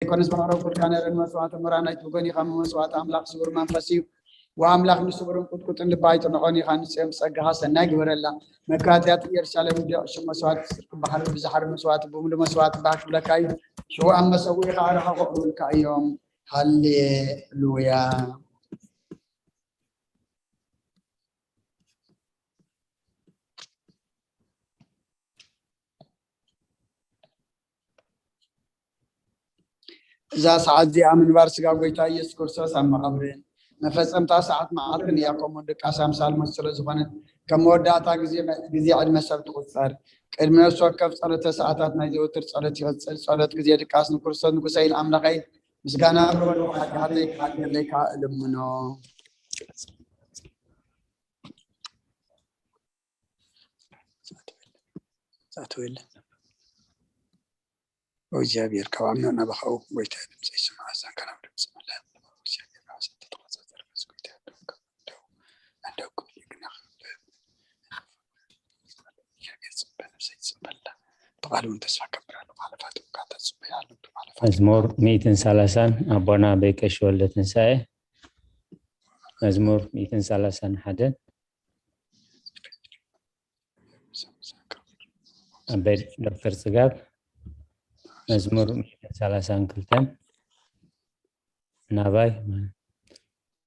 ዘይኮነስ፣ ባሕሮም ኩልካ ነረን መስዋዕተ ምራ ናይቲ ብጎኒኻ መስዋዕተ ኣምላኽ ስቡር መንፈስ እዩ። ወኣምላኽ ንስቡርን ቁጥቁጥን ልባ ኣይጥንዖን ኢኻ፣ ንጽዮን ብጸጋኻ ሰናይ ግበረላ። መካትያት ኢየሩሳሌም እንዲዮ፣ ሽም መስዋዕቲ ጽድቂ ባሕሪ ብዝሓር መስዋዕቲ ብምሉ መስዋዕቲ ባህ ክብለካ እዩ። ሽው ኣብ መሰውኢኻ ኣርሓ ከቕርቡልካ እዮም። ሃሌሉያ። እዛ ሰዓት እዚኣ ምንባር ስጋ ጎይታ ኢየሱስ ክርስቶስ ኣብ መቓብርን መፈጸምታ ሰዓት መዓልትን እያ። ከምኡ ድቃስ ኣምሳል ሞት ስለ ዝኾነት፣ ከም መወዳእታ ግዜ፣ ግዜ ዕድመ ሰብ ትቑጸር። ቅድሚ ነፍሲ ወከፍ ጸሎተ ሰዓታት ናይ ዘወትር ጸሎት ይቕጽል። ጸሎት ግዜ ድቃስ ንክርስቶስ ንጉሰይን ኣምላኸይ ምስጋና ክበሉ ሓጢኣተይ ክሓድገለይ ከኣ እልምኖ። ዝኣተወ የለን። ኦ እግዚኣብሔር፣ ካብ ዓሚቕ ናባኻ፣ ኦ ጎይታ፣ ድምፀይ ስማዕ፣ ኣዛንካ ናብ ድምፂ መላእ። እግዚኣብሔር፣ ኣብ ሰተ ተቆጻጸር፣ በዚ ጎይታ፣ ደው፣ ደው፣ ደው ክብል ግና ክብል። እግዚኣብሔር፣ ጽበ ነፍሰይ፣ ጽበላ። ብቃል እውን ተስፋ ገብር ኣለኹ። ሓለፋት እኳ ተጽበዩ ኣለዉ፣ ትም ሓለፋት። መዝሙር ሚእትን ሰላሳን ኣቦና በይቀሽ ወልደ ትንሳኤ። መዝሙር ሚእትን ሰላሳን ሓደን። ኣበይ ዶክተር ጽጋብ? መዝሙር ሚእትን ሰላሳን ክልተን ናባይ።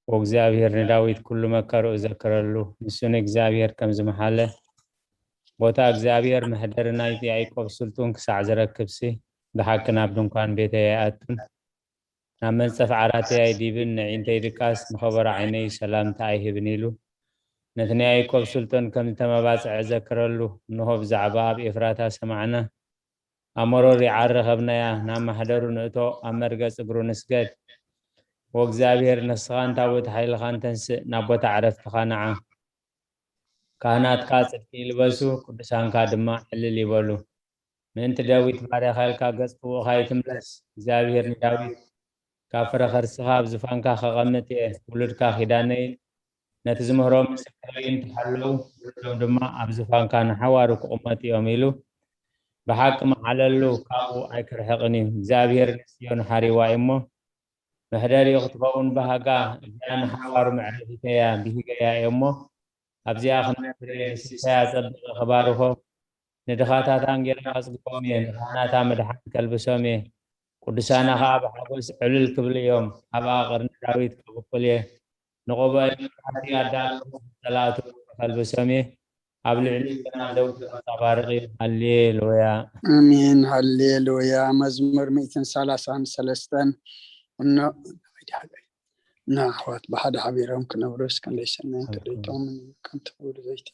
ወእግዚኣብሔር ንዳዊት ኩሉ መከርኡ ዘከረሉ፣ ንሱ ንእግዚኣብሔር ከም ዝመሓለ፣ ቦታ እግዚኣብሔር መሕደሪ ናይቲ ያዕቆብ ስልጡን ክሳዕ ዝረክብሲ፣ ብሓቂ ናብ ድንኳን ቤተይ ኣይኣቱን። ናብ መንጸፍ ዓራተይ ኣይዲብን፣ ንዒንተይ ድቃስ፣ ንኸበሮ ዓይነይ ሰላምታ ኣይህብን ኢሉ። ነቲ ናይ ያዕቆብ ስልጡን ከም ዝተመባጽዐ ዘከረሉ። እንሆ ብዛዕባ ኣብ ኤፍራታ ሰማዕና፣ ኣብ መሮር ይዓሪ ከብናያ፣ ናብ ማሕደሩ ንእቶ፣ ኣብ መርገጽ እግሩ ንስገድ። ወእግዚኣብሔር ንስኻን ታቦት ሓይልኻን ተንስእ፣ ናብ ቦታ ዕረፍትኻ ንዓ። ካህናትካ ጽድቂ ይልበሱ፣ ቅዱሳንካ ድማ ዕልል ይበሉ። ምእንቲ ዳዊት ባርያኻ ኢልካ ገጽ ክውእኻ ኣይትምለስ። እግዚኣብሔር ንዳዊት፣ ካብ ፍረ ከርስኻ ኣብ ዝፋንካ ከቐምጥ እየ። ውሉድካ ኪዳነይን ነቲ ዝምህሮ ምስክረይን እንተሃለዉ፣ ውሉዶም ድማ ኣብ ዝፋንካ ንሓዋሩ ክቕመጡ እዮም ኢሉ ብሓቂ መዓለሉ፣ ካብኡ ኣይክርሕቕን እዩ። እግዚኣብሔር ንጽዮን ሓሪዋ እዩ እሞ፣ መሕደሪኡ ክትኸውን ባህጋ፣ እዚኣ ንሓዋሩ መዕረፊተያ ብሂገያ እየ እሞ፣ ኣብዚኣ ክነብር እየ፣ ንስሳይ ኣጸቢቐ ክባርኾ፣ ንድኻታት ኣንጌራ ከጽግቦም እየ፣ ንካህናታ ምድሓን ከልብሶም እየ፣ ቅዱሳና ኸኣ ብሓጎስ ዕልል ክብሉ እዮም። ኣብኣ ቅርኒ ዳዊት ከብቁል እየ፣ ንቐብኦይ መብራህቲ ኣዳለኹ፣ ንጸላእቱ ከልብሶም እየ፣ ኣብ ልዕሊኡ ግና ዘውዲ ከንጸባርቕ እዩ። ሃሌሉያ። ኣሜን፣ ሃሌሉያ። መዝሙር ሚእትን ሰላሳን ሰለስተን። እኖ፣ እኖ ኣሕዋት ብሓደ ሓቢሮም ክነብሩስ ክንደይ ሰናይን ክንደይ ጥዑምን እዩ፣ ከምቲ ክቡር ዘይቲ።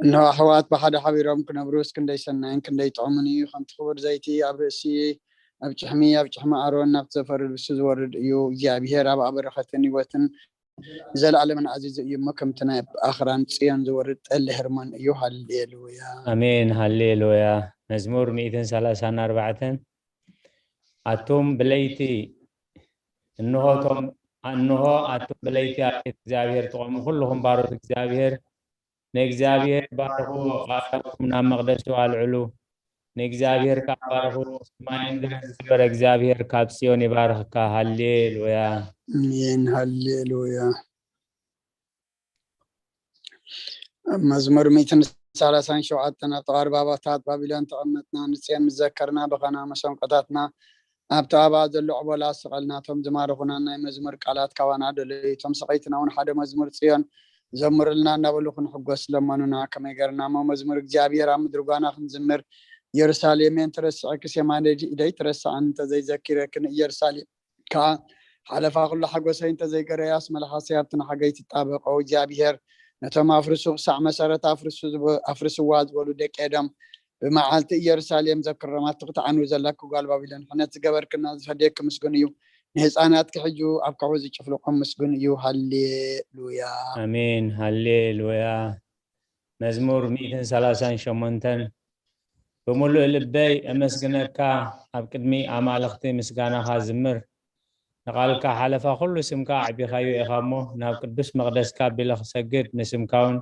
እነሆ ኣሕዋት ብሓደ ሓቢሮም ክነብሩስ ክንደይ ሰናይን ክንደይ ጥዑምን እዩ፣ ከምቲ ክቡር ዘይቲ ኣብ ርእሲ፣ ኣብ ጭሕሚ፣ ኣብ ጭሕሚ ኣሮን ናብቲ ዘፈሪ ርእሱ ዝወርድ እዩ። እግዚኣብሔር ኣብኣ በረኸትን ህይወትን ዘለኣለምን ዓዚዙ እዩ እሞ፣ ከምቲ ናይ ኣኽራን ጽዮን ዝወርድ ጠሊ ሄርሞን እዩ። ሃሌሉያ። ኣሜን፣ ሃሌሉያ። መዝሙር ሚእትን ሰላሳን ኣርባዕተን። ኣቱም ብለይቲ፣ እንሆ እቶም፣ እንሆ ኣቱም ብለይቲ ኣብ ቤት እግዚኣብሔር ትቖሙ ኩልኹም ባሮት እግዚኣብሔር፣ ንእግዚኣብሔር ባርኽዎ፣ ኣእዳውኩም ናብ መቕደሱ ኣልዕሉ፣ ንእግዚኣብሔር ከኣ ባርኽዎ፣ ሰማይን ምድርን ዝገበረ እግዚኣብሔር ካብ ጽዮን ይባርኽካ። ሃሌሉያ። ኣሜን፣ ሃሌሉያ። ኣብ መዝሙር ሚእትን ሰላሳን ሸውዓተን፣ ኣብ ጥቓ ኣርባባታት ባቢሎን ተቐመጥና፣ ንጽዮን ምስ ዘከርና፣ በኸና፣ መሰንቆታትና ኣብቲ ኣብኣ ዘሎ ዕቦላ ኣሰቐልና። እቶም ዝማረኹና ናይ መዝሙር ቃላት ካባና ደለዩ። እቶም ሰቐይትና እውን ሓደ መዝሙር ጽዮን ዘምሩልና እናበሉ ክንሕጎስ ለመኑና። ከመይ ገርና እሞ መዝሙር እግዚኣብሔር ኣብ ምድሪ ጓና ክንዝምር? ኢየሩሳሌም እየ እንተረሲዐክስ፣ የማነ ኢደይ ትረስዓኒ፣ እንተዘይዘኪረክን ኢየሩሳሌም ከኣ ሓለፋ ኩሉ ሓጎሰይ እንተዘይገረያስ፣ መልሓሰይ ኣብቲ ንሓገይ ትጣበቆ። እግዚኣብሔር ነቶም ኣፍርሱ ክሳዕ መሰረት ኣፍርሱ ዝብ-፣ ኣፍርስዋ ዝበሉ ደቂ ኤዶም ብመዓልቲ ኢየሩሳሌም ዘክሮም፣ ኣቲ ክትዓኑ ዘለኪ ጓል ባቢሎን፣ ሕነት ዝገበርክና ዝፈድየኪ ምስጉን እዩ። ንህፃናትኪ ሕጂ ኣብ ከውሒ ዝጭፍልቆም ምስጉን እዩ። ሃሌሉያ። ኣሜን። ሃሌሉያ። መዝሙር ሚእትን ሰላሳን ሸሞንተን። ብምሉእ ልበይ እመስግነካ፣ ኣብ ቅድሚ ኣማልኽቲ ምስጋናኻ ዝምር። ንቓልካ ሓለፋ ኩሉ ስምካ ኣዕቢኻዮ ኢኻ እሞ፣ ናብ ቅዱስ መቕደስካ ኣቢለ ክሰግድ፣ ንስምካ እውን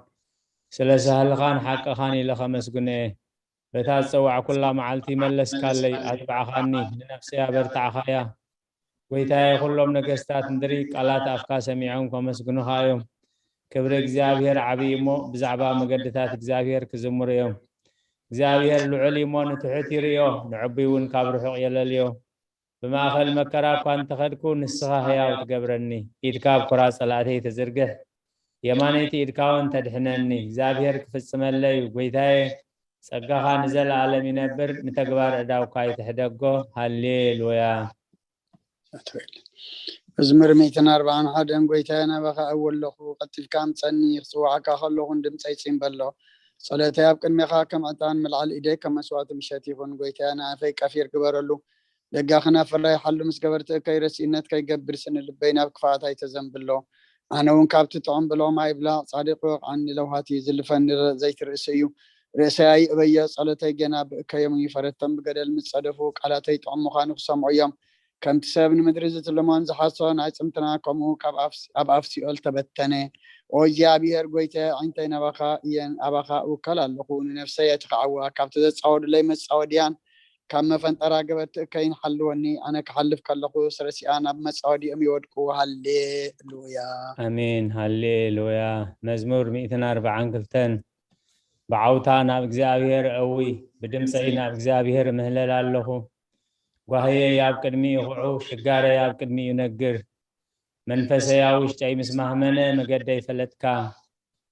ስለ ሳህልኻን ሓቅኻን ኢለ ከመስግኖ እየ። በታ ዝጸዋዕኩላ መዓልቲ መለስካለይ፣ ኣትባዕኻኒ፣ ንነፍሰይ ኣበርታዕኻያ። ጐይታየ፣ ኵሎም ነገስታት ምድሪ ቃላት ኣፍካ ሰሚዖም ከመስግኑኻ እዮም። ክብሪ እግዚኣብሔር ዓብዪ እሞ፣ ብዛዕባ መገድታት እግዚኣብሔር ክዝምሩ እዮም። እግዚኣብሔር ልዑል እዩ እሞ፣ ንትሑት ይርእዮ፣ ንዕቡይ እውን ካብ ርሑቕ የለልዮ። ብማእከል መከራ እኳ እንተኸድኩ፣ ንስኻ ህያው ትገብረኒ። ኢድካ ኣብ ኩራ ጸላእተይ ትዝርግሕ፣ የማነይቲ ኢድካ እውን ተድሕነኒ። እግዚኣብሔር ክፍጽመለይ እዩ፣ ጐይታየ፣ ጸጋኻ ንዘለኣለም ይነብር፣ ንተግባር እዳውካ ይትሕደጎ። ሃሌሉያ። መዝሙር ሚእትን ኣርባዓን ሓደን። ጐይታየ፣ ናባኻ እወ ኣለኹ፣ ቀልጢፍካ ኣምጸኒ። ክጽውዓካ ከለኹ ንድምጸይ ጽን በሎ። ጸሎተይ ኣብ ቅድሜኻ ከም ዕጣን ምልዓል፣ ኢደይ ከም መስዋእቲ ምሸት ይኹን። ጐይታየ፣ ንኣፈይ ቀፊር ግበረሉ፣ ደጋኺ ናብ ፍራይ ሓሉ። ምስ ገበርቲ እከይ ረሲእነት ከይገብር፣ ስኒ ልበይ ናብ ክፍኣት ኣይተዘንብሎ። ኣነ እውን ካብቲ ጥዑም ብልዖም ኣይብላዕ፣ ጻድቕ ይወቕዓኒ፣ ለውሃት እዩ ዝልፈኒ፣ ደረቕ ዘይቲ ርእሲ እዩ። ርእሰይ ኣይእበዮ፣ ጸሎተይ ጌና ብእከዮም እዩ። ፈረድቶም ብገደል ምስ ጸደፉ፣ ቃላተይ ጥዑም ምዃኑ ክሰምዑ እዮም። ከምቲ ሰብ ንምድሪ ዝትልሞን ዝሓስቦን ኣዕጽምትና፣ ከምኡ ካብ ኣፍ-፣ ኣብ ኣፍ ሲኦል ተበተነ። ኦ እግዚኣብሔር ጐይታየ፣ ኣዒንተይ ናባኻ እየን፣ ኣባኻ እውከል ኣለኹ። ንነፍሰይ ኣይትኽዓዋ፣ ካብቲ ዘጻወዱለይ መጻወድያን ካብ መፈንጠራ ገበርቲ እከይን ሓልወኒ። ኣነ ክሓልፍ ከለኹስ ረሲኣ ናብ መጻወዲኦም ይወድቁ። ሃሌሉያ። ኣሜን። ሃሌሉያ። መዝሙር ሚእትን ኣርባዓን ክልተን። ብዓውታ ናብ እግዚኣብሔር እዊ፣ ብድምፀይ ናብ እግዚኣብሔር እምህለል ኣለኹ። ጓህየይ ኣብ ቅድሚኡ ይኹዑ፣ ሽጋረይ ኣብ ቅድሚኡ ይነግር። መንፈሰይ ኣብ ውሽጠይ ምስ ማህመነ፣ መገደይ ፈለጥካ።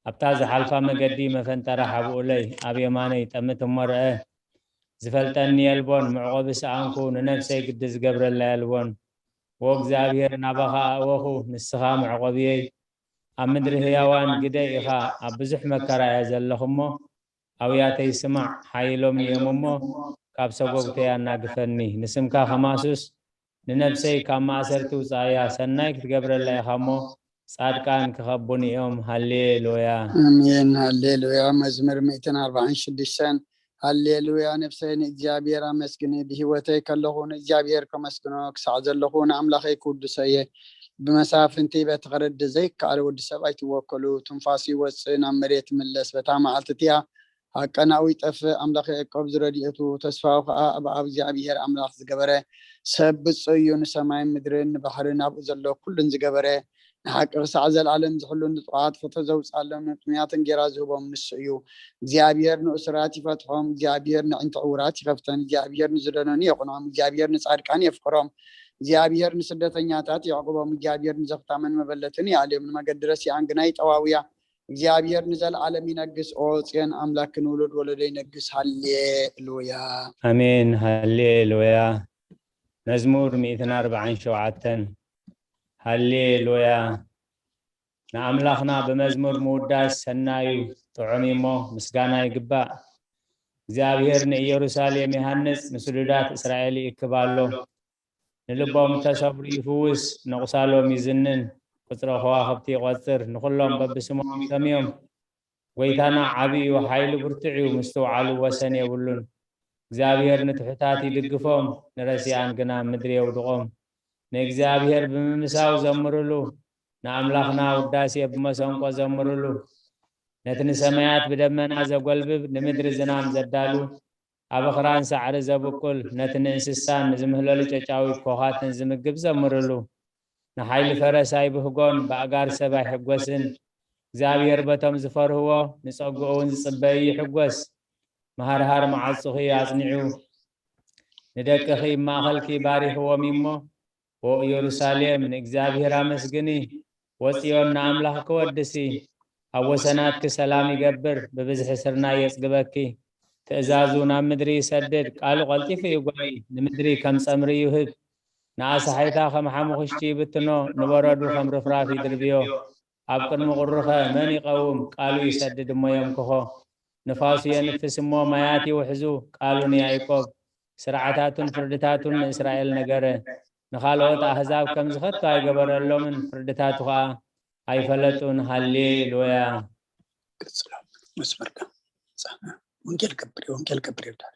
ኣብታ ዝሓልፋ መገዲ መፈንጠራ ሓብኡለይ፣ ኣብ የማነይ ጠምት እሞ ርአ። ዝፈልጠኒ የልቦን፣ መዕቆቢ ሰኣንኩ፣ ንነፍሰይ ግዲ ዝገብረላ የልቦን። ዎ እግዚኣብሔር፣ ናባኻ ኣእወኹ፣ ንስኻ መዕቆብየይ። ኣብ ምድሪ ህያዋን ግደይ ኢኻ፣ ኣብ ብዙሕ መከራ እየ ዘለኹ እሞ፣ ኣውያተይ ስማዕ፣ ሓይሎም እዮም እሞ፣ ካብ ሰጎግተይ ኣናግፈኒ። ንስምካ ከማሱስ፣ ንነፍሰይ ካብ ማእሰርቲ ውጻእያ። ሰናይ ክትገብረላ ኢኻ እሞ፣ ጻድቃን ክኸቡኒ እዮም። ሃሌሉያ። ኣሜን። ሃሌሉያ። መዝሙር ሚእትን ኣርባዓን ሽዱሽተን። ሃሌሉያ። ነፍሰይ ንእግዚኣብሔር ኣመስግኒ፣ ብህይወተይ ከለኹ ንእግዚኣብሔር ከመስግኖ፣ ክሳዕ ዘለኹ ንኣምላኸይ ክውድሶ እየ። ብመሳፍንቲ በቲ ክረዲ ዘይከኣል ወዲ ሰብ ኣይትወከሉ። ትንፋሱ ይወጽእ፣ ናብ መሬት ይምለስ። በታ መዓልቲ እቲኣ ሃቀናኡ ይጠፍእ። ኣምላኽ ያዕቆብ ዝረድኤቱ፣ ተስፋኡ ኸኣ ኣብ እግዚኣብሔር ኣምላኽ ዝገበረ። ሰብ ብፁዕ እዩ፣ ንሰማይን ምድርን ንባሕርን ኣብኡ ዘሎ ኩሉን ዝገበረ። ንሓቂ ክሳዕ ዘለኣለም ዝሕሉ፣ ንጥዑያት ፍትሒ ዘውፅኣሎም፣ ንጥሙያት እንጌራ ዝህቦም ንሱ እዩ። እግዚኣብሔር ንእሱራት ይፈትሖም፣ እግዚኣብሔር ነዒንቲ ዕውራት ይኸፍተን፣ እግዚኣብሔር ንዝደነኑ የቕንዖም፣ እግዚኣብሔር ንጻድቃን የፍቅሮም። እግዚኣብሔር ንስደተኛታት የዕቁቦም፣ እግዚኣብሔር ንዘኽታምን መበለትን ይኣልዮም፣ ንመገዲ ረሲኣን ግና ይጠዋውያ። እግዚኣብሔር ንዘለዓለም ይነግስ። ኦ ጽዮን ኣምላክ ንውሉድ ወለዶ ይነግስ። ሃሌሉያ። ኣሜን። ሃሌሉያ። መዝሙር ሚእትን ኣርባዓን ሸውዓተን። ሃሌሉያ። ንኣምላኽና ብመዝሙር ምውዳስ ሰናዩ ጥዑም እሞ ምስጋና ይግባእ። እግዚኣብሔር ንኢየሩሳሌም ይሃንጽ፣ ንስዱዳት እስራኤል ይእክብ ኣሎ። ንልቦም እተሰብሩ ይፍውስ፣ ነቑሳሎም ይዝንን፣ ቁጽሪ ከዋኽብቲ ይቖጽር፣ ንኹሎም በብስሞም ይሰምዮም። ጐይታና ዓቢ እዩ፣ ሓይሉ ብርቱዕ እዩ፣ ምስትውዓሉ ወሰን የብሉን። እግዚኣብሔር ንትሑታት ይድግፎም፣ ንረሲኣን ግና ምድሪ የውድቖም። ንእግዚኣብሔር ብምምሳው ዘምርሉ፣ ንኣምላኽና ውዳሴ ብመሰንቆ ዘምርሉ። ነቲ ንሰማያት ብደመና ዘጎልብብ፣ ንምድሪ ዝናም ዘዳሉ፣ ኣብ ኣኽራን ሳዕሪ ዘብቁል፣ ነቲ ንእንስሳን ንዝምህለሉ ጨጫዊት ኮኻትን ዝምግብ ዘምርሉ። ንሓይሊ ፈረስ ኣይብህጎን፣ ብኣእጋር ሰብ ኣይሕጎስን። እግዚኣብሔር በቶም ዝፈርህዎ፣ ንጸግኡ እውን ዝጽበዩ ይሕጎስ። መሃርሃር መዓጹኺ ኣጽኒዑ፣ ንደቅኺ ማእኸልኪ ባሪኽዎም እሞ፣ ኦ ኢየሩሳሌም፣ ንእግዚኣብሔር ኣመስግኒ፣ ወጽዮን ንኣምላኽኪ ወድሲ። ኣብ ወሰናትኪ ሰላም ይገብር፣ ብብዝሒ ስርናይ የጽግበኪ። ትእዛዙ ናብ ምድሪ ይሰድድ፣ ቃሉ ቀልጢፉ ይጎዪ፣ ንምድሪ ከም ጸምሪ ይውህብ። ንኣሳሒታ ከም ሓሙኽሽቲ ይብትኖ፣ ንበረዱ ከም ርፍራፍ ይድርብዮ። ኣብ ቅድሚ ቁሩኸ መን ይቐውም? ቃሉ ይሰድድ እሞ የምክኾ። ንፋሱ የንፍስ እሞ ማያት ይውሕዙ፣ ቃሉ ንያዕቆብ፣ ስርዓታቱን ፍርድታቱን ንእስራኤል ነገረ። ንኻልኦት ኣህዛብ ከምዚ ከቶ ኣይገበረሎምን፣ ፍርድታቱ ኸኣ ኣይፈለጡን። ሃሌሉያ። ቀጽሎ መስመርካ። ወንጌል ገብር፣ ወንጌል ገብር ይብዳል።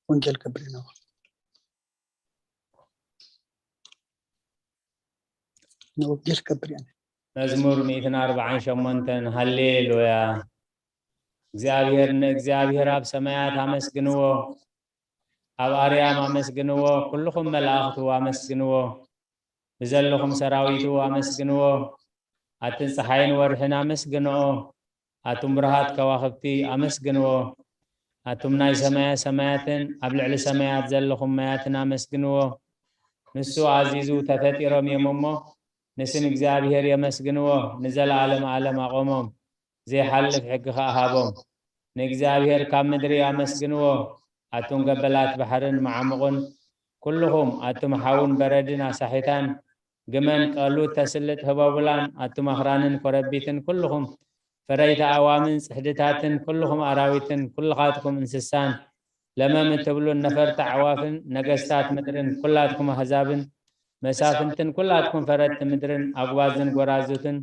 ወንጌል ገብር ነው። ንወንጌል ገብር ያለ መዝሙር ሚእትን ኣርባዓን ሸሞንተን። ሃሌሉያ። እግዚኣብሔር ንእግዚኣብሔር ኣብ ሰማያት ኣመስግንዎ፣ ኣብ ኣርያም ኣመስግንዎ፣ ኩልኹም መላእኽቱ ኣመስግንዎ፣ ብዘለኹም ሰራዊቱ ኣመስግንዎ። ኣትን ፀሓይን ወርሕን ኣመስግንኦ፣ ኣቱም ብርሃት ከዋኽብቲ ኣመስግንዎ። ኣቱም ናይ ሰማያ ሰማያትን ኣብ ልዕሊ ሰማያት ዘለኹም ማያትን ኣመስግንዎ። ንሱ ኣዚዙ ተፈጢሮም እዮም እሞ፣ ንስም እግዚኣብሔር የመስግንዎ፣ ንዘለዓለም ዓለም ኣቖሞም፣ ዘይሓልፍ ሕጊ ኸኣ ሃቦም። ንእግዚኣብሔር ካብ ምድሪ ኣመስግንዎ፣ ኣቱም ገበላት ባሕርን መዓሙቕን፣ ኩልኹም ኣቱም ሓውን በረድን ኣሳሒታን፣ ግመን ቀሉት ተስልጥ ህቦብላን፣ ኣቱም ኣኽራንን ኮረቢትን፣ ኩልኹም ፈረይቲ ኣዋምን ጽሕድታትን፣ ኩልኹም ኣራዊትን፣ ኩልኻትኩም እንስሳን፣ ለመም እትብሉን ነፈርቲ ኣዕዋፍን፣ ነገስታት ምድርን፣ ኩላትኩም ኣህዛብን፣ መሳፍንትን፣ ኩላትኩም ፈረድቲ ምድርን፣ ኣጉባዝን ጎራዙትን፣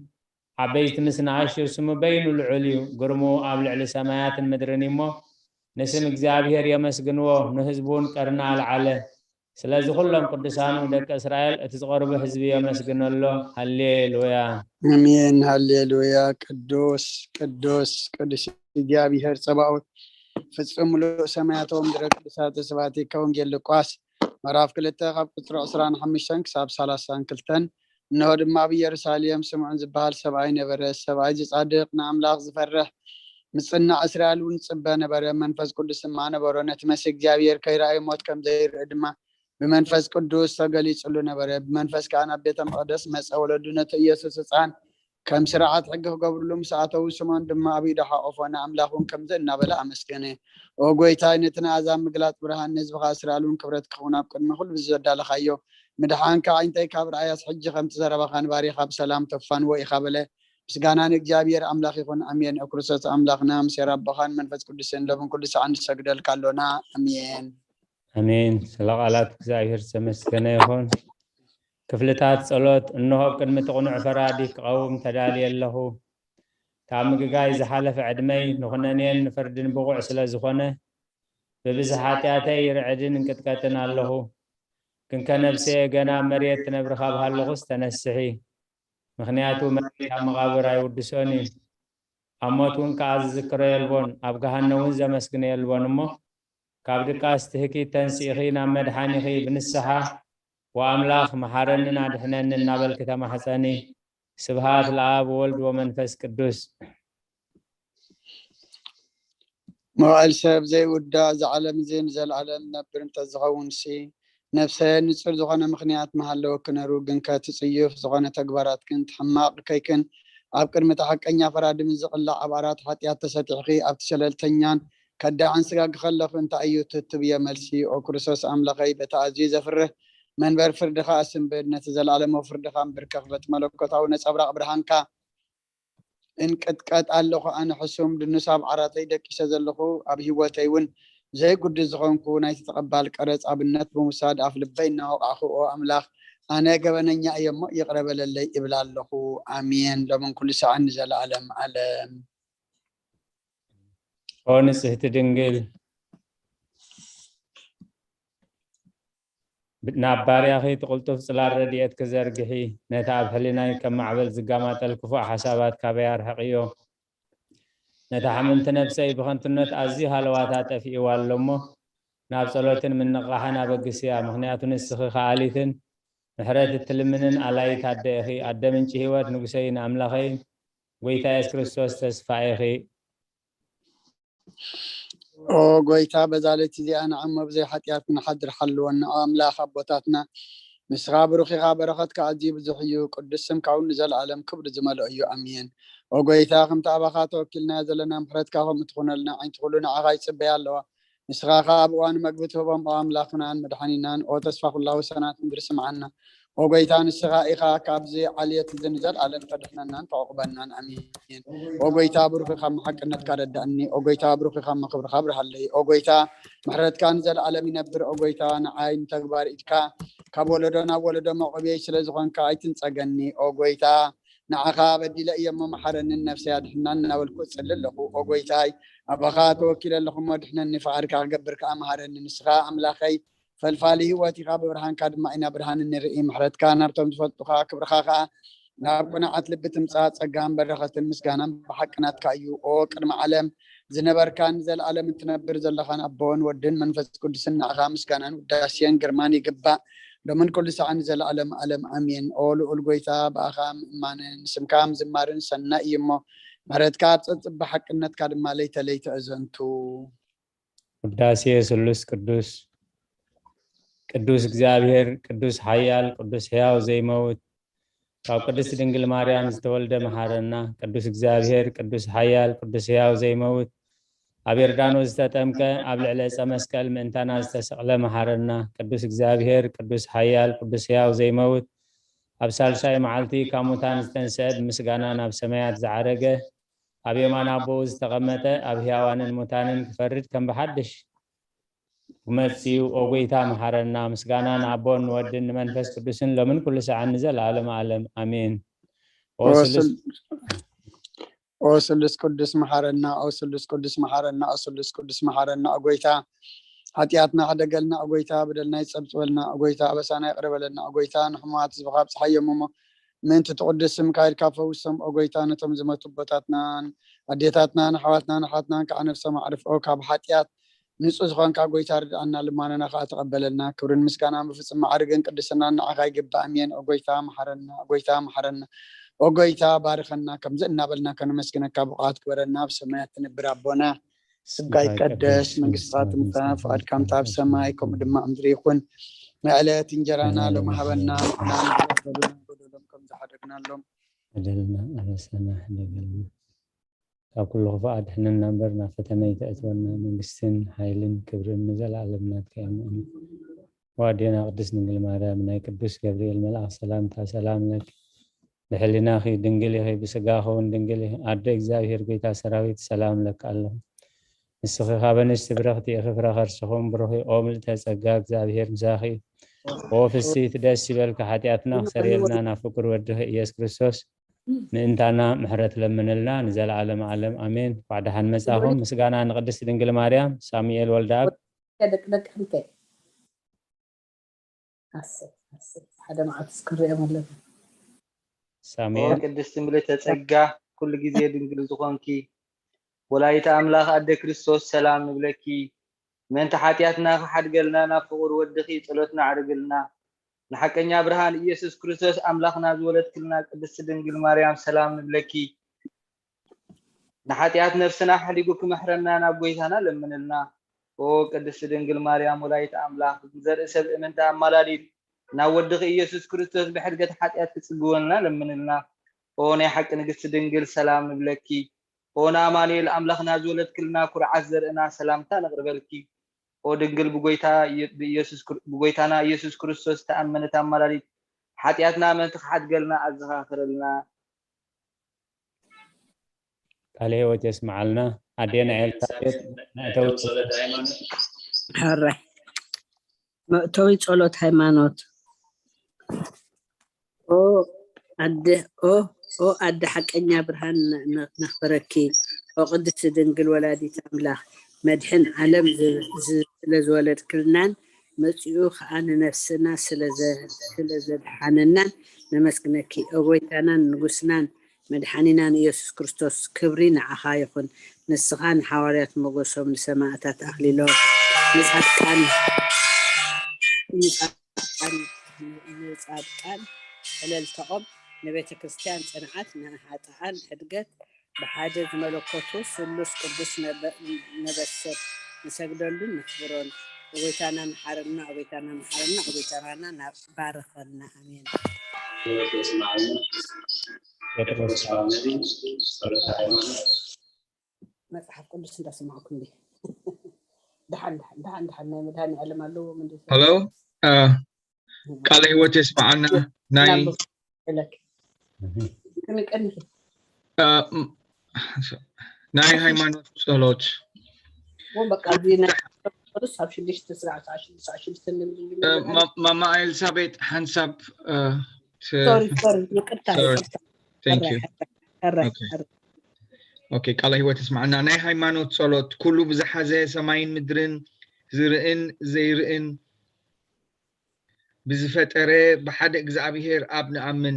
ዓበይቲ ምስ ንኣሽቱ፣ ስሙ በይኑ ልዑል እዩ፣ ግርሙ ኣብ ልዕሊ ሰማያትን ምድርን እዩ እሞ፣ ንስም እግዚኣብሔር የመስግንዎ፣ ንህዝቡ እውን ቀርኒ ኣልዓለ። ስለዚ ኩሎም ቅዱሳኑ ደቂ እስራኤል፣ እቲ ዝቐርቡ ህዝቢ የመስግነሎ። ሃሌሉያ። ኣሜን። ሃሌሉያ። ቅዱስ፣ ቅዱስ፣ ቅዱስ እግዚኣብሔር ጸባኦት፣ ፍጹም ምሉእ ሰማያት ወምድረ ቅዱሳት ተስፋቲከ። ወንጌል ሉቃስ ምዕራፍ ክልተ ካብ ቁጽሪ ዕስራን ሓሙሽተን ክሳብ ሰላሳን ክልተን። እንሆ ድማ ኣብ ኢየሩሳሌም ስምዖን ዝበሃል ሰብኣይ ነበረ። ሰብኣይ እዚ ጻድቕ፣ ንኣምላኽ ዝፈርሕ፣ ምጽናዕ እስራኤል እውን ዝጽበ ነበረ። መንፈስ ቅዱስ ድማ ነበሮ። ነቲ መሲህ እግዚኣብሔር ከይረኣየ ሞት ከም ዘይርእ ድማ ብመንፈስ ቅዱስ ተገሊጹሉ ነበረ። ብመንፈስ ከኣ ናብ ቤተ መቕደስ መጸ። ወለዱ ነቲ ኢየሱስ ህጻን ከም ስርዓት ሕጊ ክገብርሉ ምስ ኣተዉ፣ ስምዖን ድማ ኣብ ኢዱ ሓቖፎ፣ ንኣምላኽ እውን ከምዚ እናበለ ኣመስገነ። ኦ ጐይታይ፣ ነቲ ንኣሕዛብ ምግላጽ ብርሃን፣ ንህዝብኻ እስራኤል እውን ክብረት ክኸውን ኣብ ቅድሚ ኩሉ ብዚ ዘዳለኻዮ ምድሓንካ፣ ኣዒንተይ ካብ ረኣያስ፣ ሕጂ ከምቲ ዘረባኻ ንባሪኻ ብሰላም ተፋንዎ ኢኻ በለ። ምስጋና ንእግዚኣብሔር ኣምላኽ ይኹን፣ ኣሜን። ኦ ክርስቶስ ኣምላኽና፣ ምስ ኣቦኻን መንፈስ ቅዱስን ሎምን ኩሉ ሰዓት ንሰግደልካ ኣሎና፣ ኣሜን። ኣሜን። ስለ ቃላት እግዚኣብሔር ዝተመስገነ ይኹን። ክፍልታት ጸሎት። እንሆ፣ ኣብ ቅድሚ እቲ ቅኑዕ ፈራዲ ክቐውም ተዳልየ ኣለኹ። ካብ ምግጋይ ዝሓለፈ ዕድመይ ንኹነኔን ንፍርድን ብቑዕ ስለ ዝኾነ፣ ብብዝሒ ሓጢኣተይ ይርዕድን እንቅጥቀጥን ኣለኹ። ግንከ ነፍሰየ ገና ኣብ መሬት ትነብሪ ካብ ሃለኹስ ተነስሒ። ምኽንያቱ መሬት ኣብ መቓብር ኣይውድሶን እዩ። ኣብ ሞት እውን ከኣ ዝዝክሮ የልቦን፣ ኣብ ገሃነም እውን ዘመስግኖ የልቦን። እሞ ካብ ድቃስ ትህኪት ተንሲእኺ ናብ መድሓኒኺ ብንስሓ፣ "ወኣምላኽ መሓረንን ኣድሕነንን" እናበልኪ ተማሕጸኒ። ስብሃት ለኣብ ወወልድ ወመንፈስ ቅዱስ። መዋእል ሰብ ዘይውዳእ፣ እዚ ዓለም እዚ ንዘለኣለም ነብር እንተዝኸውንሲ፣ ነፍሰ ንጹር ዝኾነ ምኽንያት ምሃለወኪ ነሩ፣ ግንከ እቲ ጽዩፍ ዝኾነ ተግባራትክን፣ እቲ ሕማቕ ከይክን፣ ኣብ ቅድሚ እቲ ሓቀኛ ፈራዲ ምስ ዝቕላዕ፣ ኣብ ዓራት ሓጢኣት ተሰጢሕኺ፣ ኣብቲ ሸለልተኛን ከዳዕን ስጋኪ ከለኺ እንታይ እዩ ትትብዮ መልሲ? ኦ ክርስቶስ ኣምላኸይ፣ በቲ ኣዝዩ ዘፍርህ መንበር ፍርድኻ ኣስንብድ፣ ነቲ ዘለኣለማዊ ፍርድኻ ኣንብርከኽ፣ በቲ መለኮታዊ ነጸብራቕ ብርሃንካ እንቅጥቀጥ ኣለኹ። ኣነ ሕሱም ድኑስ ኣብ ዓራተይ ደቂሰ ዘለኹ፣ ኣብ ህይወተይ እውን ዘይጉድል ዝኾንኩ ናይቲ ተቐባል ቀረጽ ኣብነት ብምውሳድ ኣፍ ልበይ እናወቕዕኹ፣ ኦ ኣምላኽ፣ ኣነ ገበነኛ እየ እሞ ይቕረ በለለይ እብል ኣለኹ። ኣሜን። ሎምን ኩሉ ሰዓን ንዘለኣለም ዓለም። ኦ ንጽህቲ ድንግል፣ ናብ ባርያኺ እቲ ቅልጡፍ ጽላል ረድኤትኪ ዘርግሒ፣ ነቲ ኣብ ሕሊናይ ከም ማዕበል ዝጋማጠል ክፉእ ሓሳባት ካበይ ኣርሕቕዮ። ነታ ሕምምቲ ነፍሰይ ብኸንቱነት ኣዝዩ ሃለዋታ ጠፊእዋ ኣሎ እሞ፣ ናብ ጸሎትን ምንቕቓሕን ኣበግስያ። ምኽንያቱ ንስኺ ከኣሊትን ምሕረት እትልምንን ኣላይት ኣደ ኢኺ። ኣደ ምንጪ ህይወት፣ ንጉሰይን ኣምላኸይን፣ ጐይታ የሱስ ክርስቶስ ተስፋ ኢኺ። ኦ ጐይታ፣ በዛ ለይቲ እዚኣ ንዓሞ ብዘይ ሓጢኣት ክንሓድር ሓልወና። ኦ ኣምላኽ ኣቦታትና፣ ንስኻ ብሩኽ ኢኻ፣ በረኸትካ ኣዝዩ ብዙሕ እዩ። ቅዱስ ስምካ እውን ንዘለኣለም ክብሪ ዝመልኦ እዩ። ኣሜን። ኦ ጐይታ፣ ከምቲ ኣባኻ ተወኪልናዮ ዘለና፣ ምሕረትካ ከምኡ ትኹነልና። ኣዒንቲ ኩሉ ንዓኻ ይጽበያ ኣለዋ። ንስኻ ኸኣ ኣብ እዋን መግቢ ትህቦም። ኦ ኣምላኽናን መድሓኒናን፣ ኦ ተስፋ ኩላ ወሰናት ምድሪ፣ ስምዓና። ኦ ጐይታ፣ ንስኻ ኢኻ ካብዚ ዓልየት እዚ ንዘለኣለም ተድሕነናን ተዕቑበናን። ኣሜን። ኦ ጐይታ፣ ብሩኽ ኢኻ፣ እሞ ሓቅነትካ ረዳእኒ። ኦ ጐይታ፣ ብሩኽ ኢኻ፣ እሞ ክብርኻ ኣብርሃለይ። ኦ ጐይታ፣ ምሕረትካ ንዘለኣለም ይነብር። ኦ ጐይታ፣ ንዓይ ንተግባር ኢድካ ካብ ወለዶ ናብ ወለዶ መዕቆብየይ ስለ ዝኾንካ ኣይትንጸገኒ። ኦ ጐይታ፣ ንዓኻ በዲለ እየ እሞ መሓረንን ነፍሰይ ኣድሕናን እናበልኩ እጽሊ ኣለኹ። ኦ ጐይታይ፣ ኣባኻ ተወኪለ ኣለኹ እሞ ድሕነኒ፣ ፍቓድካ ክገብር ከኣ መሃረኒ። ንስኻ ኣምላኸይ ፈልፋሊ ህይወት ኢኻ፣ ብብርሃንካ ድማ ኢና ብርሃን እንርኢ። ምሕረትካ ናብቶም ዝፈልጡኻ፣ ክብርኻ ከኣ ናብ ቅኑዓት ልቢ ትምጻእ። ጸጋን በረኸትን ምስጋናን ብሓቂ ናትካ እዩ። ኦ ቅድሚ ዓለም ዝነበርካን ዘለኣለም እትነብር ዘለኻን ኣቦን ወድን መንፈስ ቅዱስን፣ ንዓኻ ምስጋናን ውዳሴን ግርማን ይግባእ፣ ሎምን ኩሉ ሰዓን ንዘለኣለም ኣለም ኣሜን። ኦ ልዑል ጎይታ፣ ብኣኻ ምእማንን ስምካ ምዝማርን ሰናይ እዩ እሞ፣ ምሕረትካ ኣብ ጸብጽብ ብሓቅነትካ ድማ ለይተ ለይተ እዘንቱ። ውዳሴ ስሉስ ቅዱስ። ቅዱስ እግዚኣብሔር፣ ቅዱስ ሓያል፣ ቅዱስ ሕያው ዘይመውት፣ ካብ ቅድስት ድንግል ማርያም ዝተወልደ መሓረና። ቅዱስ እግዚኣብሔር፣ ቅዱስ ሓያል፣ ቅዱስ ሕያው ዘይመውት፣ ኣብ ዮርዳኖስ ዝተጠምቀ፣ ኣብ ልዕሊ ዕፀ መስቀል ምእንታና ዝተሰቕለ መሓረና። ቅዱስ እግዚኣብሔር፣ ቅዱስ ሓያል፣ ቅዱስ ሕያው ዘይመውት፣ ኣብ ሳልሳይ መዓልቲ ካብ ሙታን ዝተንስአ፣ ብምስጋና ናብ ሰማያት ዝዓረገ፣ ኣብ የማን ኣቦኡ ዝተቐመጠ፣ ኣብ ሕያዋንን ሙታንን ክፈርድ ከም ብሓድሽ ክመጽእ እዩ። ኦ ጎይታ፣ መሓረና። ምስጋና ንኣቦን ንወድን ንመንፈስ ቅዱስን ሎምን ኩሉ ሰዓን ንዘለዓለመ ዓለም። ኣሜን። ኦ ኦ ስሉስ ስል-፣ ኦ ስሉስ ቅዱስ መሓረና፣ ኦ ስሉስ ቅዱስ መሓረና፣ ኦ ስሉስ ቅዱስ መሓረና፣ ኦ ጎይታ፣ ሓጢኣትና ሕደገልና፣ ኦ ጎይታ፣ በደልና ይጸብጽበልና፣ ኦ ጎይታ፣ ኣበሳና ይቕረ በለልና፣ ኦ ጎይታ፣ ንሕሙማት ህዝብኻ ኣብጽሓዮም እሞ፣ ምእንቲ ትቕዱስ ስምካ ኢልካ ፈውሶም፣ ኦ ጎይታ፣ ነቶም ዝመቱ ኣቦታትናን ኣዴታትናን ኣሕዋትናን ኣሓትናን ከዓ ነፍሶም ኣዕርፍ፣ ኦ ካብ ሓጢኣት ንጹህ ዝኾንካ ጎይታ ርድኣና፣ ልማኖና ከዓ ተቐበለልና። ክብርን ምስጋናን ብፍጹም ማዕርግን ቅድስናን ንዓኻ ይግባእ። ኣሜን። ኦ ጎይታ መሓረና፣ ኦ ጎይታ መሓረና፣ ኦ ጎይታ ባርኸና። ከምዚ እናበልና ከነመስግነካ ብቑዓት ግበረና። ኣብ ሰማያት ትነብር ኣቦና፣ ስምካ ይቀደስ፣ መንግስትኻ ትምጻእ፣ ፍቓድካ ከምቲ ኣብ ሰማይ ከምኡ ድማ ኣብ ምድሪ ይኹን። ንዕለት እንጀራና ሎሚ ሃበና፣ ንሕና ንበደሎም ከም ዝሓደግናሎም። በደልና ኣበሳና ሕደገልና። ካብ ኩሉ ክፉእ ኣድሕነና እምበር፣ ናብ ፈተነ ኣይተእትወና። መንግስትን ሓይልን ክብርን ንዘለኣለም ናትካ እዮም። ኣሜን። ወኣዴና ቅድስት ድንግል ማርያም፣ ናይ ቅዱስ ገብርኤል መልኣኽ ሰላምታ ሰላም ለኪ። ብሕሊናኺ ድንግል ኢኺ፣ ብስጋኺ እውን ድንግል ኢኺ። ኣደ እግዚኣብሔር፣ ጎይታ ሰራዊት፣ ሰላም ለኪ ኣለኹ። ንስኺ ካብ ኣንስቲ ብርኽቲ ኢኺ፣ ፍረ ከርስኹም ብሩኽ እዩ። ኦ ምልእተ ጸጋ፣ እግዚኣብሔር ምሳኺ እዩ። ኦ ፍስሕቲ፣ ደስ ይበልኪ፣ ሓጢኣትና ክሰርየልና ናብ ፍቁር ወድኺ ኢየሱስ ክርስቶስ ምእንታና ምሕረት ለምንልና ንዘለዓለም ዓለም ኣሜን። እንኳዕ ደሓን መጻኹም። ምስጋና ንቅድስት ድንግል ማርያም። ሳሙኤል ወልደኣብ። ደቂ ደቂ ክንከ ኣሰይ፣ ኣሰይ፣ ሓደ መዓልቲ እስክንሪኦም ኣለና። ሳሙኤል። ኦ ቅድስቲ ምልእተ ጸጋ፣ ኩሉ ግዜ ድንግል ዝኾንኪ ወላዲተ ኣምላኽ ኣደ ክርስቶስ፣ ሰላም ንብለኪ። ምእንቲ ሓጢኣትና ክሓድገልና ናብ ፍቑር ወድኺ ጸሎትና ኣዕርግልና። ንሓቀኛ ብርሃን ኢየሱስ ክርስቶስ ኣምላኽና ዝወለድክልና ቅድስቲ ድንግል ማርያም፣ ሰላም ንብለኪ። ንሓጢኣት ነፍስና ሓሊጉ ክመሕረና ናብ ጎይታና ለምንልና። ኦ ቅድስቲ ድንግል ማርያም ወላዲተ ኣምላኽ፣ ዘርኢ ሰብ እምንቲ ኣማላዲት፣ ናብ ወድኺ ኢየሱስ ክርስቶስ ብሕድገት ሓጢኣት ክጽግወልና ለምንልና። ኦ ናይ ሓቂ ንግስቲ ድንግል፣ ሰላም ንብለኪ። ኦ ንኣማኑኤል ኣምላኽና ዝወለድክልና ኩርዓት ዘርእና፣ ሰላምታ ነቕርበልኪ። ኦ ድንግል ብጎይታ ኢየ-፣ ብኢየሱስ ክር-፣ ብጎይታና ኢየሱስ ክርስቶስ ተኣመነት ኣማላዲት፣ ሓጢኣትና ምእንቲ ክሓድገልና ኣዘኻኽረልና። ቃለ ሕይወት የስምዓልና። ኣዴና ኤልሳቤጥ መእተዊ ጸሎት ሃይማኖት። ሕራይ። መእተዊ ጸሎት ሃይማኖት። ኦ ኣደ፣ ኦ፣ ኦ ኣደ ሓቀኛ ብርሃን ነ-፣ ነ-፣ ነኽብረኪ። ኦ ቅድስቲ ድንግል ወላዲት ኣምላኽ፣ መድሕን ዓለም ዝ-፣ ዝ-፣ ስለ ዝወለድክልናን መጺኡ ኸኣ ንነፍስና ስለ ዘ-፣ ስለ ዘድሓነናን ነመስግነኪ። ኦ ጎይታናን ንጉስናን መድሓኒናን ኢየሱስ ክርስቶስ፣ ክብሪ ንዓኻ ይኹን። ንስኻ ንሓዋርያት ሞገሶም፣ ንሰማእታት ኣኽሊሎም፣ ንጻድቃን፣ ንጻድቃን፣ ንጻድቃን ዕልልታኦም፣ ንቤተ ክርስቲያን ጽንዓት፣ ንሓጥኣን ሕድገት፣ ብሓደ ዝመለኮቱ ስሉስ ቅዱስ ነበ-፣ ነበስር፣ ንሰግደሉን ነኽብሮን። ጎይታና መሓረና፣ ጎይታና መሓረና፣ ጎይታና ናብ ባርኸና። ኣሜን። ጴጥሮስ ሐዋርያ ጸሎተ ሃይማኖት። መጽሓፍ ቅዱስ እንዳሰማዕኩ እንዴ። ደሓን፣ ደሓን፣ ደሓን፣ ደሓን ናይ መድኃኔዓለም ኣለዎም እንዴ? ሄሎ፣ እ፣ ቃለ ሕይወት የስምዓና። ናይ ናንብብ ኢለክ። ክንቀንሕ። እ፣ ም-፣ ናይ ሃይማኖት ጸሎት። ወ በቃ፣ እዚ ናይ ቅዱስ ኣብ ሽዱሽተ ስራዕ፣ ሰዓት ሽዱሽተ፣ ሰዓት ሽዱሽተ ንብል። እ፣ ማ-፣ ማማ ኤልሳቤጥ ሓንሳብ፣ እ፣ ት-፣ ሶሪ፣ ሶሪ፣ ይቅርታ፣ ሶሪ። ይቅርታ። Thank you። ሕራይ፣ ሕራይ፣ ኦኬ። ሕራይ። ኦኬ፣ ቃለ ሕይወት ይስማዕና። ናይ ሃይማኖት ጸሎት። ኩሉ ብዝሓዘ ሰማይን ምድርን ዝርእን ዘይርእን ብዝፈጠረ ብሓደ እግዚኣብሔር ኣብ ንኣምን።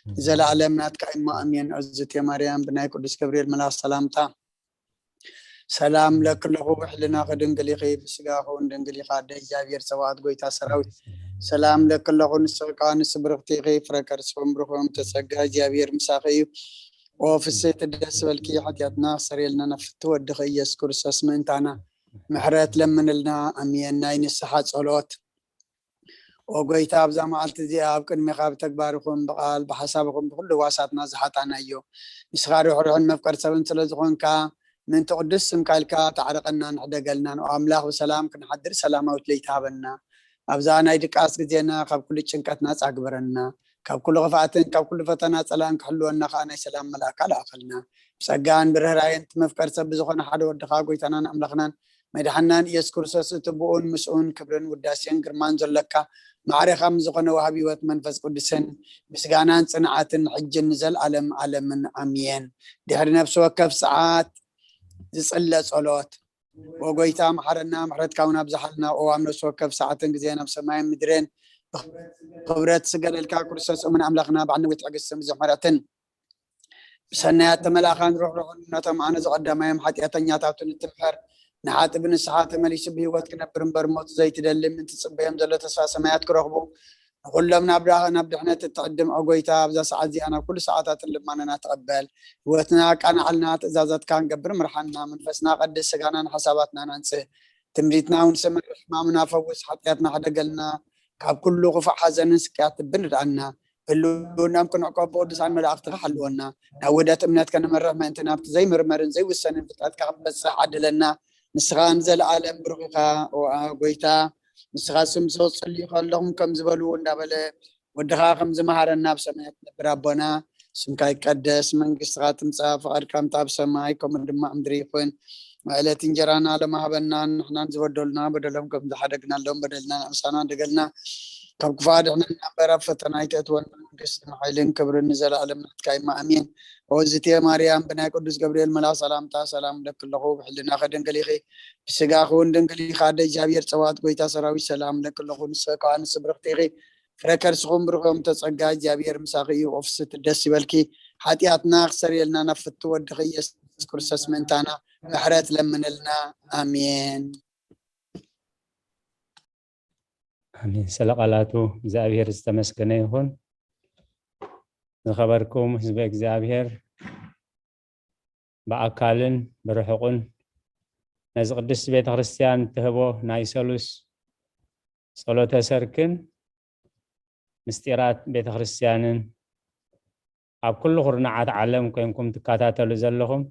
ዘለኣለም ናትካ እሞ ኣሜን። እዝእቴ ማርያም ብናይ ቅዱስ ገብርኤል መልኣኽ ሰላምታ ሰላም ለክለኹ ብሕልናኺ ድንግል ኢኺ ብስጋኺ እውን ድንግል ኢኻ። ኣደ እግዚኣብሔር ጸባኦት ጎይታ ሰራዊት ሰላም ለክለኹ ንስኺ ከኣ ንስብርኽቲ ኢኺ። ፍረ ከርስኹም ብሩኽ ተጸጋ እግዚኣብሔር ምሳኺ እዩ። ኦ ፍስሕቲ ደስ በልኪ ሓጢኣትና ክሰረየልና ነፍቲ ወድኺ ኢየሱስ ክርስቶስ ምእንታና ምሕረት ለምንልና ኣሜን። ናይ ንስሓ ጸሎት። ኦ ጎይታ ኣብዛ መዓልቲ እዚኣ ኣብ ቅድሜኻ ብተግባር ይኹን ብቓል ብሓሳብ ይኹን ብኩሉ ህዋሳትና ዝሓጣናዮ ንስኻ ርሕሩሕን መፍቀር ሰብን ስለ ዝኾንካ ምእንቲ ቅዱስ ስምካ ኢልካ ተዓርቐናን ሕደገልናን። ኦ ኣምላኽ ብሰላም ክንሓድር ሰላማዊት ለይቲ ሃበና። ኣብዛ ናይ ድቃስ ግዜና ካብ ኩሉ ጭንቀት ናጻ ግበረና። ካብ ኩሉ ክፍኣትን ካብ ኩሉ ፈተና ጸላእን ክሕልወና ከኣ ናይ ሰላም መልኣካ ለኣኸልና። ብጸጋን ብርህራየን እቲ መፍቀር ሰብ ብዝኾነ ሓደ ወድኻ ጎይታናን ኣምላኽናን መድሓናን ኢየሱስ ክርስቶስ እቲ ብኡን ምስኡን ክብርን ውዳሴን ግርማን ዘሎካ ማዕሬኻ ምስ ዝኾነ ወሃቢ ህይወት መንፈስ ቅዱስን ምስጋናን ጽንዓትን ሕጅን ንዘልኣለም ኣለምን ኣሜን። ድሕሪ ነፍሲ ወከፍ ሰዓት ዝጽለ ጸሎት። ወጎይታ መሓረና ምሕረትካ እውን ኣብዝሓልና። እዋም ነፍሲ ወከፍ ሰዓትን ግዜ ናብ ሰማይን ምድርን ክብረት ስገደልካ ክርስቶስ እሙን ኣምላኽና በዓል ነዊት ትዕግስትን ብዙሕ ምሕረትን ብሰናያት ተመላእኻን ርሕሩሕን ነቶም ኣነ ዝቐደማዮም ሓጢኣተኛታት ንትምሕር ንሓጢ ብንስሓ ተመሊሱ ብህይወት ክነብር እምበር ሞት ዘይትደሊ ምእንቲ ጽበዮም ዘሎ ተስፋ ሰማያት ክረኽቡ ንኹሎም ናብ ዳ ናብ ድሕነት እትዕድም ኦ ጎይታ ኣብዛ ሰዓት እዚኣ ናብ ኩሉ ሰዓታትን ልማነና ተቐበል። ህይወትና ኣቃናዕልና ትእዛዛትካ ንገብር ምርሓና መንፈስና ቀድስ ስጋናን ሓሳባትናን ኣንጽህ። ትምኒትና እውን ስምር ሕማምና ፈውስ ሓጢኣትና ሕደገልና ካብ ኩሉ ክፉእ ሓዘንን ስቅያት ልብን ርድኣና። ህልውናም ክንዕቆብ ብቅዱሳን መላእኽትኻ ሓልወና። ናብ ውህደት እምነት ከነመርሕ ምእንቲ ናብቲ ዘይምርመርን ዘይውሰንን ፍልጠትካ ክንበጽሕ ዓድለና። ንስኻ ንዘለኣለም ብሩኽ ኢኻ ኦኣ ጎይታ። ንስኻ ስም ሰው ጽልዩ ከለኹም ከም ዝበሉ እንዳበለ ወድኻ ከም ዝመሃረና ኣብ ሰማያት ትነብር ኣቦና ስምካ ይቀደስ መንግስትኻ ትምጻእ ፍቓድካ ምታ ኣብ ሰማይ ከምኡ ድማ ምድሪ ይኹን ዕለት እንጀራና ለማህበና ንሕናን ዝበደሉና በደሎም ከም ዝሓደግናሎም በደልና ንእምሳና ደገልና ካብ ክፉ ኣድሕነና እምበር ኣብ ፈተና ኣይተእትወና መንግስትን ሓይልን ክብርን ንዘለኣለም ናትካ እማ ኣሜን። ኦዝቴ ማርያም ብናይ ቅዱስ ገብርኤል መልኣኽ ሰላምታ ሰላም ለክለኹ ብሕልናኸ ድንግል ኢኺ ብስጋኹ እውን ድንግል ኢኻ ኣደ እግዚኣብሔር ጸዋት ጎይታ ሰራዊት ሰላም ለክለኹ ንስኸ ከኣ ንስብርኽቲ ኢኺ ፍረ ከርስኹም ብሩኽ እዮም ተጸጋ እግዚኣብሔር ምሳኺ እዩ። ኦፍስት ደስ ይበልኪ ሓጢኣትና ክሰርየልና ናብ ፍቱ ወድኺ ኢየሱስ ክርስቶስ ምእንታና ምሕረት ለምንልና ኣሜን። ኣሜን። ስለ ቃላቱ እግዚኣብሔር ዝተመስገነ ይኹን። ዝኸበርኩም ህዝበ እግዚኣብሔር ብኣካልን ብርሑቕን ነዚ ቅድስቲ ቤተ ክርስቲያን ትህቦ ናይ ሰሉስ ጸሎተ ሰርክን ምስጢራት ቤተ ክርስቲያንን ኣብ ኩሉ ኩርናዓት ዓለም ኮይንኩም ትከታተሉ ዘለኹም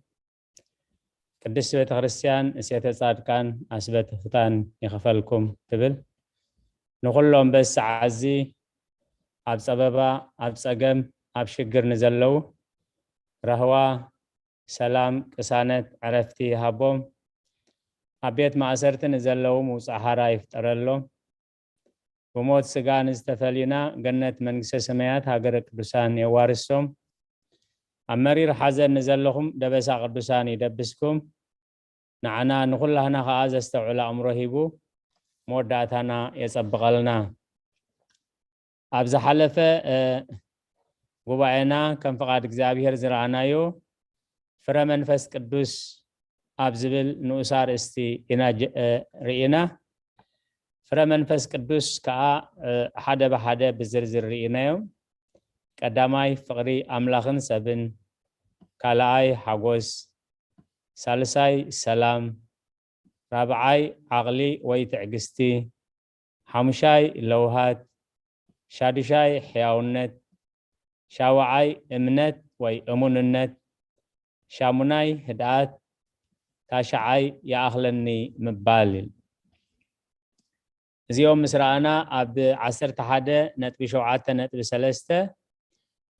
ቅድስቲ ቤተ ክርስቲያን እሴተ ጻድቃን ኣስበትፍታን ይኸፈልኩም ትብል። ንኹሎም በዚ ሰዓት እዚ ኣብ ጸበባ ኣብ ጸገም ኣብ ሽግር ንዘለዉ ራህዋ ሰላም ቅሳነት ዕረፍቲ ይሃቦም። ኣብ ቤት ማእሰርቲ ንዘለዉ ምውጻእ ሓራ ይፍጠረሎም። ብሞት ስጋ ንዝተፈልዩና ገነት መንግስተ ሰማያት ሃገረ ቅዱሳን የዋርሶም። ኣብ መሪር ሓዘን ንዘለኹም ደበሳ ቅዱሳን ይደብስኩም። ንዓና ንኹላህና ኸኣ ዘስተውዕል ኣእምሮ ሂቡ መወዳእታና የጸብቐልና። ኣብ ዝሓለፈ ጉባኤና ከም ፍቓድ እግዚኣብሔር ዝረኣናዮ ፍረ መንፈስ ቅዱስ ኣብ ዝብል ንኡስ ኣርእስቲ ኢና ርኢና። ፍረ መንፈስ ቅዱስ ከዓ ሓደ ብሓደ ብዝርዝር ርኢናዮም። ቀዳማይ ፍቕሪ ኣምላኽን ሰብን፣ ካልኣይ ሓጎስ፣ ሳልሳይ ሰላም፣ ራብዓይ ዓቕሊ ወይ ትዕግስቲ፣ ሓሙሻይ ለውሃት፣ ሻዱሻይ ሕያውነት፣ ሻውዓይ እምነት ወይ እሙንነት፣ ሻሙናይ ህድኣት፣ ታሽዓይ ይኣኽለኒ ምባል። እዚኦም ምስ ረኣና ኣብ ዓሰርተ ሓደ ነጥቢ ሸውዓተ ነጥቢ ሰለስተ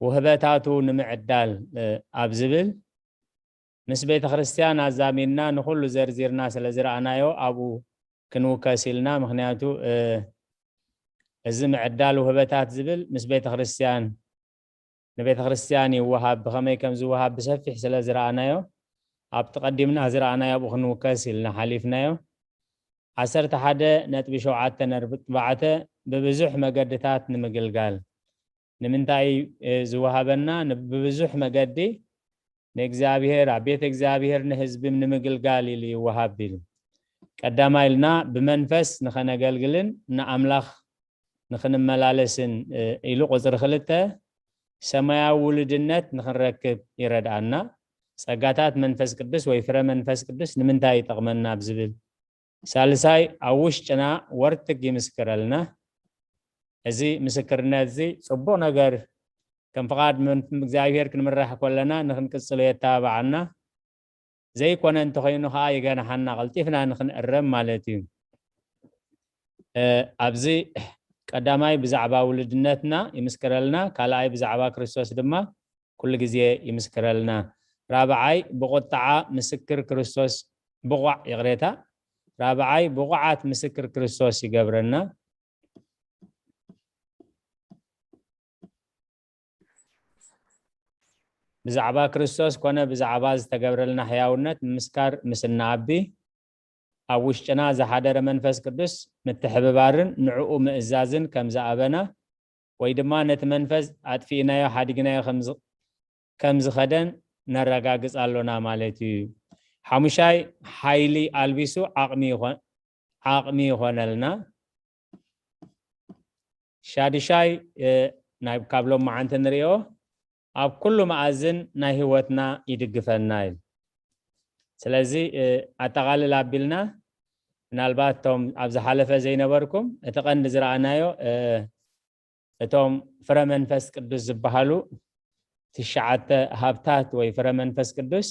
ውህበታቱ ንምዕዳል ኣብ ዝብል ምስ ቤተ ክርስቲያን ኣዛሚድና ንኹሉ ዘርዚርና ስለ ዝረኣናዮ ኣብኡ ክንውከስ ኢልና። ምኽንያቱ እዚ ምዕዳል ውህበታት ዝብል ምስ ቤተ ክርስቲያን ንቤተ ክርስቲያን ይወሃብ ብኸመይ ከም ዝወሃብ ብሰፊሕ ስለ ዝረኣናዮ ኣብቲ ቀዲምና ዝረኣናዮ ኣብኡ ክንውከስ ኢልና ሓሊፍናዮ። ዓሰርተ ሓደ ነጥቢ ሸውዓተ ነጥቢ ኣርባዕተ ብብዙሕ መገድታት ንምግልጋል ንምንታይ ዝወሃበና? ብብዙሕ መገዲ ንእግዚኣብሔር፣ ኣብ ቤት እግዚኣብሔር ንህዝቢ ንምግልጋል ኢሉ ይወሃብ ኢሉ። ቀዳማይ ኢልና ብመንፈስ ንኸነገልግልን ንኣምላኽ ንኽንመላለስን ኢሉ። ቁፅሪ ክልተ ሰማያዊ ውሉድነት ንኽንረክብ ይረድኣና። ጸጋታት መንፈስ ቅዱስ ወይ ፍረ መንፈስ ቅዱስ ንምንታይ ይጠቕመና ኣብ ዝብል። ሳልሳይ ኣብ ውሽጥና ወርትግ ይምስክረልና። እዚ ምስክርነት እዚ ጽቡቕ ነገር ከም ፍቓድ እግዚኣብሔር ክንምራሕ ከለና ንኽንቅጽሎ የተባብዓና። ዘይኮነ እንተኾይኑ ከዓ ይገንሓና፣ ቀልጢፍና ንኽንእረም ማለት እዩ። ኣብዚ ቀዳማይ ብዛዕባ ውሉድነትና ይምስክረልና፣ ካልኣይ ብዛዕባ ክርስቶስ ድማ ኩሉ ግዜ ይምስክረልና። ራብዓይ ብቁጥዓ ምስክር ክርስቶስ ብቑዕ፣ ይቕሬታ፣ ራብዓይ ብቑዓት ምስክር ክርስቶስ ይገብረና። ብዛዕባ ክርስቶስ ኮነ ብዛዕባ ዝተገብረልና ሕያውነት ምምስካር ምስ እንኣቢ፣ ኣብ ውሽጥና ዝሓደረ መንፈስ ቅዱስ ምትሕብባርን ንዕኡ ምእዛዝን ከም ዝኣበና ወይ ድማ ነቲ መንፈስ ኣጥፊእናዮ፣ ሓዲግናዮ ከም ዝ-፣ ከም ዝኸደን ነረጋግጽ ኣሎና ማለት እዩ። ሓሙሻይ ሓይሊ ኣልቢሱ ዓቕሚ ይኾ-፣ ዓቕሚ ይኾነልና። ሻድሻይ ናይ ካብ ሎም መዓንቲ ንሪኦ ኣብ ኩሉ መኣዝን ናይ ህይወትና ይድግፈና እዩ። ስለዚ ኣጠቓልል ኣቢልና ምናልባት እቶም ኣብ ዝሓለፈ ዘይነበርኩም እቲ ቀንዲ ዝረኣናዮ እቶም ፍረ መንፈስ ቅዱስ ዝበሃሉ ትሽዓተ ሃብታት ወይ ፍረ መንፈስ ቅዱስ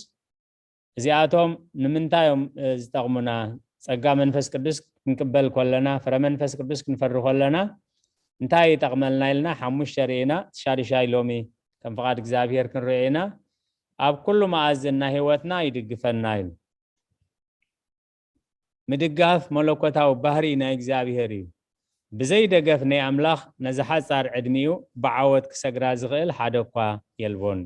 እዚኣቶም ንምንታይ እዮም ዝጠቕሙና? ጸጋ መንፈስ ቅዱስ ክንቅበል ከለና፣ ፍረ መንፈስ ቅዱስ ክንፈሪ ከለና እንታይ ይጠቕመልና ኢልና ሓሙሽተ ርኢና፣ ሻድሻይ ሎሚ ከም ፍቓድ እግዚኣብሔር ክንሪኦ ኢና። ኣብ ኩሉ መኣዝን ናይ ህይወትና ይድግፈና እዩ። ምድጋፍ መለኮታዊ ባህሪ ናይ እግዚኣብሔር እዩ። ብዘይ ደገፍ ናይ ኣምላኽ ነዚ ሓጻር ዕድሚኡ ብዓወት ክሰግራ ዝኽእል ሓደ እኳ የልቦን።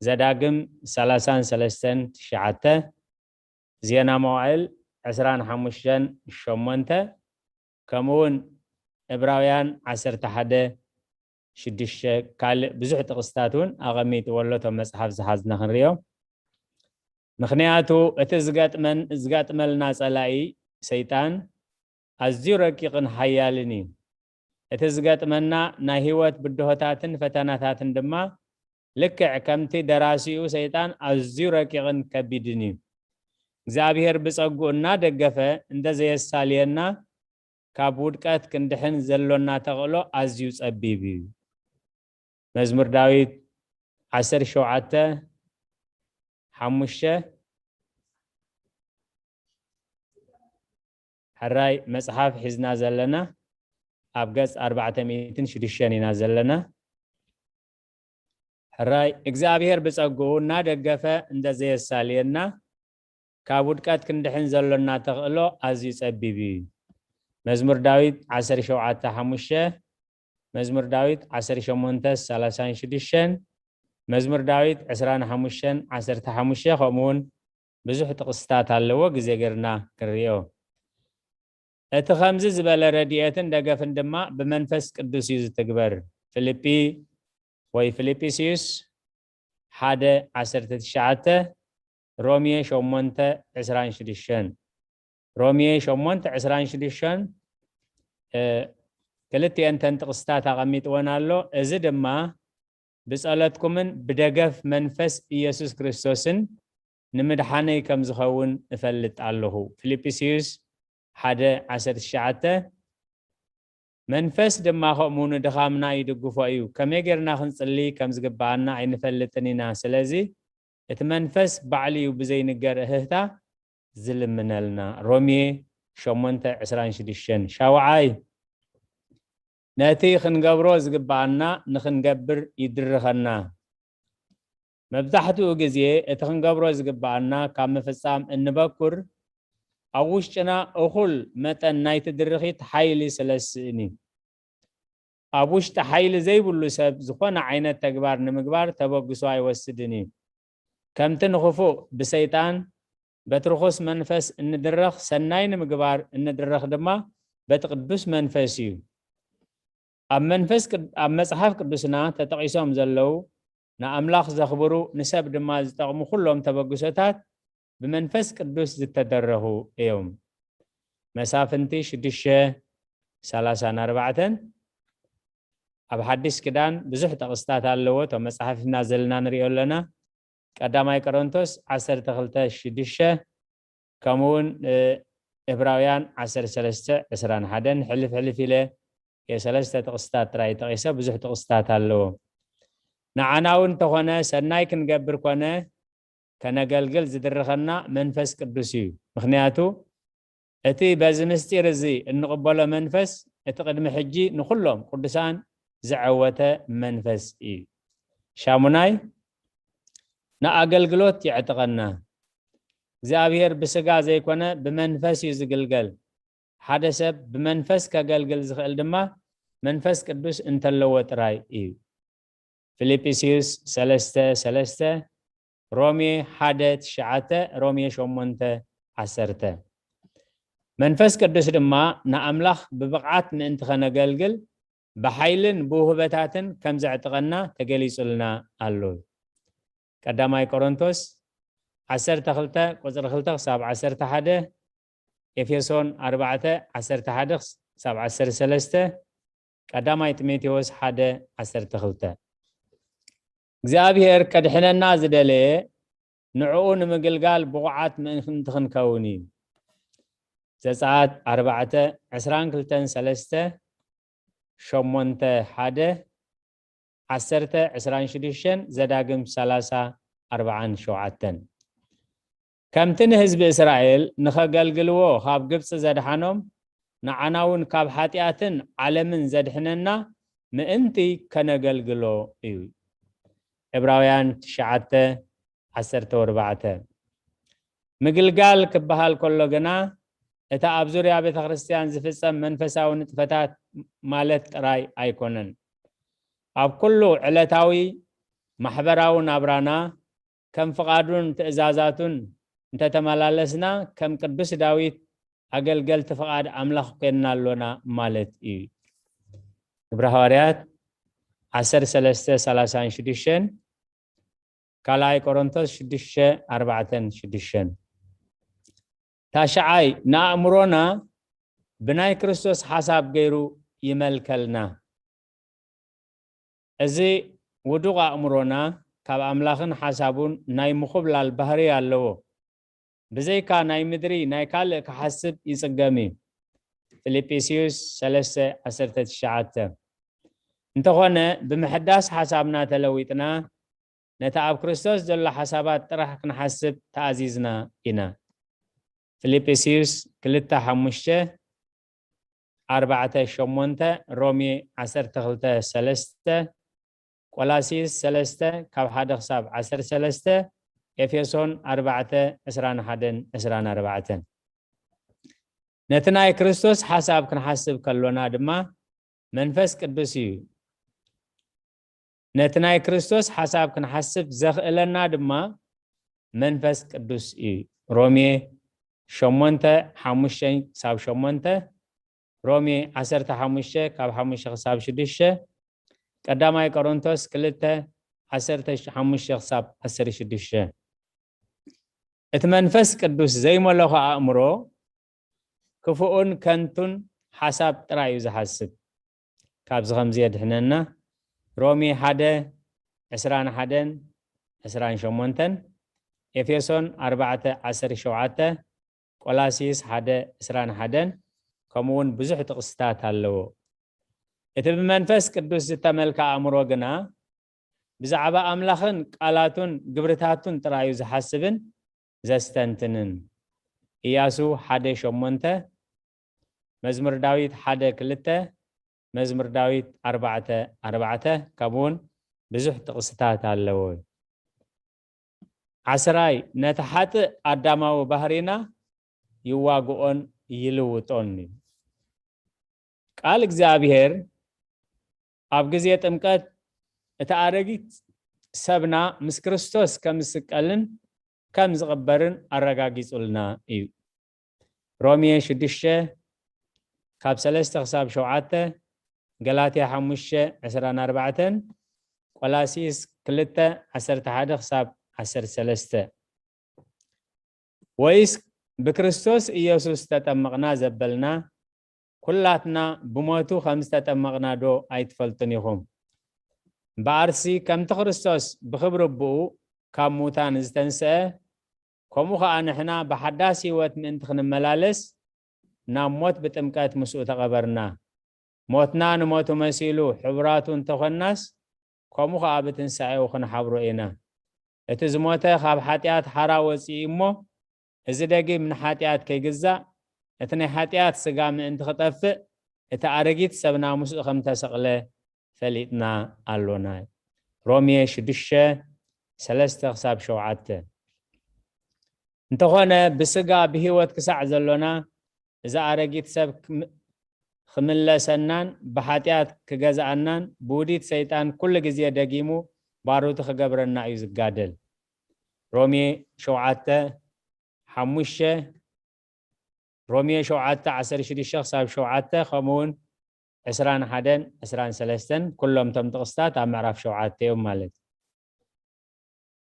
ዘዳግም ሰላሳን ሰለስተን ትሽዓተ፣ ዜና መዋእል ዕስራን ሓሙሽተን ሸሞንተ፣ ከምኡውን ዕብራውያን ዓሰርተ ሓደ ሽዱሽተ ካልእ ብዙሕ ጥቕስታት እውን ኣቐሚጥዎ ኣሎ። እቶም መጽሓፍ ዝሓዝና ክንሪኦ። ምኽንያቱ እቲ ዝገጥመን-፣ ዝገጥመልና ጸላኢ ሰይጣን ኣዝዩ ረቂቕን ሓያልን እዩ። እቲ ዝገጥመና ናይ ህይወት ብድሆታትን ፈተናታትን ድማ ልክዕ ከምቲ ደራሲኡ ሰይጣን ኣዝዩ ረቂቕን ከቢድን እዩ። እግዚኣብሔር ብጸግኡ እናደገፈ እንተዘየሳልየና ካብ ውድቀት ክንድሕን ዘሎና ተኽእሎ ኣዝዩ ጸቢብ እዩ። መዝሙር ዳዊት ዓሰርተ ሸውዓተ ሓሙሽተ፣ ሕራይ መጽሓፍ ሒዝና ዘለና ኣብ ገጽ ኣርባዕተ ሚእትን ሽዱሽተን ኢና ዘለና። ሕራይ እግዚኣብሔር ብጸግኡ እናደገፈ እንተዘየሳልየና ካብ ውድቀት ክንድሕን ዘሎና ተኽእሎ ኣዝዩ ጸቢብ እዩ። መዝሙር ዳዊት ዓሰርተ ሸውዓተ ሓሙሽተ፣ መዝሙር ዳዊት ዓሰርተ ሸሞንተ ሰላሳን ሽዱሽተን፣ መዝሙር ዳዊት ዕስራን ሓሙሽተን ዓሰርተ ሓሙሽተ፣ ከምኡ እውን ብዙሕ ጥቕስታት ኣለዎ፣ ግዜ ገርና ክንሪኦ። እቲ ከምዚ ዝበለ ረድኤትን ደገፍን ድማ ብመንፈስ ቅዱስ እዩ ዝትግበር። ፊልጲ ወይ ፊልጵስዩስ ሓደ ዓሰርተ ትሽዓተ፣ ሮሜ ሸሞንተ ዕስራን ሽዱሽተን። ሮሜ ሸሞንተ ዕስራን ሽዱሽተን፣ እ፣ ክልቲኤን ተን ጥቕስታት ኣቐሚጥወን ኣሎ። እዚ ድማ ብጸሎትኩምን ብደገፍ መንፈስ ኢየሱስ ክርስቶስን ንምድሓነይ ከም ዝኸውን እፈልጥ ኣለኹ። ፊልጵስዩስ ሓደ ዓሰርተ ትሽዓተ፣ መንፈስ ድማ ከምኡ ንድኻምና ይድግፎ እዩ። ከመይ ጌርና ክንጽሊ ከም ዝግብኣና ኣይንፈልጥን ኢና። ስለዚ እቲ መንፈስ ባዕሉ እዩ ብዘይንገር እህህታ ዝልምነልና። ሮሜ ሸሞንተ ዕስራን ሽዱሽተን። ሻውዓይ፣ ነቲ ክንገብሮ ዝግብኣና ንኽንገብር ይድርኸና። መብዛሕትኡ ግዜ እቲ ክንገብሮ ዝግብኣና ካብ ምፍጻም እንበኩር፣ ኣብ ውሽጥና እኹል መጠን ናይቲ ድርኺት ሓይሊ ስለ ዝስእን እዩ። ኣብ ውሽጢ ሓይሊ ዘይብሉ ሰብ ዝኾነ ዓይነት ተግባር ንምግባር ተበግሶ ኣይወስድን እዩ። ከምቲ ንኽፉእ ብሰይጣን፣ በቲ ርኹስ መንፈስ እንድረኽ፣ ሰናይ ንምግባር እንድረኽ ድማ በቲ ቅዱስ መንፈስ እዩ። ኣብ መንፈስ ቅድ-፣ ኣብ መጽሓፍ ቅዱስና ተጠቒሶም ዘለዉ ንኣምላኽ ዘኽብሩ ንሰብ ድማ ዝጠቕሙ ኩሎም ተበግሶታት ብመንፈስ ቅዱስ ዝተደረኹ እዮም። መሳፍንቲ ሽዱሽተ ሰላሳን ኣርባዕተን። ኣብ ሓድሽ ኪዳን ብዙሕ ጥቕስታት ኣለዎ። እቶም መጽሓፍና ዘለና ንሪኦ ኣለና። ቀዳማይ ቆሮንቶስ ዓሰርተ ክልተ ሽዱሽተ፣ ከምኡ እውን፣ እ፣ ዕብራውያን ዓሰርተ ሰለስተ ዕስራን ሓደን። ሕልፍ ሕልፍ ኢለ የሰለስተ ጥቕስታት ጥራይ ጠቒሰ፣ ብዙሕ ጥቕስታት ኣለዎ። ንዓና እውን እንተኾነ ሰናይ ክንገብር ኮነ ከነገልግል ዝድርኸና መንፈስ ቅዱስ እዩ። ምኽንያቱ እቲ በዚ ምስጢር እዚ እንቕበሎ መንፈስ እቲ ቅድሚ ሕጂ ንኹሎም ቅዱሳን ዘዐወተ መንፈስ እዩ። ሻሙናይ፣ ንኣገልግሎት የዕጥቐና። እግዚኣብሔር ብስጋ ዘይኮነ ብመንፈስ እዩ ዝግልገል። ሓደ ሰብ ብመንፈስ ከገልግል ዝኽእል ድማ መንፈስ ቅዱስ እንተለዎ ጥራይ እዩ። ፊልጵስዩስ ሰለስተ ሰለስተ፣ ሮሜ ሓደ ትሽዓተ፣ ሮሜ ሸሞንተ ዓሰርተ። መንፈስ ቅዱስ ድማ ንኣምላኽ ብብቕዓት ምእንቲ ኸነገልግል ብሓይልን ብውህበታትን ከም ዘዕጥቐና ተገሊጹልና ኣሎ። ቀዳማይ ቆሮንቶስ ዓሰርተ ክልተ ቁጽሪ ክልተ ክሳብ ዓሰርተ ሓደ፣ ኤፌሶን ኣርባዕተ ዓሰርተ ሓደ ክሳብ ዓሰርተ ሰለስተ፣ ቀዳማይ ጢሞቴዎስ ሓደ ዓሰርተ ክልተ። እግዚኣብሔር ከድሕነና ዝደለየ ንዕኡ ንምግልጋል ብቑዓት ምእንቲ ክንከውን እዩ። ዘጸኣት ኣርባዕተ ዕስራን ክልተን ሰለስተ፣ ሸሞንተ ሓደ፣ ዓሰርተ ዕስራን ሽዱሽተን፣ ዘዳግም ሰላሳ ኣርባዓን ሸውዓተን። ከምቲ ንህዝቢ እስራኤል ንኸገልግልዎ ካብ ግብጺ ዘድሓኖም፣ ንዓና እውን ካብ ሓጢኣትን ዓለምን ዘድሕነና ምእንቲ ከነገልግሎ እዩ። ዕብራውያን ትሽዓተ ዓሰርተ ኣርባዕተ። ምግልጋል ክበሃል ከሎ ግና፣ እቲ ኣብ ዙርያ ቤተ ክርስቲያን ዝፍጸም መንፈሳዊ ንጥፈታት ማለት ጥራይ ኣይኮነን። ኣብ ኩሉ ዕለታዊ ማሕበራዊ ናብራና ከም ፍቓዱን ትእዛዛቱን እንተተመላለስና፣ ከም ቅዱስ ዳዊት ኣገልገልቲ ፍቓድ ኣምላኽ ኮይንና ኣሎና ማለት እዩ። ግብረ ሃዋርያት ዓሰርተ ሰለስተ ሰላሳን ሽዱሽተን፣ ካልኣይ ቆሮንቶስ ሽዱሽተ ኣርባዕተን ሽዱሽተን። ታሽዓይ፣ ንኣእምሮና ብናይ ክርስቶስ ሓሳብ ገይሩ ይመልከልና። እዚ ውዱቕ ኣእምሮና ካብ ኣምላኽን ሓሳቡን ናይ ምኹብላል ባህሪ ኣለዎ። ብዘይካ ናይ ምድሪ ናይ ካልእ ክሓስብ ይጽገም እዩ። ፊልጵስዩስ ሰለስተ ዓሰርተ ትሽዓተ። እንተኾነ፣ ብምሕዳስ ሓሳብና ተለዊጥና፣ ነቲ ኣብ ክርስቶስ ዘሎ ሓሳባት ጥራሕ ክንሓስብ ተኣዚዝና ኢና። ፊልጵስዩስ ክልተ ሓሙሽተ፣ ኣርባዕተ ሸሞንተ፣ ሮሜ ዓሰርተ ክልተ ሰለስተ፣ ቆላስይስ ሰለስተ ካብ ሓደ ክሳብ ዓሰርተ ሰለስተ፣ ኤፌሶን ኣርባዕተ ዕስራን ሓደን ዕስራን ኣርባዕተን። ነቲ ናይ ክርስቶስ ሓሳብ ክንሓስብ ከሎና ድማ መንፈስ ቅዱስ እዩ። ነቲ ናይ ክርስቶስ ሓሳብ ክንሓስብ ዘኽእለና ድማ መንፈስ ቅዱስ እዩ። ሮሜ ሸሞንተ ሓሙሽተ ክሳብ ሸሞንተ፣ ሮሜ ዓሰርተ ሓሙሽተ ካብ ሓሙሽተ ክሳብ ሽዱሽተ፣ ቀዳማይ ቆሮንቶስ ክልተ ዓሰርተ ሓሙሽተ ክሳብ ዓሰርተ ሽዱሽተ። እቲ መንፈስ ቅዱስ ዘይመለኾ ኣእምሮ ክፉእን ከንቱን ሓሳብ ጥራይ እዩ ዝሓስብ። ካብዚ ከምዚ የድሕነና። ሮሜ ሓደ ዕስራን ሓደን ዕስራን ሸሞንተን፣ ኤፌሶን ኣርባዕተ ዓሰርተ ሸውዓተ፣ ቆላስይስ ሓደ ዕስራን ሓደን፣ ከምኡ እውን ብዙሕ ጥቕስታት ኣለዎ። እቲ ብመንፈስ ቅዱስ ዝተመልከ ኣእምሮ ግና ብዛዕባ ኣምላኽን ቃላቱን ግብርታቱን ጥራዩ ዝሓስብን ዘስተንትንን። ኢያሱ ሓደ ሸሞንተ፣ መዝሙር ዳዊት ሓደ ክልተ፣ መዝሙር ዳዊት ኣርባዕተ ኣርባዕተ፣ ከምኡውን ብዙሕ ጥቕስታት ኣለዎ። ዓስራይ፣ ነቲ ሓጥእ ኣዳማዊ ባህሪና ይዋግኦን ይልውጦን እዩ። ቃል እግዚኣብሔር ኣብ ግዜ ጥምቀት እቲ ኣረጊት ሰብና ምስ ክርስቶስ ከም ዝስቀልን ከም ዝቕበርን ኣረጋጊጹልና እዩ። ሮሜ ሽዱሽተ ካብ ሰለስተ ክሳብ ሸውዓተ፣ ገላትያ ሓሙሽተ ዕስራን ኣርባዕተን፣ ቆላሲስ ክልተ ዓሰርተ ሓደ ክሳብ ዓሰርተ ሰለስተ። ወይስ ብክርስቶስ ኢየሱስ ተጠመቕና ዘበልና ኩላትና ብሞቱ ከም ዝተጠመቕና ዶ ኣይትፈልጡን ኢኹም? እምበኣርሲ ከምቲ ክርስቶስ ብኽብሪ ኣቦኡ ካብ ሙታን ዝተንስአ፣ ከምኡ ኸኣ ንሕና ብሓዳስ ህይወት ምእንቲ ክንመላለስ ናብ ሞት ብጥምቀት ምስኡ ተቐበርና። ሞትና ንሞቱ መሲሉ ሕቡራቱ እንተኾንናስ፣ ከምኡ ኸኣ ብትንሳኤኡ ክንሓብሮ ኢና። እቲ ዝሞተ ካብ ሓጢኣት ሓራ ወጺኡ እሞ፣ እዚ ደጊም ንሓጢኣት ከይግዛእ፣ እቲ ናይ ሓጢኣት ስጋ ምእንቲ ክጠፍእ፣ እቲ ኣረጊት ሰብና ምስኡ ከም ተሰቕለ ፈሊጥና ኣሎና። ሮሜ ሽዱሽተ፣ ሰለስተ ክሳብ ሸውዓተ። እንተኾነ ብስጋ ብህይወት ክሳዕ ዘሎና፣ እዚ ኣረጊት ሰብ ክም-፣ ክምለሰናን ብሓጢኣት ክገዝኣናን ብውዲት ሰይጣን ኩሉ ግዜ ደጊሙ ባሮቱ ክገብረና እዩ ዝጋደል። ሮሜ ሸውዓተ ሓሙሽተ፣ ሮሜ ሸውዓተ ዓሰርተ ሽዱሽተ ክሳብ ሸውዓተ፣ ከምኡ እውን ዕስራን ሓደን ዕስራን ሰለስተን፣ ኩሎም እቶም ጥቕስታት ኣብ ምዕራፍ ሸውዓተ እዮም ማለት እዩ።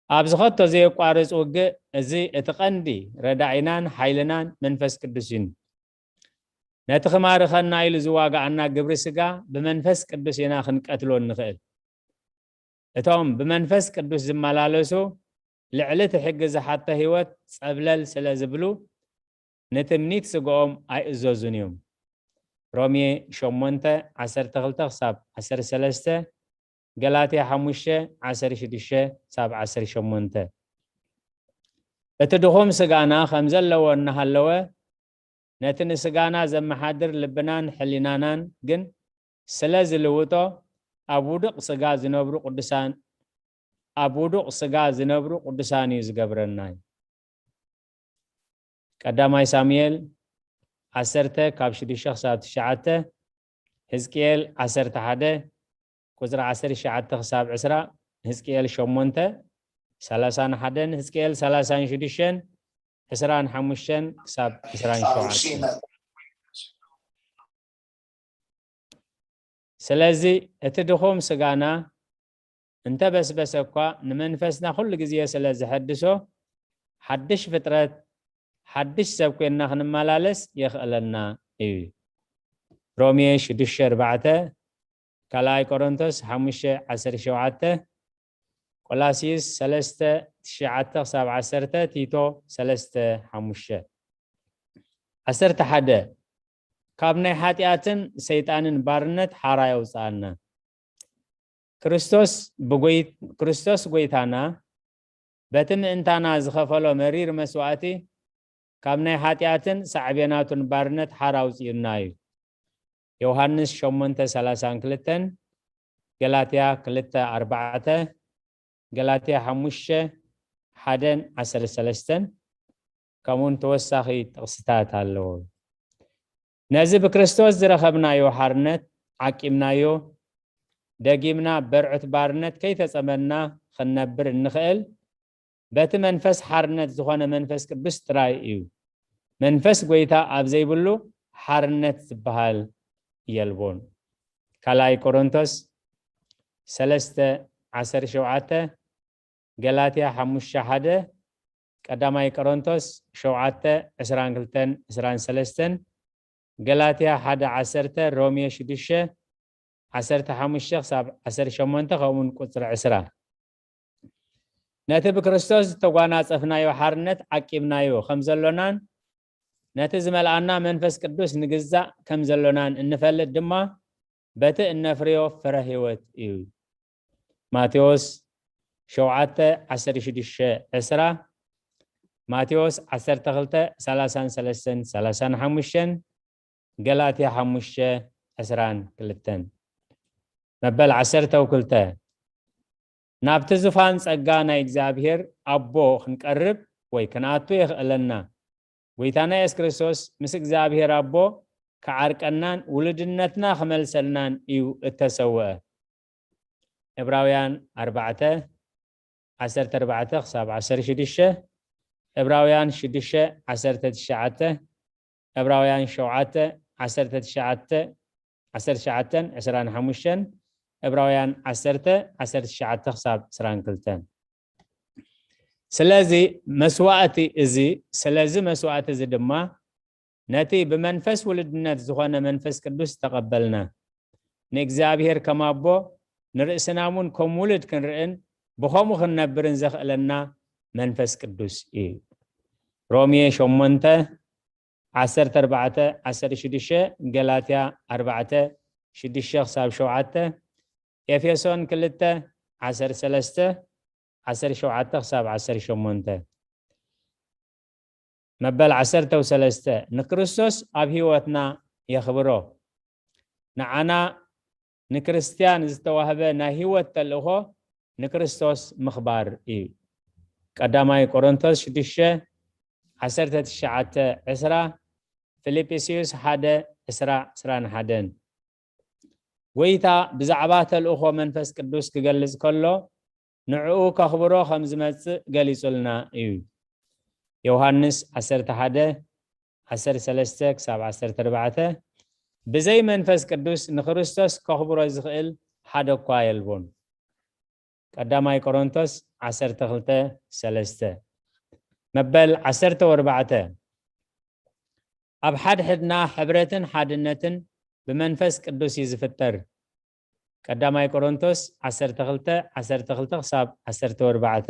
ኣብ ዝኸቶ ዘየቋርጽ ውግእ፣ እዚ እቲ ቀንዲ ረዳኢናን ሓይልናን መንፈስ ቅዱስ እዩ። ነቲ ክማርኸና ኢሉ ዝዋግኣና ግብሪ ስጋ ብመንፈስ ቅዱስ ኢና ክንቀትሎ እንኽእል። እቶም ብመንፈስ ቅዱስ ዝመላለሱ ልዕሊ እቲ ሕጊ ዝሓቶ ህይወት ጸብለል ስለ ዝብሉ ንትምኒት ስግኦም ኣይእዘዙን እዮም። ሮሜ ሸሞንተ ዓሰርተ ክልተ ክሳብ ዓሰርተ ሰለስተ፣ ገላትያ ሓሙሽተ ዓሰርተ ሽዱሽተ ክሳብ ዓሰርተ ሸሞንተ። እቲ ድኹም ስጋና ከም ዘለዎ እናሃለወ ነቲ ንስጋና ዘመሓድር ልብናን ሕሊናናን ግን ስለ ዝልውጦ ኣብ ውዱቕ ስጋ ዝነብሩ ቅዱሳን ኣብ ውዱቕ ስጋ ዝነብሩ ቅዱሳን እዩ ዝገብረና እዩ። ቀዳማይ ሳሙኤል ዓሰርተ ካብ ሽዱሽተ ክሳብ ትሽዓተ፣ ህዝቅኤል ዓሰርተ ሓደ ቁጽሪ ዓሰርተ ትሽዓተ ክሳብ ዕስራ፣ ህዝቅኤል ሸሞንተ ሰላሳን ሓደን፣ ህዝቅኤል ሰላሳን ሽዱሽተን ዕስራን ሓሙሽተን ክሳብ ዕስራን ሸውዓተን። ስለዚ እቲ ድኹም ስጋና እንተበስበሰ እኳ ንመንፈስና ኩሉ ግዜ ስለ ዘሐድሶ ሓድሽ ፍጥረት ሓድሽ ሰብ ኮይንና ክንመላለስ የኽእለና እዩ። ሮሜ ሽዱሽተ ኣርባዕተ፣ ካልኣይ ቆሮንቶስ ሓሙሽተ ዓሰርተ ሸውዓተ፣ ቆላስይስ ሰለስተ ትሽዓተ ክሳብ ዓሰርተ፣ ቲቶ ሰለስተ ሓሙሽተ። ዓሰርተ ሓደ፣ ካብ ናይ ሓጢኣትን ሰይጣንን ባርነት ሓራ የውፅኣና። ክርስቶስ ብጎይ-፣ ክርስቶስ ጎይታና በቲ ምእንታና ዝኸፈሎ መሪር መስዋእቲ ካብ ናይ ሓጢኣትን ሳዕቤናቱን ባርነት ሓራ ኣውፅኡና እዩ። ዮሃንስ ሸሞንተ ሰላሳን ክልተን፣ ገላትያ ክልተ ኣርባዕተ፣ ገላትያ ሓሙሽተ ሓደን ዓሰርተ ሰለስተን፣ ከምኡውን ተወሳኺ ጥቕስታት ኣለዎ። ነዚ ብክርስቶስ ዝረኸብናዮ ሓርነት ዓቂብናዮ፣ ደጊምና በርዑት ባርነት ከይተጸመድና ክንነብር እንኽእል በቲ መንፈስ ሓርነት ዝኾነ መንፈስ ቅዱስ ጥራይ እዩ። መንፈስ ጎይታ ኣብ ዘይብሉ ሓርነት ዝበሃል የልቦን። ካልኣይ ቆሮንቶስ ሰለስተ ዓሰርተ ሸውዓተ፣ ገላትያ ሓሙሽተ ሓደ፣ ቀዳማይ ቆሮንቶስ ሸውዓተ ዕስራን ክልተን ዕስራን ሰለስተን፣ ገላትያ ሓደ ዓሰርተ፣ ሮሜ ሽዱሽተ ዓሰርተ ሓሙሽተ ክሳብ ዓሰርተ ሸሞንተ፣ ከምኡውን ቁጽሪ ዕስራ። ነቲ ብክርስቶስ ዝተጓናጸፍናዮ ሓርነት ዓቂብናዮ ከም ዘሎናን ነቲ ዝመልኣና መንፈስ ቅዱስ ንግዛእ ከም ዘሎናን እንፈልጥ ድማ በቲ እነፍርዮ ፍረ ህይወት እዩ። ማቴዎስ ሸውዓተ ዓሰርተ ሽዱሽተ ዕስራ፣ ማቴዎስ ዓሰርተ ክልተ ሰላሳን ሰለስተን ሰላሳን ሓሙሽተን፣ ገላትያ ሓሙሽተ ዕስራን ክልተን። መበል ዓሰርተ ክልተ፣ ናብቲ ዙፋን ጸጋ ናይ እግዚኣብሔር ኣቦ ክንቀርብ ወይ ክንኣቱ የኽእለና። ጎይታና የሱስ ክርስቶስ ምስ እግዚኣብሔር ኣቦ ክዓርቀናን ውሉድነትና ክመልሰልናን እዩ እተሰውአ። ዕብራውያን ኣርባዕተ ዓሰርተ ኣርባዕተ ክሳብ ዓሰርተ ሽዱሽተ፣ ዕብራውያን ሽዱሽተ ዓሰርተ ትሽዓተ፣ ዕብራውያን ሸውዓተ ዓሰርተ ትሽዓተ ዓሰርተ ትሽዓተን ዕስራን ሓሙሽተን፣ ዕብራውያን ዓሰርተ፣ ዓሰርተ ትሽዓተ ክሳብ ዕስራን ክልተን። ስለዚ መስዋእቲ እዚ፣ ስለዚ መስዋእቲ እዚ ድማ ነቲ ብመንፈስ ውልድነት ዝኾነ መንፈስ ቅዱስ ተቐበልና። ንእግዚኣብሔር ከም ኣቦ፣ ንርእስና እውን ከም ውሉድ ክንርእን ብኸምኡ ክንነብርን ዘኽእለና መንፈስ ቅዱስ እዩ። ሮሜ ሸሞንተ፣ ዓሰርተ ኣርባዕተ፣ ዓሰርተ ሽዱሽተ፣ ገላትያ ኣርባዕተ፣ ሽዱሽተ ክሳብ ሸውዓተ፣ ኤፌሶን ክልተ፣ ዓሰርተ ሰለስተ፣ ዓሰርተ ሸውዓተ ክሳብ ዓሰርተ ሸሞንተ። መበል ዓሰርተ ሰለስተ፣ ንክርስቶስ ኣብ ህይወትና የኽብሮ። ንዓና ንክርስትያን ዝተዋህበ ናይ ህይወት ተልእኾ ንክርስቶስ ምኽባር እዩ። ቀዳማይ ቆሮንቶስ ሽዱሽተ፣ ዓሰርተ ትሽዓተ፣ ዕስራ፣ ፊልጵስዩስ ሓደ፣ ዕስራ፣ ዕስራን ሓደን። ጎይታ ብዛዕባ ተልእኾ መንፈስ ቅዱስ ክገልጽ ከሎ፣ ንዕኡ ከኽብሮ ከም ዝመጽእ ገሊጹልና እዩ። ዮሃንስ ዓሰርተ ሓደ፣ ዓሰርተ ሰለስተ ክሳብ ዓሰርተ ኣርባዕተ፣ ብዘይ መንፈስ ቅዱስ ንክርስቶስ ከኽብሮ ዝኽእል ሓደ እኳ የልቦን። ቀዳማይ ቆሮንቶስ ዓሰርተ ክልተ፣ ሰለስተ። መበል ዓሰርተ ኣርባዕተ፣ ኣብ ሓድሕድና ሕብረትን ሓድነትን ብመንፈስ ቅዱስ እዩ ዝፍጠር። ቀዳማይ ቆሮንቶስ ዓሰርተ ክልተ፣ ዓሰርተ ክልተ ክሳብ ዓሰርተ ኣርባዕተ።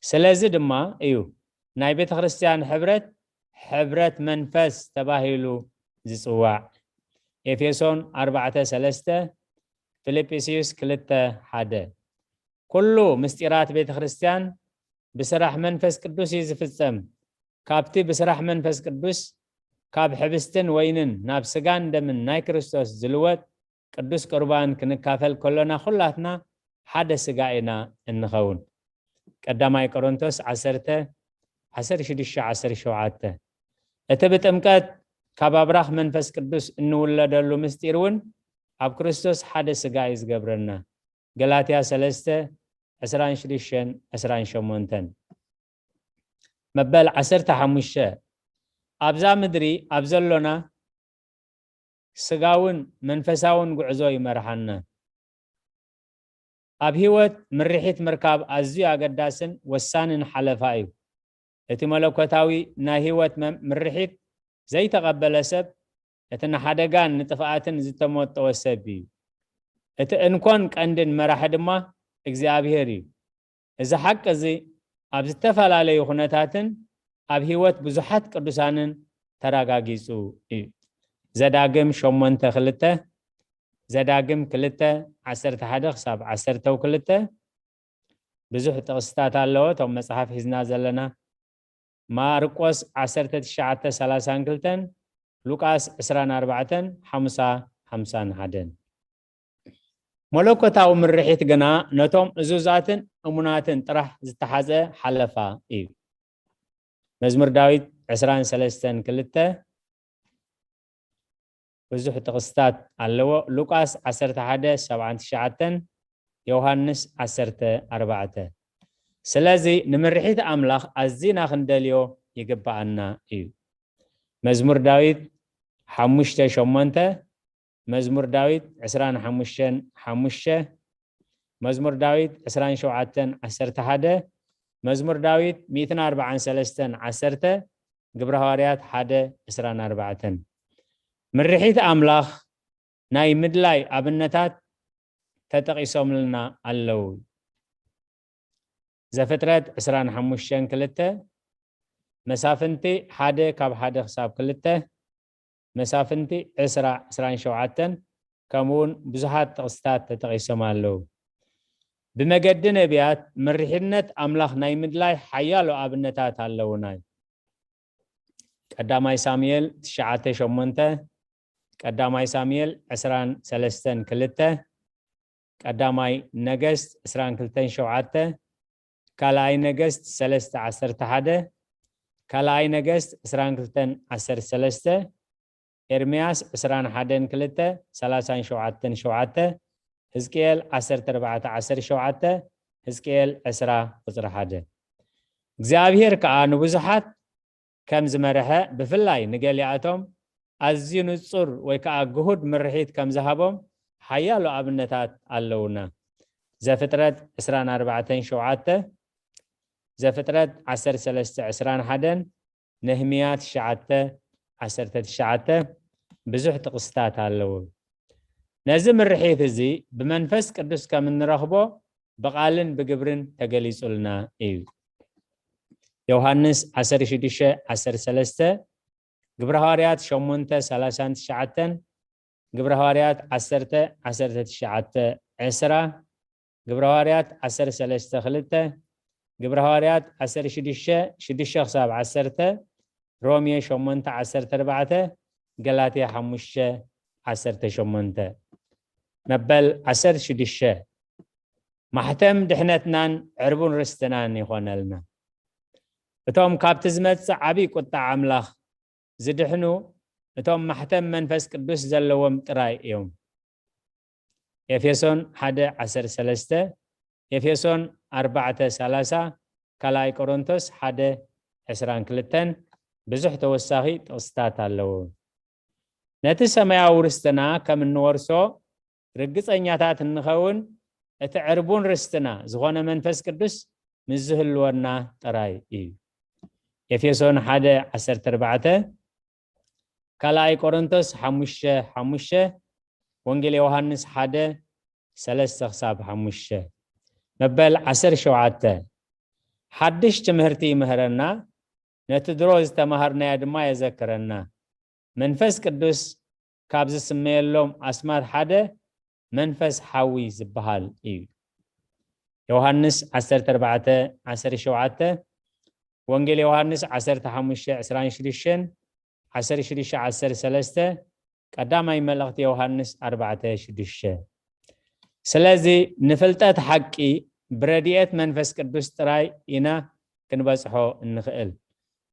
ስለዚ ድማ እዩ ናይ ቤተ ክርስቲያን ሕብረት፣ ሕብረት መንፈስ ተባሂሉ ዝጽዋዕ። ኤፌሶን ኣርባዕተ ሰለስተ፣ ፊልጵስዩስ ክልተ ሓደ። ኩሉ ምስጢራት ቤተ ክርስቲያን ብስራሕ መንፈስ ቅዱስ እዩ ዝፍጸም። ካብቲ ብስራሕ መንፈስ ቅዱስ ካብ ሕብስትን ወይንን ናብ ስጋን ደምን ናይ ክርስቶስ ዝልወጥ ቅዱስ ቁርባን ክንካፈል ከሎና ኩላትና ሓደ ስጋ ኢና እንኸውን። ቀዳማይ ቆሮንቶስ ዓሰርተ፣ ዓሰርተ ሽዱሽተ፣ ዓሰርተ ሸውዓተ። እቲ ብጥምቀት ካብ ኣብራኽ መንፈስ ቅዱስ እንውለደሉ ምስጢር እውን ኣብ ክርስቶስ ሓደ ስጋ እዩ ዝገብረና። ገላትያ ሰለስተ፣ ዕስራን ሽዱሽተን፣ ዕስራን ሸሞንተን። መበል ዓሰርተ ሓሙሽተ፣ ኣብዛ ምድሪ ኣብ ዘሎና ስጋውን መንፈሳውን ጉዕዞ ይመርሓና። ኣብ ህይወት ምርሒት ምርካብ ኣዝዩ ኣገዳስን ወሳንን ሓለፋ እዩ። እቲ መለኮታዊ ናይ ህይወት መ-፣ ምርሒት ዘይተቐበለ ሰብ፣ እቲ ንሓደጋን ንጥፍኣትን ዝተመጠወ ሰብ እዩ። እቲ እንኮን ቀንድን መራሒ ድማ እግዚኣብሔር እዩ። እዚ ሓቂ እዚ ኣብ ዝተፈላለዩ ኩነታትን ኣብ ህይወት ብዙሓት ቅዱሳንን ተረጋጊጹ እዩ። ዘዳግም ሸሞንተ ክልተ፣ ዘዳግም ክልተ፣ ዓሰርተ ሓደ ክሳብ ዓሰርተ ክልተ። ብዙሕ ጥቕስታት ኣለዎ፣ እቶም መጽሓፍ ሒዝና ዘለና። ማርቆስ ዓሰርተ ትሽዓተ፣ ሰላሳን ክልተን፣ ሉቃስ ዕስራን ኣርባዕተን፣ ሓሙሳ፣ ሓምሳን ሓደን። መለኮታዊ ምርሒት ግና ነቶም እዙዛትን እሙናትን ጥራሕ ዝተሓዘ ሓለፋ እዩ። መዝሙር ዳዊት ዕስራን ሰለስተን ክልተ፣ ብዙሕ ጥቕስታት ኣለዎ። ሉቃስ ዓሰርተ ሓደ፣ ሰብዓን ትሽዓተን፣ ዮሃንስ ዓሰርተ ኣርባዕተ። ስለዚ ንምርሒት ኣምላኽ ኣዚና ክንደልዮ ይግብኣና እዩ። መዝሙር ዳዊት ሓሙሽተ ሸሞንተ፣ መዝሙር ዳዊት ዕስራን ሓሙሽተን ሓሙሽተ፣ መዝሙር ዳዊት ዕስራን ሸውዓተን ዓሰርተ ሓደ፣ መዝሙር ዳዊት ሚእትን ኣርባዓን ሰለስተን ዓሰርተ፣ ግብረ ሃዋርያት ሓደ ዕስራን ኣርባዕተን። ምርሒት ኣምላኽ ናይ ምድላይ ኣብነታት ተጠቒሶምልና ኣለዉ። ዘፍጥረት ዕስራን ሓሙሽተን ክልተ፣ መሳፍንቲ ሓደ ካብ ሓደ ክሳብ ክልተ፣ መሳፍንቲ ዕስራ፣ ዕስራን ሸውዓተን፣ ከምኡውን ብዙሓት ጥቕስታት ተጠቒሶም ኣለዉ። ብመገዲ ነቢያት ምርሒነት ኣምላኽ ናይ ምድላይ ሓያሎ ኣብነታት ኣለዉና እዩ። ቀዳማይ ሳሙኤል ትሽዓተ ሸሞንተ፣ ቀዳማይ ሳሙኤል ዕስራን ሰለስተን ክልተ፣ ቀዳማይ ነገስት ዕስራን ክልተን ሸውዓተ፣ ካልኣይ ነገስት ሰለስተ ዓሰርተ ሓደ፣ ካልኣይ ነገስት ዕስራን ክልተን ዓሰርተ ሰለስተ፣ ኤርምያስ ዕስራን ሓደን ክልተ፣ ሰላሳን ሸውዓተን ሸውዓተ፣ ህዝቅኤል ዓሰርተ ኣርባዕተ ዓሰርተ ሸውዓተ፣ ህዝቅኤል ዕስራ ቁጽሪ ሓደ። እግዚኣብሔር ከኣ ንብዙሓት ከም ዝመርሐ፣ ብፍላይ ንገሊኣቶም ኣዝዩ ንጹር ወይ ከዓ ግሁድ ምርሒት ከም ዝሃቦም ሓያሎ ኣብነታት ኣለውና። ዘፍጥረት ዕስራን ኣርባዕተን ሸውዓተ፣ ዘፍጥረት ዓሰርተ ሰለስተ ዕስራን ሓደን፣ ነህምያ ትሽዓተ ዓሰርተ ትሽዓተ ብዙሕ ጥቕስታት ኣለዉ። ነዚ ምርሒት እዚ ብመንፈስ ቅዱስ ከም እንረኽቦ ብቓልን ብግብርን ተገሊጹልና እዩ። ዮሃንስ ዓሰርተ ሽዱሽተ ዓሰርተ ሰለስተ፣ ግብረ ሃዋርያት ሸሞንተ ሰላሳን ትሽዓተን፣ ግብረ ሃዋርያት ዓሰርተ ዓሰርተ ትሽዓተ ዕስራ፣ ግብረ ሃዋርያት ዓሰርተ ሰለስተ ክልተ፣ ግብረ ሃዋርያት ዓሰርተ ሽዱሽተ ሽዱሽተ ክሳብ ዓሰርተ፣ ሮሜ ሸሞንተ ዓሰርተ ኣርባዕተ፣ ገላትያ ሓሙሽተ ዓሰርተ ሸሞንተ። መበል ዓሰርተ ሽዱሽተ፣ ማሕተም ድሕነትናን ዕርቡን ርስትናን ይኾነልና። እቶም ካብቲ ዝመጽእ ዓብዪ ቁጣ ኣምላኽ ዝድሕኑ፣ እቶም ማሕተም መንፈስ ቅዱስ ዘለዎም ጥራይ እዮም። ኤፌሶን ሓደ ዓሰርተ ሰለስተ፣ ኤፌሶን ኣርባዕተ ሰላሳ፣ ካልኣይ ቆሮንቶስ ሓደ ዕስራን ክልተን ብዙሕ ተወሳኺ ጥቕስታት ኣለዉ። ነቲ ሰማያዊ ርስትና ከም እንወርሶ ርግጸኛታት እንኸውን፣ እቲ ዕርቡን ርስትና ዝኾነ መንፈስ ቅዱስ ምስ ዝህልወና ጥራይ እዩ። ኤፌሶን ሓደ ዓሰርተ ኣርባዕተ፣ ካልኣይ ቆሮንቶስ ሓሙሽተ ሓሙሽተ፣ ወንጌል ዮሃንስ ሓደ ሰለስተ ክሳብ ሓሙሽተ። መበል ዓሰርተ ሸውዓተ፣ ሓድሽ ትምህርቲ ይምህረና፣ ነቲ ድሮ ዝተማሃርናዮ ድማ የዘክረና። መንፈስ ቅዱስ ካብ ዝስመየሎም ኣስማት ሓደ መንፈስ ሓዊ ዝበሃል እዩ። ዮሃንስ ዓሰርተ ኣርባዕተ ዓሰርተ ሸውዓተ፣ ወንጌል ዮሃንስ ዓሰርተ ሓሙሽተ ዕስራን ሽዱሽተን፣ ዓሰርተ ሽዱሽተ ዓሰርተ ሰለስተ፣ ቀዳማይ መልእኽቲ ዮሃንስ ኣርባዕተ ሽዱሽተ። ስለዚ ንፍልጠት ሓቂ ብረድኤት መንፈስ ቅዱስ ጥራይ ኢና ክንበጽሖ እንኽእል።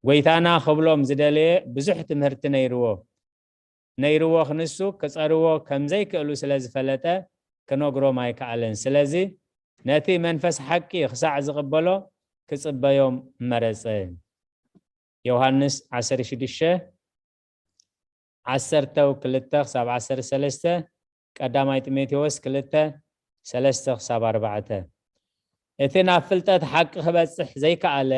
ጎይታና ክብሎም ዝደለየ ብዙሕ ትምህርቲ ነይርዎ። ነይርዎ ክንሱ ክጸርዎ ከም ዘይክእሉ ስለ ዝፈለጠ ክነግሮም ኣይከኣለን። ስለዚ ነቲ መንፈስ ሓቂ ክሳዕ ዝቕበሎ ክጽበዮም መረጸ። ዮሃንስ ዓሰርተ ሽዱሽተ ዓሰርተ ክልተ ክሳብ ዓሰርተ ሰለስተ፣ ቀዳማይ ጢሞቴዎስ ክልተ ሰለስተ ክሳብ ኣርባዕተ። እቲ ናብ ፍልጠት ሓቂ ክበጽሕ ዘይከኣለ፣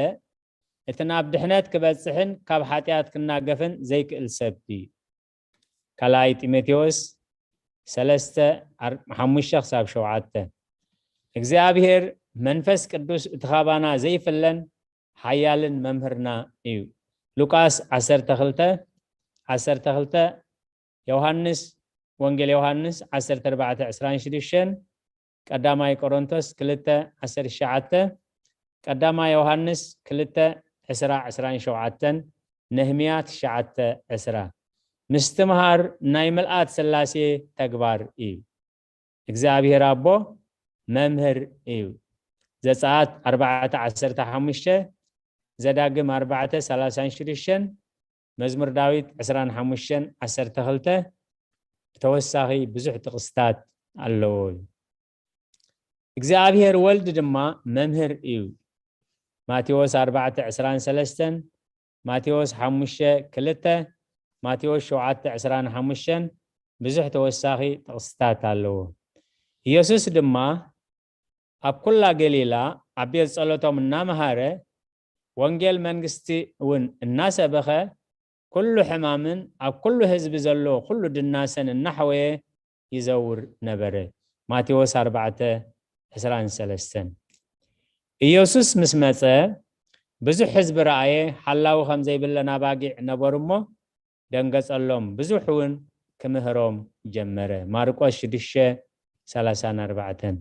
እቲ ናብ ድሕነት ክበጽሕን ካብ ሓጢኣት ክናገፍን ዘይክእል ሰብ እዩ። ካልኣይ ጢሞቴዎስ ሰለስተ፣ ሓሙሽተ ክሳብ ሸውዓተ። እግዚኣብሔር መንፈስ ቅዱስ እቲ ካባና ዘይፍለን ሓያልን መምህርና እዩ። ሉቃስ ዓሰርተ ክልተ ዓሰርተ ክልተ፣ ዮሃንስ፣ ወንጌል ዮሃንስ ዓሰርተ ኣርባዕተ ዕስራን ሽዱሽተን፣ ቀዳማይ ቆሮንቶስ ክልተ ዓሰርተ ትሽዓተ፣ ቀዳማይ ዮሃንስ ክልተ ዕስራ ዕስራን ሸውዓተን፣ ነህምያ ትሽዓተ ዕስራ። ምስትምሃር ናይ ምልኣት ስላሴ ተግባር እዩ። እግዚኣብሔር ኣቦ መምህር እዩ። ዘጸኣት ኣርባዕተ ዓሰርተ ሓሙሽተ፣ ዘዳግም ኣርባዕተ ሰላሳን ሽዱሽተን፣ መዝሙር ዳዊት ዕስራን ሓሙሽተን ዓሰርተ ክልተ፣ ብተወሳኺ ብዙሕ ጥቕስታት ኣለዎ እዩ። እግዚኣብሔር ወልድ ድማ መምህር እዩ። ማቴዎስ ኣርባዕተ ዕስራን ሰለስተን፣ ማቴዎስ ሓሙሽተ ክልተ፣ ማቴዎስ ሸውዓተ ዕስራን ሓሙሽተን ብዙሕ ተወሳኺ ጥቕስታት ኣለዎ። ኢየሱስ ድማ ኣብ ኩላ ገሊላ ኣብ ቤት ጸሎቶም እናመሃረ፣ ወንጌል መንግስቲ እውን እናሰበኸ፣ ኩሉ ሕማምን ኣብ ኩሉ ህዝቢ ዘሎ ኩሉ ድናሰን እናሐወየ ይዘውር ነበረ። ማቴዎስ ኣርባዕተ ዕስራን ሰለስተን። ኢየሱስ ምስ መጸ፣ ብዙሕ ህዝቢ ረኣየ፣ ሓላዊ ከም ዘይብለን ኣባጊዕ ነበሩ እሞ፣ ደንገጸሎም፣ ብዙሕ እውን ክምህሮም ጀመረ። ማርቆስ ሽዱሽተ ሰላሳን ኣርባዕተን።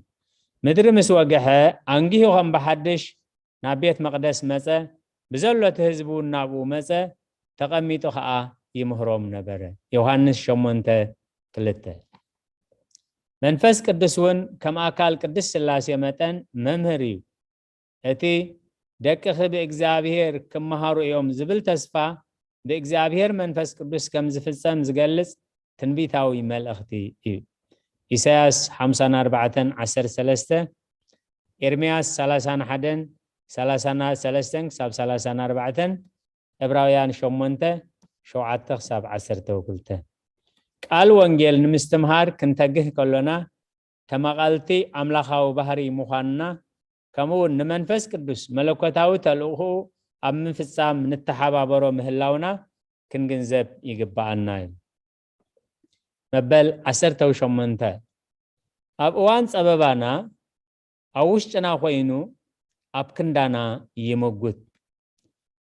ምድሪ ምስ ወግሐ፣ ኣንጊሁ ከም ብሓድሽ ናብ ቤት መቕደስ መጸ፣ ብዘሎ እቲ ህዝቢ እውን ናብኡ መጸ፣ ተቐሚጡ ኸኣ ይምህሮም ነበረ። ዮሃንስ ሸሞንተ ክልተ። መንፈስ ቅዱስ እውን ከም ኣካል ቅድስት ስላሴ መጠን መምህር እዩ። እቲ ደቅኺ ብእግዚኣብሔር ክመሃሩ እዮም ዝብል ተስፋ ብእግዚኣብሔር መንፈስ ቅዱስ ከም ዝፍጸም ዝገልጽ ትንቢታዊ መልእኽቲ እዩ። ኢሳያስ ሓምሳን ኣርባዕተን ዓሰርተ ሰለስተ፣ ኤርምያስ ሰላሳን ሓደን፣ ሰላሳን ሰለስተን ክሳብ ሰላሳን ኣርባዕተን፣ ዕብራውያን ሸሞንተ ሸውዓተ ክሳብ ዓሰርተ ክልተ። ቃል ወንጌል ንምስትምሃር ክንተግህ ከሎና ተመቐልቲ ኣምላኻዊ ባህሪ ምዃንና፣ ከምኡ እውን ንመንፈስ ቅዱስ መለኮታዊ ተልእኾኡ ኣብ ምፍጻም ንተሓባበሮ ምህላውና ክንግንዘብ ይግብኣና እዩ። መበል ዓሰርተ ሸሞንተ። ኣብ እዋን ጸበባና ኣብ ውሽጥና ኮይኑ ኣብ ክንዳና ይምጉት።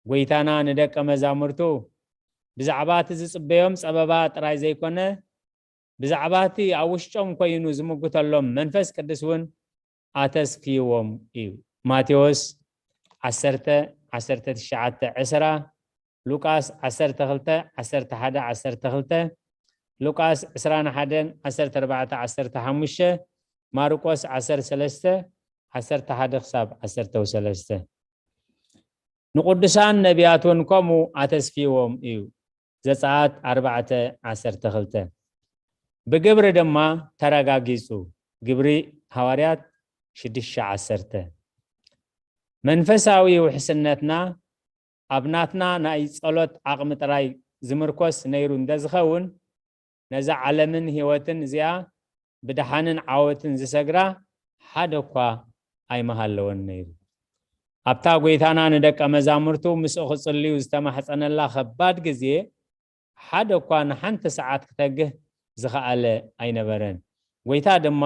ጎይታና ንደቀ መዛሙርቱ ብዛዕባ እቲ ዝጽበዮም ጸበባ ጥራይ ዘይኮነ፣ ብዛዕባ እቲ ኣብ ውሽጦም ኮይኑ ዝምጉተሎም መንፈስ ቅዱስ እውን ኣተስፍይዎም እዩ። ማቴዎስ ዓሰርተ፣ ዓሰርተ ትሽዓተ፣ ዕስራ፣ ሉቃስ ዓሰርተ ክልተ፣ ዓሰርተ ሓደ፣ ዓሰርተ ክልተ፣ ሉቃስ ዕስራን ሓደን፣ ዓሰርተ ኣርባዕተ፣ ዓሰርተ ሓሙሽተ፣ ማርቆስ ዓሰርተ ሰለስተ፣ ዓሰርተ ሓደ ክሳብ ዓሰርተ ሰለስተ። ንቅዱሳን ነቢያት እውን ከምኡ ኣተስፍይዎም እዩ። ዘጸኣት ኣርባዕተ፣ ዓሰርተ ክልተ። ብግብሪ ድማ ተረጋጊጹ። ግብሪ ሃዋርያት ሽዱሽተ፣ ዓሰርተ። መንፈሳዊ ውሕስነትና ኣብ ናትና ናይ ጸሎት ዓቕሚ ጥራይ ዝምርኮስ ነይሩ እንተዝኸውን፣ ነዛ ዓለምን ህይወትን እዚኣ ብደሓንን ዓወትን ዝሰግራ ሓደ እኳ ኣይምሃለወን ነይሩ። ኣብታ ጎይታና ንደቀ መዛሙርቱ ምስኡ ክጽልዩ ዝተማሕጸነላ ከባድ ግዜ፣ ሓደ እኳ ንሓንቲ ሰዓት ክተግህ ዝኸኣለ ኣይነበረን። ጎይታ ድማ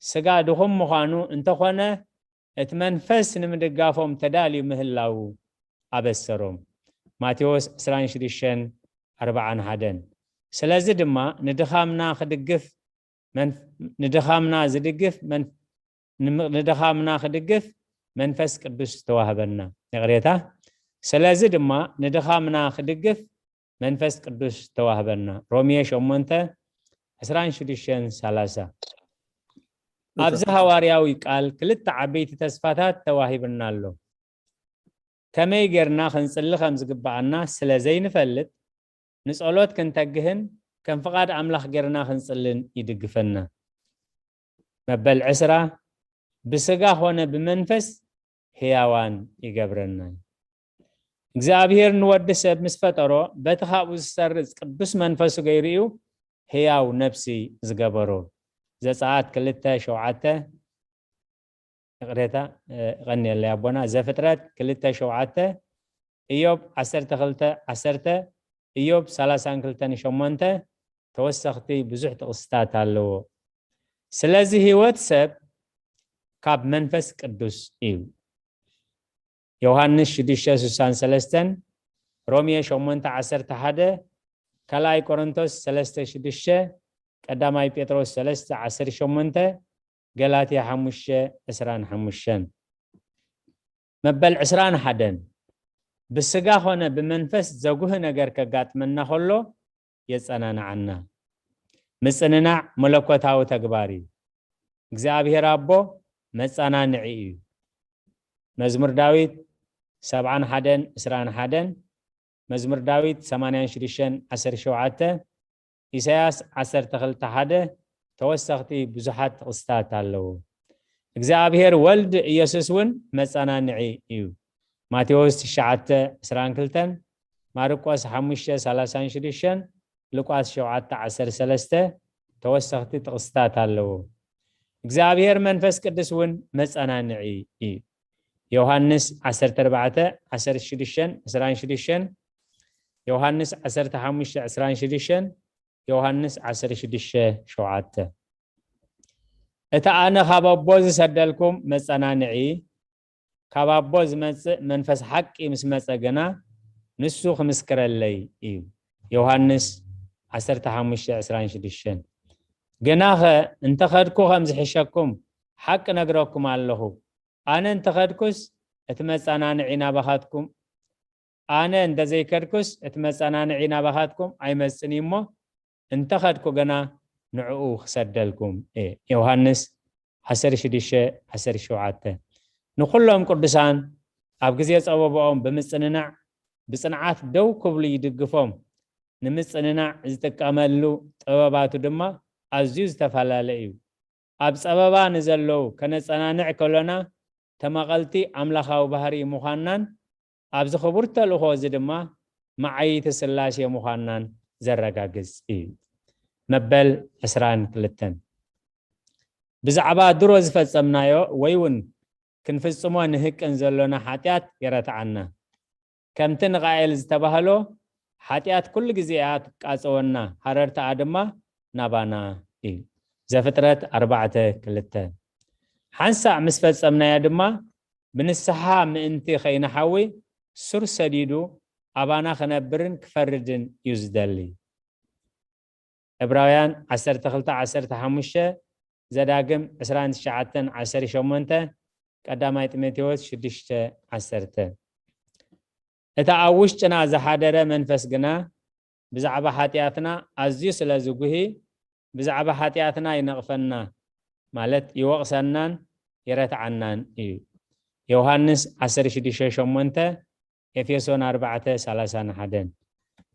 ስጋ ድኹም ምዃኑ እንተኾነ፣ እቲ መንፈስ ንምድጋፎም ተዳልዩ ምህላዉ ኣበሰሮም። ማቴዎስ ዕስራን ሽዱሽተን፣ ኣርባዓን ሓደን። ስለዚ ድማ ንድኻምና ክድግፍ መን-፣ ንድኻምና ዝድግፍ መን-፣ ንም-፣ ንድኻምና ክድግፍ መንፈስ ቅዱስ ተዋህበና። ይቕሬታ። ስለዚ ድማ ንድኻምና ክድግፍ መንፈስ ቅዱስ ተዋህበና። ሮሜ ሸሞንተ፣ ዕስራን ሽዱሽተን፣ ሰላሳ። ኣብዚ ሃዋርያዊ ቃል ክልተ ዓበይቲ ተስፋታት ተዋሂብና ኣሎ። ከመይ ጌርና ክንጽሊ ከም ዝግብኣና ስለ ዘይንፈልጥ፣ ንጸሎት ክንተግህን ከም ፍቓድ ኣምላኽ ጌርና ክንጽልን ይድግፈና። መበል ዕስራ፣ ብስጋ ኾነ ብመንፈስ ሕያዋን ይገብረና። እግዚኣብሔር ንወዲ ሰብ ምስ ፈጠሮ፣ በቲ ካብኡ ዝሰርጽ ቅዱስ መንፈሱ ገይሩ እዩ ሕያው ነፍሲ ዝገበሮ። ዘጸኣት ክልተ ሸውዓተ፣ ይቕሬታ፣ እ፣ ይቐንየለይ ኣቦና። ዘፍጥረት ክልተ ሸውዓተ፣ ኢዮብ ዓሰርተ ክልተ ዓሰርተ፣ ኢዮብ ሰላሳን ክልተን ሸሞንተ፣ ተወሰኽቲ ብዙሕ ጥቕስታት ኣለዎ። ስለዚ ህይወት ሰብ ካብ መንፈስ ቅዱስ እዩ። ዮሃንስ ሽዱሽተ ስሳን ሰለስተን፣ ሮሜ ሸሞንተ ዓሰርተ ሓደ፣ ካልኣይ ቆሮንቶስ ሰለስተ ሽዱሽተ፣ ቀዳማይ ጴጥሮስ ሰለስተ ዓሰርተ ሸሞንተ፣ ገላትያ ሓሙሽተ ዕስራን ሓሙሽተን። መበል ዕስራን ሓደን፣ ብስጋ ኾነ ብመንፈስ ዘጉህ ነገር ከጋጥመና ኸሎ የጸናንዓና። ምጽንናዕ መለኮታዊ ተግባር እዩ። እግዚኣብሔር ኣቦ መጸናንዒ እዩ። መዝሙር ዳዊት ሰብዓን ሓደን፣ ዕስራን ሓደን፣ መዝሙር ዳዊት ሰማንያን ሽዱሽተን፣ ዓሰርተ ሸውዓተ፣ ኢሳያስ ዓሰርተ ክልተ ሓደ፣ ተወሰኽቲ ብዙሓት ጥቕስታት ኣለዉ። እግዚኣብሔር ወልድ ኢየሱስ እውን መጸናንዒ እዩ። ማቴዎስ ትሽዓተ ዕስራን ክልተን፣ ማርቆስ ሓሙሽተ ሰላሳን ሽዱሽተን፣ ሉቃስ ሸውዓተ ዓሰርተ ሰለስተ፣ ተወሰኽቲ ጥቕስታት ኣለዉ። እግዚኣብሔር መንፈስ ቅዱስ እውን መጸናንዒ እዩ። ዮሃንስ ዓሰርተ ኣርባዕተ ዓሰርተ ሽዱሽተን፣ ዕስራን ሽዱሽተን፣ ዮሃንስ ዓሰርተ ሓሙሽተ ዕስራን ሽዱሽተን፣ ዮሃንስ ዓሰርተ ሽዱሽተ ሸውዓተ። እቲ ኣነ ካብ ኣቦ ዝሰደልኩም መጸናንዒ፣ ካብ ኣቦ ዝመጽእ መንፈስ ሓቂ ምስ መጸ ግና፣ ንሱ ክምስክረለይ እዩ። ዮሃንስ ዓሰርተ ሓሙሽተ ዕስራን ሽዱሽተን። ግናኸ እንተ ኸድኩ ኸም ዝሕሸኩም ሓቂ ነግረኩም ኣለኹ። ኣነ እንተ ኸድኩስ እቲ መጸናንዒ ናባኻትኩም፣ ኣነ እንተ ዘይከድኩስ እቲ መጸናንዒ ናባኻትኩም ኣይመጽን እዩ እሞ፣ እንተ ኸድኩ ግና ንዕኡ ክሰደልኩም እየ። ዮሃንስ ዓሰርተ ሽዱሽተ ዓሰርተ ሸውዓተ። ንኹሎም ቅዱሳን ኣብ ግዜ ጸበባኦም ብምጽንናዕ፣ ብጽንዓት ደው ክብሉ ይድግፎም። ንምጽንናዕ ዝጥቀመሉ ጥበባቱ ድማ ኣዝዩ ዝተፈላለየ እዩ። ኣብ ጸበባ ንዘለዉ ከነጸናንዕ ከሎና፣ ተመቐልቲ ኣምላኻዊ ባህሪ ምዃንናን ኣብዚ ክቡር ተልእኾ እዚ ድማ መዓይቲ ስላሴ ምዃንናን ዘረጋግጽ እዩ። መበል ዕስራን ክልተን፣ ብዛዕባ ድሮ ዝፈጸምናዮ ወይ እውን ክንፍጽሞ ንህቅን ዘሎና ሓጢኣት የረትዓና። ከምቲ ንቃኤል ዝተባህሎ፣ ሓጢኣት ኩሉ ግዜ እያ ትቃጸወና፣ ሃረርታኣ ድማ ናባና እዩ። ዘፍጥረት ኣርባዕተ ክልተ። ሓንሳእ ምስ ፈጸምናያ ድማ፣ ብንስሓ ምእንቲ ከይንሓዊ፣ ሱር ሰዲዱ ኣባና ክነብርን ክፈርድን እዩ ዝደሊ። ዕብራውያን ዓሰርተ ክልተ ዓሰርተ ሓሙሽተ፣ ዘዳግም ዕስራን ትሽዓተን ዓሰርተ ሸሞንተ፣ ቀዳማይ ጢሞቴዎስ ሽዱሽተ ዓሰርተ። እቲ ኣብ ውሽጥና ዝሓደረ መንፈስ ግና ብዛዕባ ሓጢኣትና ኣዝዩ ስለ ዝጉሂ፣ ብዛዕባ ሓጢኣትና ይነቕፈና፣ ማለት ይወቕሰናን ይረትዓናን እዩ። ዮሃንስ ዓሰርተ ሽዱሽተ ሸሞንተ፣ ኤፌሶን ኣርባዕተ ሰላሳን ሓደን።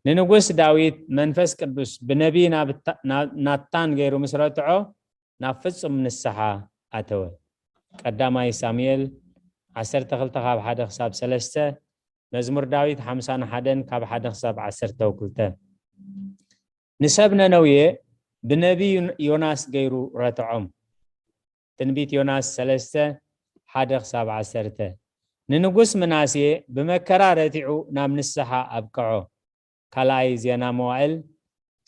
ንንጉስ ዳዊት መንፈስ ቅዱስ ብነቢይ ናብታ-፣ ና-፣ ናታን ገይሩ ምስ ረትዖ፣ ናብ ፍጹም ንስሓ ኣተወ። ቀዳማይ ሳሙኤል ዓሰርተ ክልተ ካብ ሓደ ክሳብ ሰለስተ፣ መዝሙር ዳዊት ሓምሳን ሓደን ካብ ሓደ ክሳብ ዓሰርተ ክልተ። ንሰብ ነነውየ ብነቢይ ዮናስ ገይሩ ረትዖም። ትንቢት ዮናስ ሰለስተ፣ ሓደ ክሳብ ዓሰርተ። ንንጉስ ምናሴ ብመከራ ረቲዑ ናብ ንስሓ ኣብቅዖ። ካልኣይ ዜና መዋእል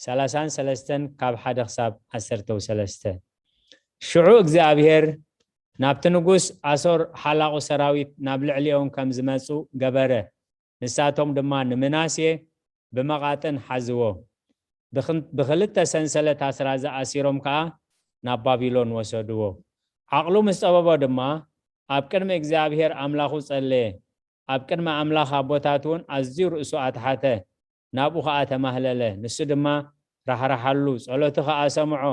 ሰላሳን ሰለስተን ካብ ሓደ ክሳብ ዓሰርተ ሰለስተ። ሽዑ እግዚኣብሔር ናብቲ ንጉስ ኣሶር ሓላቑ ሰራዊት ናብ ልዕሊኦም ከም ዝመጹ ገበረ። ንሳቶም ድማ ንምናሴ ብመቓጥን ሓዝዎ። ብኽን-፣ ብኽልተ ሰንሰለት ኣስራዚ ኣሲሮም ከኣ ናብ ባቢሎን ወሰድዎ። ዓቕሉ ምስ ጸበቦ ድማ ኣብ ቅድሚ እግዚኣብሔር ኣምላኹ ጸለየ። ኣብ ቅድሚ ኣምላኽ ኣቦታት እውን ኣዝዩ ርእሱ ኣትሓተ፣ ናብኡ ኸኣ ተማህለለ። ንሱ ድማ ራሕራሓሉ፣ ጸሎቱ ኸኣ ሰምዖ፣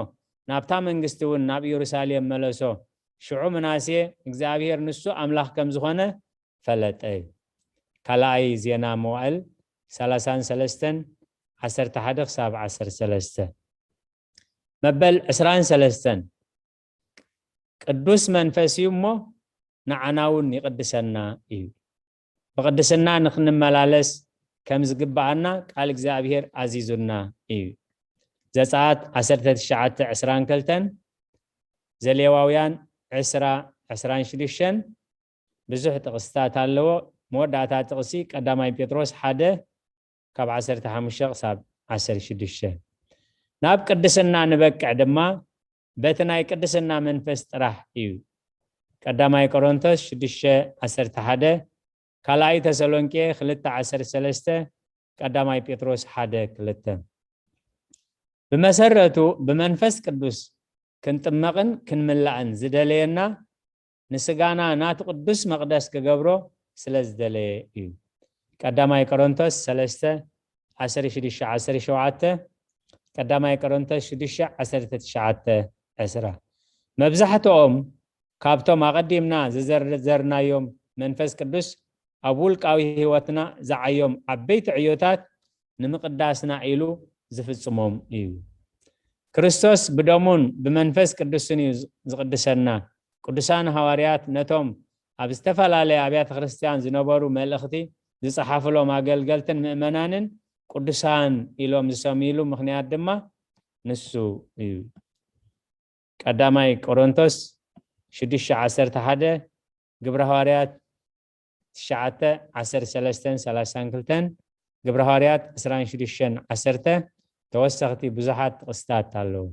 ናብታ መንግስቲ እውን ናብ ኢየሩሳሌም መለሶ። ሽዑ ምናሴ እግዚኣብሔር ንሱ ኣምላኽ ከም ዝኾነ ፈለጠ። ካልኣይ ዜና መዋእል ሰላሳን ሰለስተን፣ ዓሰርተ ሓደ ክሳብ ዓሰርተ ሰለስተ። መበል ዕስራን ሰለስተን፣ ቅዱስ መንፈስ እዩ እሞ ንዓና እውን ይቕድሰና እዩ። ብቕድስና ንኽንመላለስ ከም ዝግብኣና ቃል እግዚኣብሔር ኣዚዙና እዩ። ዘጸኣት ዓሰርተ ትሽዓተ ዕስራን ክልተን፣ ዘሌዋውያን ዕስራ ዕስራን ሽዱሽተን፣ ብዙሕ ጥቕስታት ኣለዎ። መወዳእታ ጥቕሲ ቀዳማይ ጴጥሮስ ሓደ ካብ ዓሰርተ ሓሙሽተ ክሳብ ዓሰርተ ሽዱሽተ። ናብ ቅድስና ንበቅዕ ድማ በቲ ናይ ቅድስና መንፈስ ጥራሕ እዩ። ቀዳማይ ቆሮንቶስ ሽዱሽተ ዓሰርተ ሓደ፣ ካልኣይ ተሰሎንቄ ክልተ ዓሰርተ ሰለስተ፣ ቀዳማይ ጴጥሮስ ሓደ ክልተ። ብመሰረቱ ብመንፈስ ቅዱስ ክንጥመቕን ክንምላእን ዝደለየና ንስጋና ናቱ ቅዱስ መቕደስ ክገብሮ ስለ ዝደለየ እዩ። ቀዳማይ ቆሮንቶስ ሰለስተ ዓሰርተ ሽዱሽተ ዓሰርተ ሸውዓተ፣ ቀዳማይ ቆሮንቶስ ሽዱሽተ ዓሰርተ ትሽዓተ ዕስራ። መብዛሕትኦም ካብቶም ኣቐዲምና ዝዘርዘርናዮም መንፈስ ቅዱስ ኣብ ውልቃዊ ህይወትና ዝዓዮም ዓበይቲ ዕዮታት ንምቕዳስና ኢሉ ዝፍጽሞም እዩ። ክርስቶስ ብደሙን ብመንፈስ ቅዱስን እዩ ዝቕድሰና። ቅዱሳን ሃዋርያት ነቶም ኣብ ዝተፈላለያ ኣብያተ ክርስቲያን ዝነበሩ መልእኽቲ ዝጸሓፍሎም ኣገልገልትን ምእመናንን ቅዱሳን ኢሎም ዝሰምይሉ ምኽንያት ድማ ንሱ እዩ። ቀዳማይ ቆሮንቶስ ሽዱሽተ ዓሰርተ ሓደ፣ ግብረ ሃዋርያት ትሽዓተ ዓሰርተ ሰለስተን ሰላሳን ክልተን፣ ግብረ ሃዋርያት ዕስራን ሽዱሽተን ዓሰርተ፣ ተወሰኽቲ ብዙሓት ጥቕስታት ኣለዉ።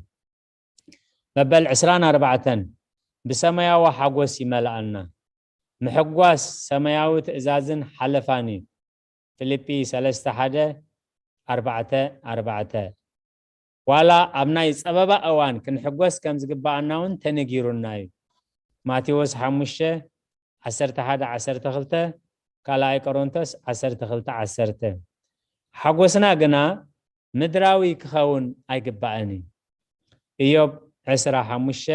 መበል ዕስራን ኣርባዕተን፣ ብሰማያዊ ሓጎስ ይመልኣና። ምሕጓስ ሰማያዊ ትእዛዝን ሓለፋን እዩ። ፊልጲ ሰለስተ ሓደ፣ ኣርባዕተ ኣርባዕተ። ዋላ ኣብ ናይ ጸበባ እዋን ክንሕጎስ ከም ዝግብኣና እውን ተነጊሩና እዩ። ማቴዎስ ሓሙሽተ ዓሰርተ ሓደ ዓሰርተ ክልተ፣ ካልኣይ ቆሮንቶስ ዓሰርተ ክልተ ዓሰርተ። ሓጎስና ግና ምድራዊ ክኸውን ኣይግባእን እዩ። ኢዮብ ዕስራ ሓሙሽተ፣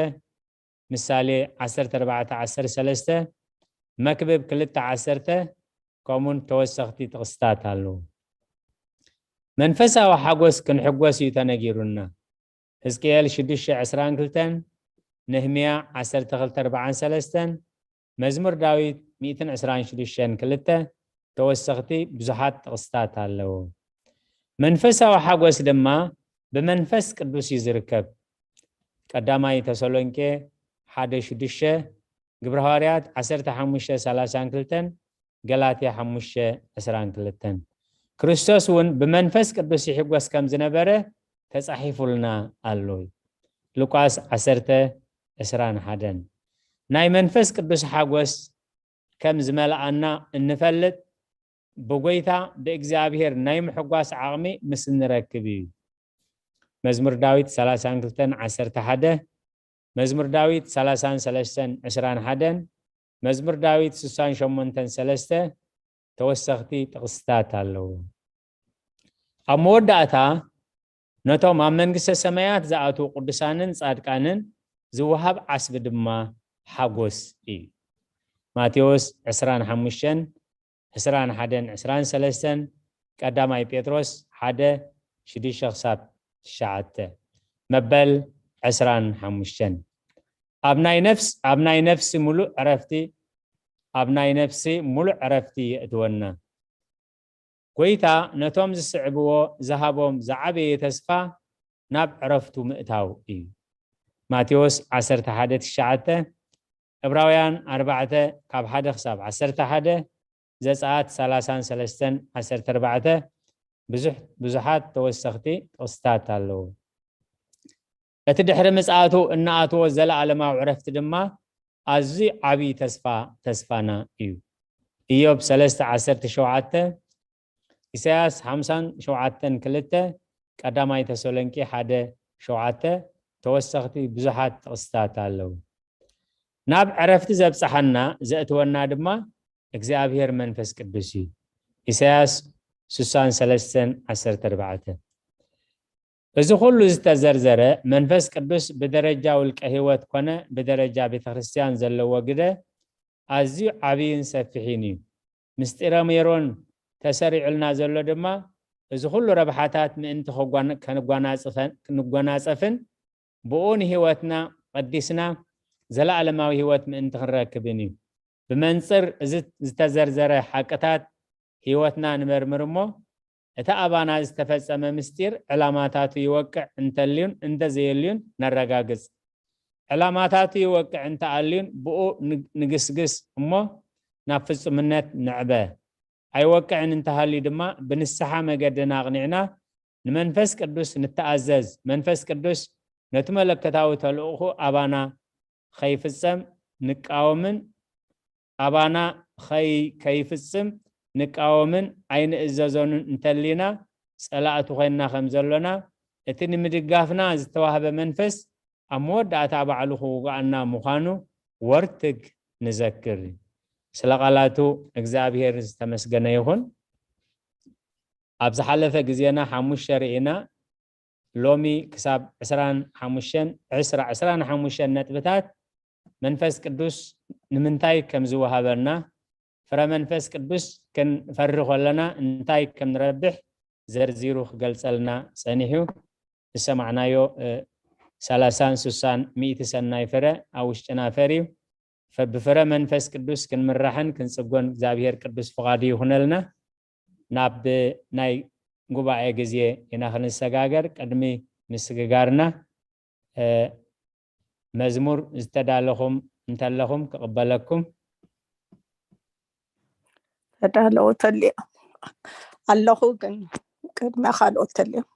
ምሳሌ ዓሰርተ ኣርባዕተ ዓሰርተ ሰለስተ፣ መክብብ ክልተ ዓሰርተ፣ ከምኡን ተወሰኽቲ ጥቕስታት ኣለዉ። መንፈሳዊ ሓጎስ ክንሕጎስ እዩ ተነጊሩና። ሕዝቅኤል ሽዱሽተ ዕስራን ክልተን፣ ነህምያ ዓሰርተ ክልተ ኣርባዓን ሰለስተን፣ መዝሙር ዳዊት ሚእትን ዕስራን ሽዱሽተን ክልተ፣ ተወሰኽቲ ብዙሓት ጥቕስታት ኣለዉ። መንፈሳዊ ሓጎስ ድማ ብመንፈስ ቅዱስ እዩ ዝርከብ። ቀዳማይ ተሰሎንቄ ሓደ ሽዱሽተ፣ ግብረ ሃዋርያት ዓሰርተ ሓሙሽተ ሰላሳን ክልተን፣ ገላትያ ሓሙሽተ ዕስራን ክልተን። ክርስቶስ እውን ብመንፈስ ቅዱስ ይሕጎስ ከም ዝነበረ ተጻሒፉልና ኣሎ። ሉቃስ ዓሰርተ ዕስራን ሓደን። ናይ መንፈስ ቅዱስ ሓጎስ ከም ዝመልኣና እንፈልጥ ብጎይታ ብእግዚኣብሔር ናይ ምሕጓስ ዓቕሚ ምስ እንረክብ እዩ። መዝሙር ዳዊት ሰላሳን ክልተን ዓሰርተ ሓደ፣ መዝሙር ዳዊት ሰላሳን ሰለስተን ዕስራን ሓደን፣ መዝሙር ዳዊት ስሳን ሸሞንተን ሰለስተ ተወሰኽቲ ጥቕስታት ኣለዉ። ኣብ መወዳእታ ነቶም ኣብ መንግስተ ሰማያት ዝኣትዉ ቅዱሳንን ጻድቃንን ዝወሃብ ዓስቢ ድማ ሓጎስ እዩ። ማቴዎስ ዕስራን ሓሙሽተን፣ ዕስራን ሓደን፣ ዕስራን ሰለስተን፣ ቀዳማይ ጴጥሮስ ሓደ ሽዱሽተ ክሳብ ትሽዓተ፣ መበል ዕስራን ሓሙሽተን። ኣብ ናይ ነፍስ ኣብ ናይ ነፍሲ ሙሉእ ዕረፍቲ ኣብ ናይ ነፍሲ ሙሉእ ዕረፍቲ የእትወና። ጎይታ ነቶም ዝስዕብዎ ዝሃቦም ዝዓበየ ተስፋ ናብ ዕረፍቱ ምእታው እዩ። ማቴዎስ ዓሰርተ ሓደ ትሽዓተ፣ ዕብራውያን ኣርባዕተ ካብ ሓደ ክሳብ ዓሰርተ ሓደ፣ ዘጸኣት ሰላሳን ሰለስተን ዓሰርተ ኣርባዕተ፣ ብዙሕ ብዙሓት ተወሰኽቲ ጥቕስታት ኣለዉ። እቲ ድሕሪ ምጽኣቱ እንኣትዎ ዘለኣለማዊ ዕረፍቲ ድማ ኣዝዩ ዓብዪ ተስፋ ተስፋና እዩ። ኢዮብ ሰለስተ ዓሰርተ ሸውዓተ፣ ኢሳያስ ሓምሳን ሸውዓተን ክልተ፣ ቀዳማይ ተሰሎንቄ ሓደ ሸውዓተ ተወሰኽቲ ብዙሓት ጥቕስታት ኣለዉ። ናብ ዕረፍቲ ዘብጽሓና ዘእትወና ድማ እግዚኣብሔር መንፈስ ቅዱስ እዩ። ኢሳያስ ስሳን ሰለስተን ዓሰርተ ኣርባዕተ። እዚ ኩሉ ዝተዘርዘረ መንፈስ ቅዱስ ብደረጃ ውልቀ ህይወት ኮነ ብደረጃ ቤተ ክርስቲያን ዘለዎ ግደ ኣዝዩ ዓብይን ሰፊሕን እዩ። ምስጢረ ሜሮን ተሰሪዑልና ዘሎ ድማ እዚ ኩሉ ረብሓታት ምእንቲ ከጓን- ከንጓናጽፈን- ክንጓናጸፍን ብኡ ንህይወትና ቀዲስና ዘለኣለማዊ ህይወት ምእንቲ ክንረክብን እዩ። ብመንጽር እዚ ዝተዘርዘረ ሓቅታት ህይወትና ንመርምር እሞ፣ እቲ ኣባና ዝተፈጸመ ምስጢር ዕላማታቱ ይወቅዕ እንተልዩን እንተዘየልዩን ነረጋግጽ። ዕላማታቱ ይወቅዕ እንተኣልዩን ብኡ ን- ንግስግስ እሞ ናብ ፍጹምነት ንዕበ። ኣይወቅዕን እንተሃልዩ ድማ ብንስሓ መገድና ኣቕኒዕና ንመንፈስ ቅዱስ ንተኣዘዝ። መንፈስ ቅዱስ ነቲ መለኮታዊ ተልእኾ ኣባና ኸይፍጸም ንቃወምን ኣባና ኸይ- ከይፍጽም ንቃወምን ኣይንእዘዞንን እንተሊና ጸላእቱ ኮይንና ከም ዘሎና እቲ ንምድጋፍና ዝተዋህበ መንፈስ ኣብ መወዳእታ ባዕሉ ክውግኣና ምዃኑ ወርትግ ንዘክር። ስለ ቃላቱ እግዚኣብሔር ዝተመስገነ ይኹን። ኣብ ዝሓለፈ ግዜና ሓሙሽተ ርኢና፣ ሎሚ ክሳብ ዕስራን ሓሙሽተን ዕስራ ዕስራን ሓሙሽተን ነጥብታት መንፈስ ቅዱስ ንምንታይ ከም ዝወሃበና፣ ፍረ መንፈስ ቅዱስ ክንፈሪ ከለና እንታይ ከም ንረብሕ ዘርዚሩ ክገልጸልና ጸኒሑ። ዝሰማዕናዮ ሰላሳን ስሳን ሚእቲ ሰናይ ፍረ ኣብ ውሽጥና ፈርዩ። ብፍረ መንፈስ ቅዱስ ክንምራሕን ክንጽጎን እግዚኣብሔር ቅዱስ ፍቓዱ ይኹነልና። ናብ ናይ ጉባኤ ግዜ ኢና ክንሰጋገር። ቅድሚ ምስግጋርና መዝሙር ዝተዳለኹም እንተለኹም ክቕበለኩም። ተዳለዉ ተልዮ ኣለኹ፣ ግን ቅድሚያ ካልኦት ተልዮም።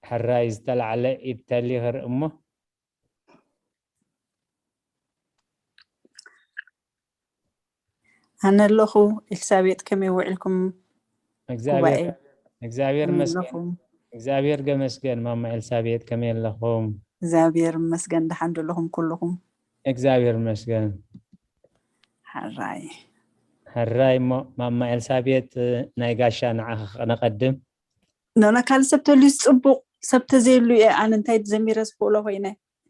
ሕራይ ዝተላዕለ ኢድ ተሊ ክርኢ እሞ። ኣነ ኣለኹ። ኤልሳቤጥ ከመይ ውዒልኩም? እግዚኣብሔር እግዚኣብሔር ይመስገን። እግዚኣብሔር ገመስገን። ማማ ኤልሳቤጥ ከመይ ኣለኹም? እግዚኣብሔር ይመስገን። ደሓን ደለኹም ኩልኹም? እግዚኣብሔር ይመስገን። ሕራይ ሕራይ። እሞ ማማ ኤልሳቤጥ ናይ ጋሻ ንዓኺ ከነቐድም። ኖኖ ካልእ ሰብ ተልዩ ጽቡቕ፣ ሰብ ተዘየሉ እየ ኣነ እንታይ ዘሚረ ዝኽእሎ ኮይነ።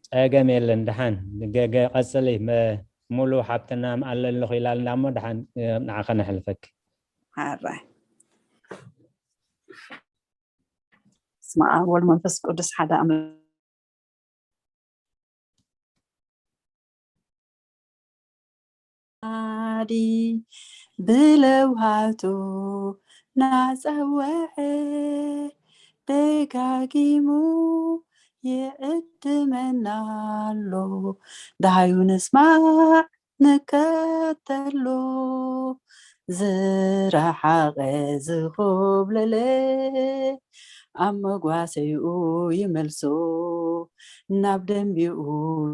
ጸገም የለን። ደሓን ገ- ገ- ቀጽሊ። መ- ሙሉ ሓብትና ኣሎ ኣለኹ ኢላልና እሞ ደሓን ንዓ ከነሕልፈክ። ሓራይ ስመ ኣብ ወልድ መንፈስ ቅዱስ ሓደ ኣምላክ። ብለውሃቱ ናጸውዐ ደጋጊሙ ይዕድመና ኣሎ። ደሃዩ ንስማዕ ንከተሎ። ዝረሓቐ ዝኹብለለ ኣብ መጓሰይኡ ይመልሶ፣ ናብ ደንቢኡ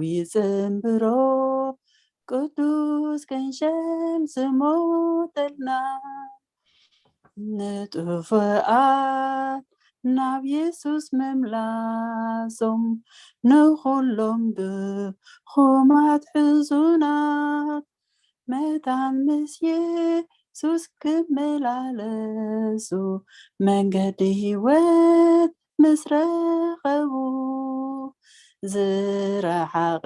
ይጽንብሮ። ቅዱስ ገንሸል ዝሞተልና ንጥፉኣት ናብ የሱስ ምምላሶም፣ ንኹሎም ድኹማት ሕዙናት መታን ምስ የሱስ ክመላለሱ፣ መንገዲ ህይወት ምስ ረኸቡ። ዝረሓቐ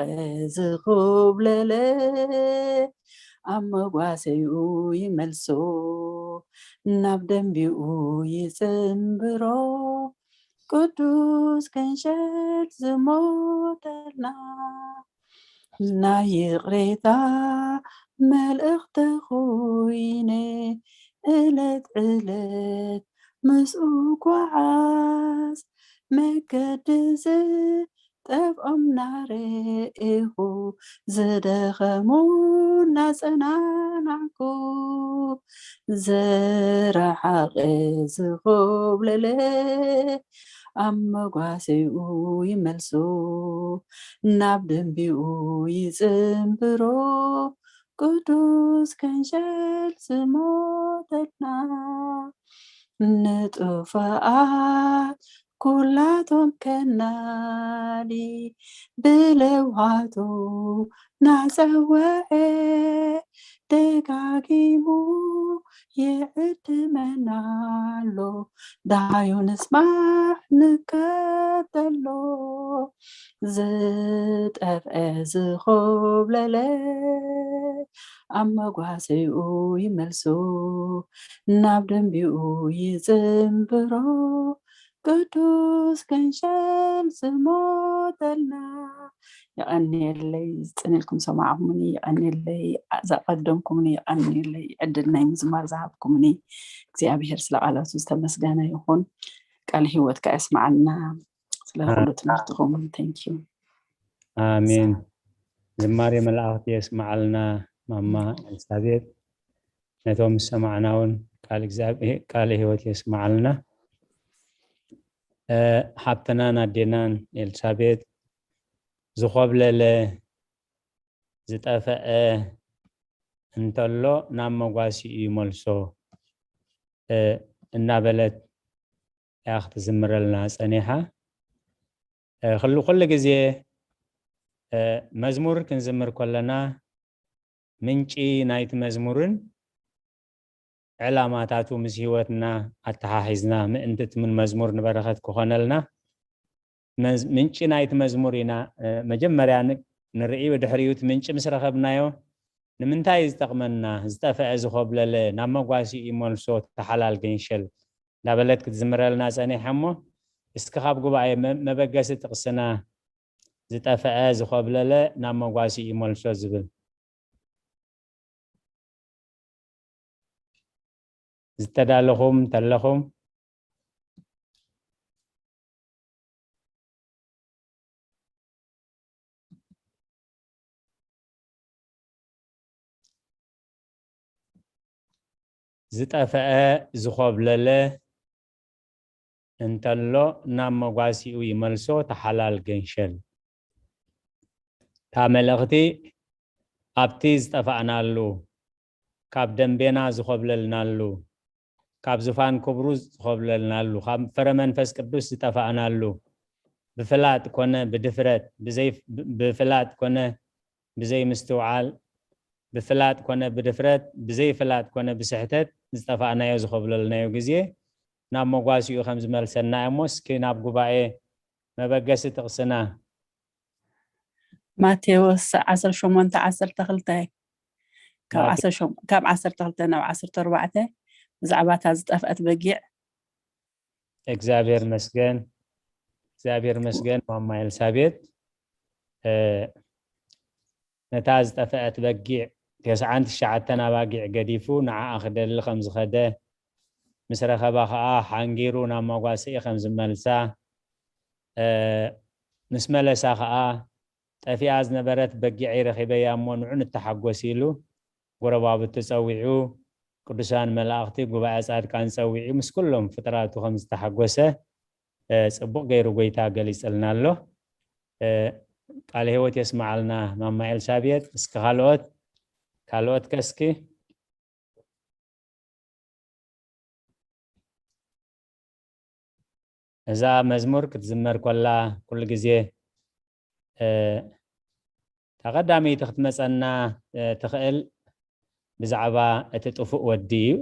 ዝኹብለለ ኣብ መጓሰይኡ ይመልሶ፣ ናብ ደንቢኡ ይጽንብሮ። ቅዱስ ገንሸል ዝሞተልና፣ ናይ ይቕሬታ መልእኽቲ ኹይነ፣ ዕለት ዕለት ምስኡ ጓዓዝ። መገዲ ዝጠፍኦም ናርኢኹ፣ ዝደኸሙ ናጸናናዕኩ። ዝረሓቐ ዝኹብለለ ኣብ መጓሰይኡ ይመልሶ፣ ናብ ደንቢኡ ይጽንብሮ። ቅዱስ ገንሸል ዝሞተልና፣ ንጥፉኣት ኩላቶም ከናዲ ብለውሃቱ ናጸውዐ፣ ደጋጊሙ ይዕድመና ኣሎ። ደሃዩ ንስማዕ ንከተሎ። ዝጠፍአ ዝኹብለለ ኣብ መጓሰይኡ ይመልሶ፣ ናብ ደንቢኡ ይጽንብሮ። ቅዱስ ገንሸል ዝሞተልና። የቐንየለይ ዝጽንልኩም ሰማዕኩምኒ፣ የቐንየለይ ዘቐደምኩምኒ፣ የቐንየለይ ዕድል ናይ ምዝማር ዝሃብኩምኒ። እግዚኣብሔር ስለ ቃላቱ ዝተመስገነ ይኹን። ቃል ህይወት ከኣ የስምዓልና። ስለ ኩሉ ትምህርትኹም። Thank you። ኣሜን። ዝማሬ መላእኽቲ የስምዓልና ማማ ኤልሳቤጥ። ነቶም ዝሰማዕና እውን ቃል እግዚኣብሔር፣ ቃለ ህይወት የስምዓልና። እ፣ ሓብትናን ኣዴናን ኤልሳቤጥ፣ ዝኾብለለ ዝጠፈአ እንተሎ ናብ መጓሲኡ ይመልሶ፣ እ፣ እናበለት እያ ክትዝምረልና ጸኒሓ። እ፣ ኩሉ፣ ኩሉ ግዜ፣ እ፣ መዝሙር ክንዝምር ከለና ምንጪ ናይቲ መዝሙርን ዕላማታቱ ምስ ህይወትና ኣተሓሒዝና ምእንቲ እቲ ምን መዝሙር ንበረኸት ክኾነልና መዝ-፣ ምንጪ ናይቲ መዝሙር ኢና፣ እ፣ መጀመርያ ን-፣ ንርኢ። ብድሕሪኡ እቲ ምንጪ ምስ ረኸብናዮ ንምንታይ እዩ ዝጠቕመና? ዝጠፍአ ዝኾብለለ ናብ መጓሲኡ ይመልሶ፣ ተሓላል ገንሸል እንዳበለት ክትዝምረልና ጸኒሓ እሞ፣ እስኪ ካብ ጉባኤ መ-፣ መበገሲ ጥቕስና ዝጠፍአ ዝኾብለለ ናብ መጓሲኡ ይመልሶ ዝብል ዝተዳለኹም እንተለኹም፣ ዝጠፍአ ዝኾብለለ እንተሎ ናብ መጓሲኡ ይመልሶ፣ ተሓላል ገንሸል። እታ መልእኽቲ ኣብቲ ዝጠፋእናሉ፣ ካብ ደንቤና ዝኾብለልናሉ፣ ካብ ዙፋን ክብሩ ዝኾብለልናሉ፣ ካብ ፍረ መንፈስ ቅዱስ ዝጠፋእናሉ፣ ብፍላጥ ኮነ ብድፍረት፣ ብዘይ-፣ ብፍላጥ ኮነ ብዘይ ምስትውዓል፣ ብፍላጥ ኮነ ብድፍረት፣ ብዘይ ፍላጥ ኮነ ብስሕተት ዝጠፋእናዮ ዝኾብለልናዮ ግዜ ናብ መጓሲኡ ከም ዝመልሰና እሞ፣ እስኪ ናብ ጉባኤ መበገሲ ጥቕስና ማቴዎስ ዓሰርተ ሸሞንተ ዓሰርተ ክልተ፣ ካብ ማቴ- ዓሰርተ ሸሞንተ፣ ካብ ዓሰርተ ክልተ ናብ ዓሰርተ ኣርባዕተ፣ ብዛዕባ እታ ዝጠፍአት በጊዕ። እግዚኣብሔር መስገን፣ እግዚኣብሔር መስገን ማማ ኤልሳቤጥ፣ እ፣ ነታ ዝጠፍአት በጊዕ ተስዓን ትሽዓተን ኣባጊዕ ገዲፉ ንዓኣ ክደሊ ከም ዝኸደ ምስ ረኸባ ከኣ ሓንጊሩ ናብ መጓሰኢ ከም ዝመልሳ፣ እ፣ ምስ መለሳ ከኣ ጠፊኣ ዝነበረት በጊዐይ ረኺበያ እሞ ንዑ ንተሓጎስ ኢሉ ጎረባብቱ ጸዊዑ፣ ቅዱሳን መላእኽቲ፣ ጉባኤ ጻድቃን ጸዊዑ ምስ ኩሎም ፍጥራቱ ከም ዝተሓጎሰ፣ እ፣ ጽቡቕ ገይሩ ጎይታ ገሊጽልና ኣሎ። እ፣ ቃለ ህይወት የስምዓልና ማማ ኤልሳቤጥ። እስኪ ካልኦት፣ ካልኦት ከ እስኪ። እዛ መዝሙር ክትዝመር ከላ ኩሉ ግዜ፣ እ፣ እታ ቀዳመይቲ ክትመጸና፣ እ፣ ትኽእል ብዛዕባ እቲ ጥፉእ ወዲ እዩ።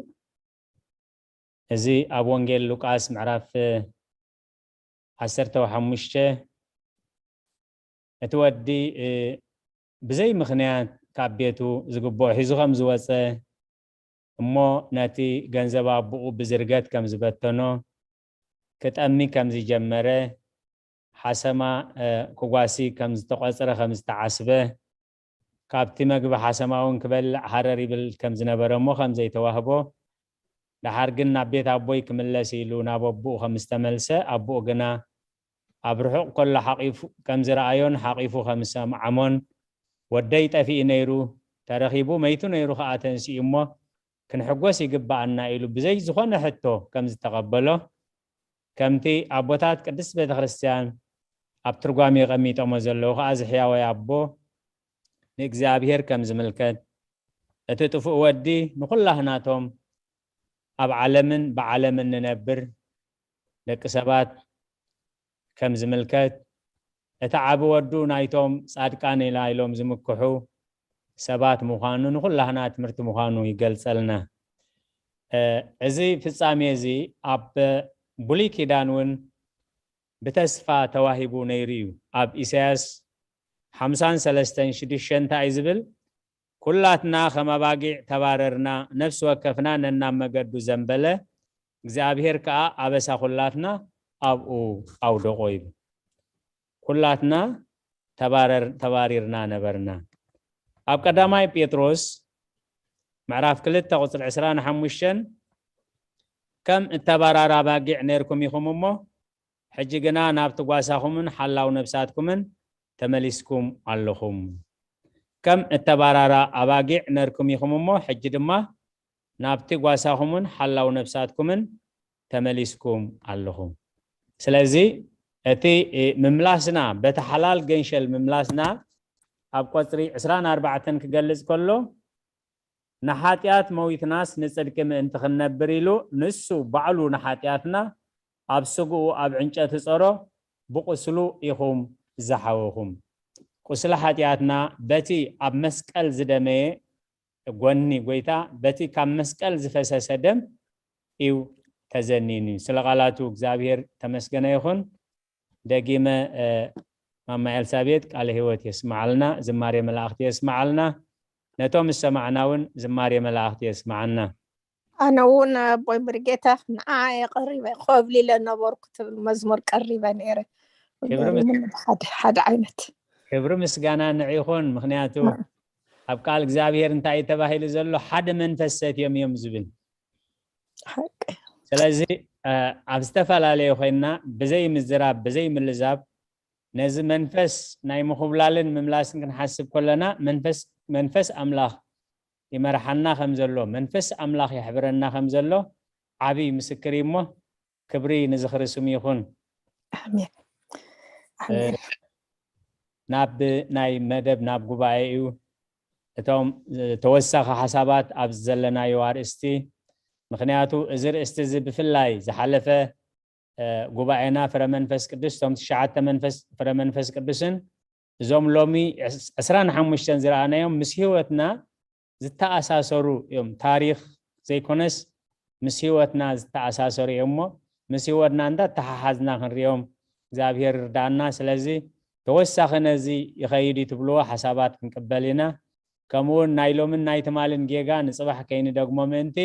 እዚ ኣብ ወንጌል ሉቃስ ምዕራፍ ዓሰርተ ሓሙሽተ፣ እቲ ወዲ፣ እ፣ ብዘይ ምኽንያት ካብ ቤቱ ዝግብኦ ሒዙ ከም ዝወጸ፣ እሞ ነቲ ገንዘብ ኣቦኡ ብዝርገት ከም ዝበተኖ፣ ክጠሚ ከም ዝጀመረ፣ ሓሰማ፣ እ፣ ክጓሲ ከም ዝተቖጽረ፣ ከም ዝተዓስበ፣ ካብቲ መግቢ ሓሰማ እውን ክበልዕ ሃረር ይብል ከም ዝነበረ እሞ ከም ዘይተዋህቦ፣ ደሓር ግን ናብ ቤት ኣቦይ ክምለስ ኢሉ ናብ ኣቦኡ ከም ዝተመልሰ፣ ኣቦኡ ግና ኣብ ርሑቕ ከሎ ሓቒፉ ከም ዝረኣዮን ሓቒፉ ከም ዝሰምዓሞን፣ "ወደይ ጠፊኡ ነይሩ፣ ተረኺቡ፣ መይቱ ነይሩ ከኣ ተንሲኡ እሞ ክንሕጎስ ይግብኣና" ኢሉ ብዘይ ዝኾነ ሕቶ ከም ዝተቐበሎ፣ ከምቲ ኣቦታት ቅድስት ቤተ ክርስቲያን ኣብ ትርጓሜ የቐሚጦሞ ዘለዉ ከኣ፣ እዚ ሕያዋይ ኣቦ ንእግዚኣብሔር ከም ዝምልከት፣ እቲ ጥፉእ ወዲ ንኹላህናቶም ኣብ ዓለምን ብዓለምን ንነብር ደቂ ሰባት ከም ዝምልከት፣ እቲ ዓቢ ወዱ ናይቶም ጻድቃን ኢና ኢሎም ዝምክሑ ሰባት ምዃኑ ንኹላህና ትምህርቲ ምዃኑ ይገልጸልና። እ፣ እዚ ፍጻሜ እዚ ኣብ ብሉይ ኪዳን እውን ብተስፋ ተዋሂቡ ነይሩ እዩ። ኣብ ኢሳያስ ሓምሳን ሰለስተን ሽዱሽተ እንታይ እዩ ዝብል? "ኩላትና ከም ኣባጊዕ ተባረርና፣ ነፍሲ ወከፍና ነናብ መገዱ ዘንበለ፣ እግዚኣብሔር ከኣ ኣበሳ ኩላትና ኣብኡ ኣውደቆ" ይብል። ኩላትና ተባረር-፣ ተባሪርና ነበርና። ኣብ ቀዳማይ ጴጥሮስ ምዕራፍ ክልተ ቁጽሪ ዕስራን ሓሙሽተን፣ "ከም እተባራራ ኣባጊዕ ነርኩም ኢኹም እሞ፣ ሕጂ ግና ናብቲ ጓሳኹምን ሓላው ነፍሳትኩምን ተመሊስኩም ኣለኹም። ከም እተባራራ ኣባጊዕ ነርኩም ኢኹም እሞ፣ ሕጂ ድማ ናብቲ ጓሳኹምን ሓላው ነፍሳትኩምን ተመሊስኩም ኣለኹም።" ስለዚ እቲ፣ እ፣ ምምላስና፣ በቲ ሓላል ገንሸል ምምላስና ኣብ ቆጽሪ ዕስራን ኣርባዕተን ክገልጽ ከሎ፣ "ንሓጢኣት መዊትናስ ንጽድቂ ምእንቲ ክንነብር ኢሉ፣ ንሱ ባዕሉ ንሓጢኣትና ኣብ ስግኡ ኣብ ዕንጨቲ ጸሮ፣ ብቁስሉ ኢኹም ዝሓወኹም።" ቁስሊ ሓጢኣትና በቲ ኣብ መስቀል ዝደመየ ጎኒ ጎይታ፣ በቲ ካብ መስቀል ዝፈሰሰ ደም እዩ ተዘኒኑ። ስለ ቃላቱ እግዚኣብሔር ተመስገነ ይኹን። ደጊመ፣ እ፣ ማማ ኤልሳቤጥ ቃለ ህይወት የስምዓልና፣ ዝማሬ መላእኽቲ የስምዓልና፣ ነቶም ዝሰማዕና እውን ዝማሬ መላእኽቲ የስምዓና። ኣነ እውን ኣቦይ ምርጌታ ንዓ እየ ቀሪበ፣ ኮብሊለ ነበርኩ ትብል መዝሙር ቀሪበ ነይረ። ክብሪ ምስ-፣ ሓደ፣ ሓደ ዓይነት። ክብሪ ምስጋና ንዕ ይኹን፣ ምኽንያቱ እ። ኣብ ቃል እግዚኣብሔር እንታይ እዩ ተባሂሉ ዘሎ? "ሓደ መንፈስ ሰትዮም እዮም" ዝብል። ሓቂ። ስለዚ፣ እ፣ ኣብ ዝተፈላለየ ኮይንና ብዘይ ምዝራብ፣ ብዘይ ምልዛብ፣ ነዚ መንፈስ ናይ ምኹብላልን ምምላስን ክንሓስብ ከለና፣ መንፈስ፣ መንፈስ ኣምላኽ ይመርሓና ከም ዘሎ፣ መንፈስ ኣምላኽ የሕብረና ከም ዘሎ ዓቢ ምስክር እዩ እሞ፣ ክብሪ ንዝኽሪ ስሙ ይኹን። ኣሜን። እ፣ ኣሜን። ናብ ናይ መደብ፣ ናብ ጉባኤ እዩ። እቶም፣ እ፣ ተወሳኺ ሓሳባት ኣብ ዘለናዮ ኣርእስቲ፣ ምኽንያቱ እዚ ርእስቲ እዚ ብፍላይ ዝሓለፈ፣ እ፣ ጉባኤና ፍረ መንፈስ ቅዱስ፣ እቶም ትሽዓተ መንፈስ፣ ፍረ መንፈስ ቅዱስን እዞም ሎሚ ዕስ-፣ ዕስራን ሓሙሽተን ዝረኣናዮም ምስ ህይወትና ዝተኣሳሰሩ እዮም። ታሪኽ ዘይኮነስ ምስ ህይወትና ዝተኣሳሰሩ እዮም እሞ፣ ምስ ህይወትና እንዳተሓሓዝና ክንሪኦም እግዚኣብሔር ይርዳእና። ስለዚ ተወሳኺ ነዚ ይኸይድ እዩ ትብልዎ ሓሳባት ክንቅበል ኢና። ከምኡውን ናይ ሎምን ናይ ትማልን ጌጋ ንጽባሕ ከይንደግሞ ምእንቲ፣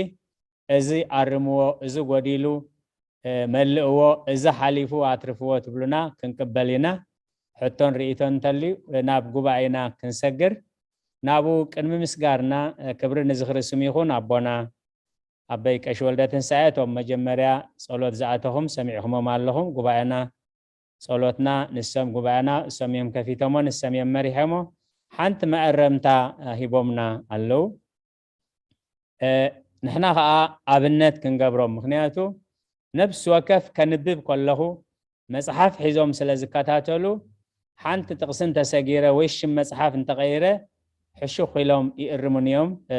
እዚ ኣርምዎ፣ እዚ ጎዲሉ፣ እ፣ መልእዎ፣ እዚ ሓሊፉ ኣትርፍዎ ትብሉና ክንቅበል ኢና። ሕቶን ርእይቶን እንተልዩ፣ እ፣ ናብ ጉባኤና ክንሰግር። ናብኡ ቅድሚ ምስጋርና፣ እ፣ ክብሪ ንዝኽሪ ስም ይኹን ኣቦና ኣበይ ቀሺ ወልደ ትንሳኤ፣ እቶም መጀመርያ ጸሎት ዝኣተኹም ሰሚዕኹሞም ኣለኹም። ጉባኤና ጸሎትና ንሶም፣ ጉባኤና እሶም እዮም ከፊቶሞ፣ ንሶም እዮም መሪሖሞ። ሓንቲ መእረምታ፣ እ፣ ሂቦምና ኣለዉ። እ፣ ንሕና ኸኣ ኣብነት ክንገብሮም። ምኽንያቱ ነፍሲ ወከፍ ከንብብ ከለኹ መጽሓፍ ሒዞም ስለ ዝከታተሉ፣ ሓንቲ ጥቕሲ እንተሰጊረ ወይ ሽም መጽሓፍ እንተቐይረ ሕሹኽ ኢሎም ይእርሙኒ እዮም። እ፣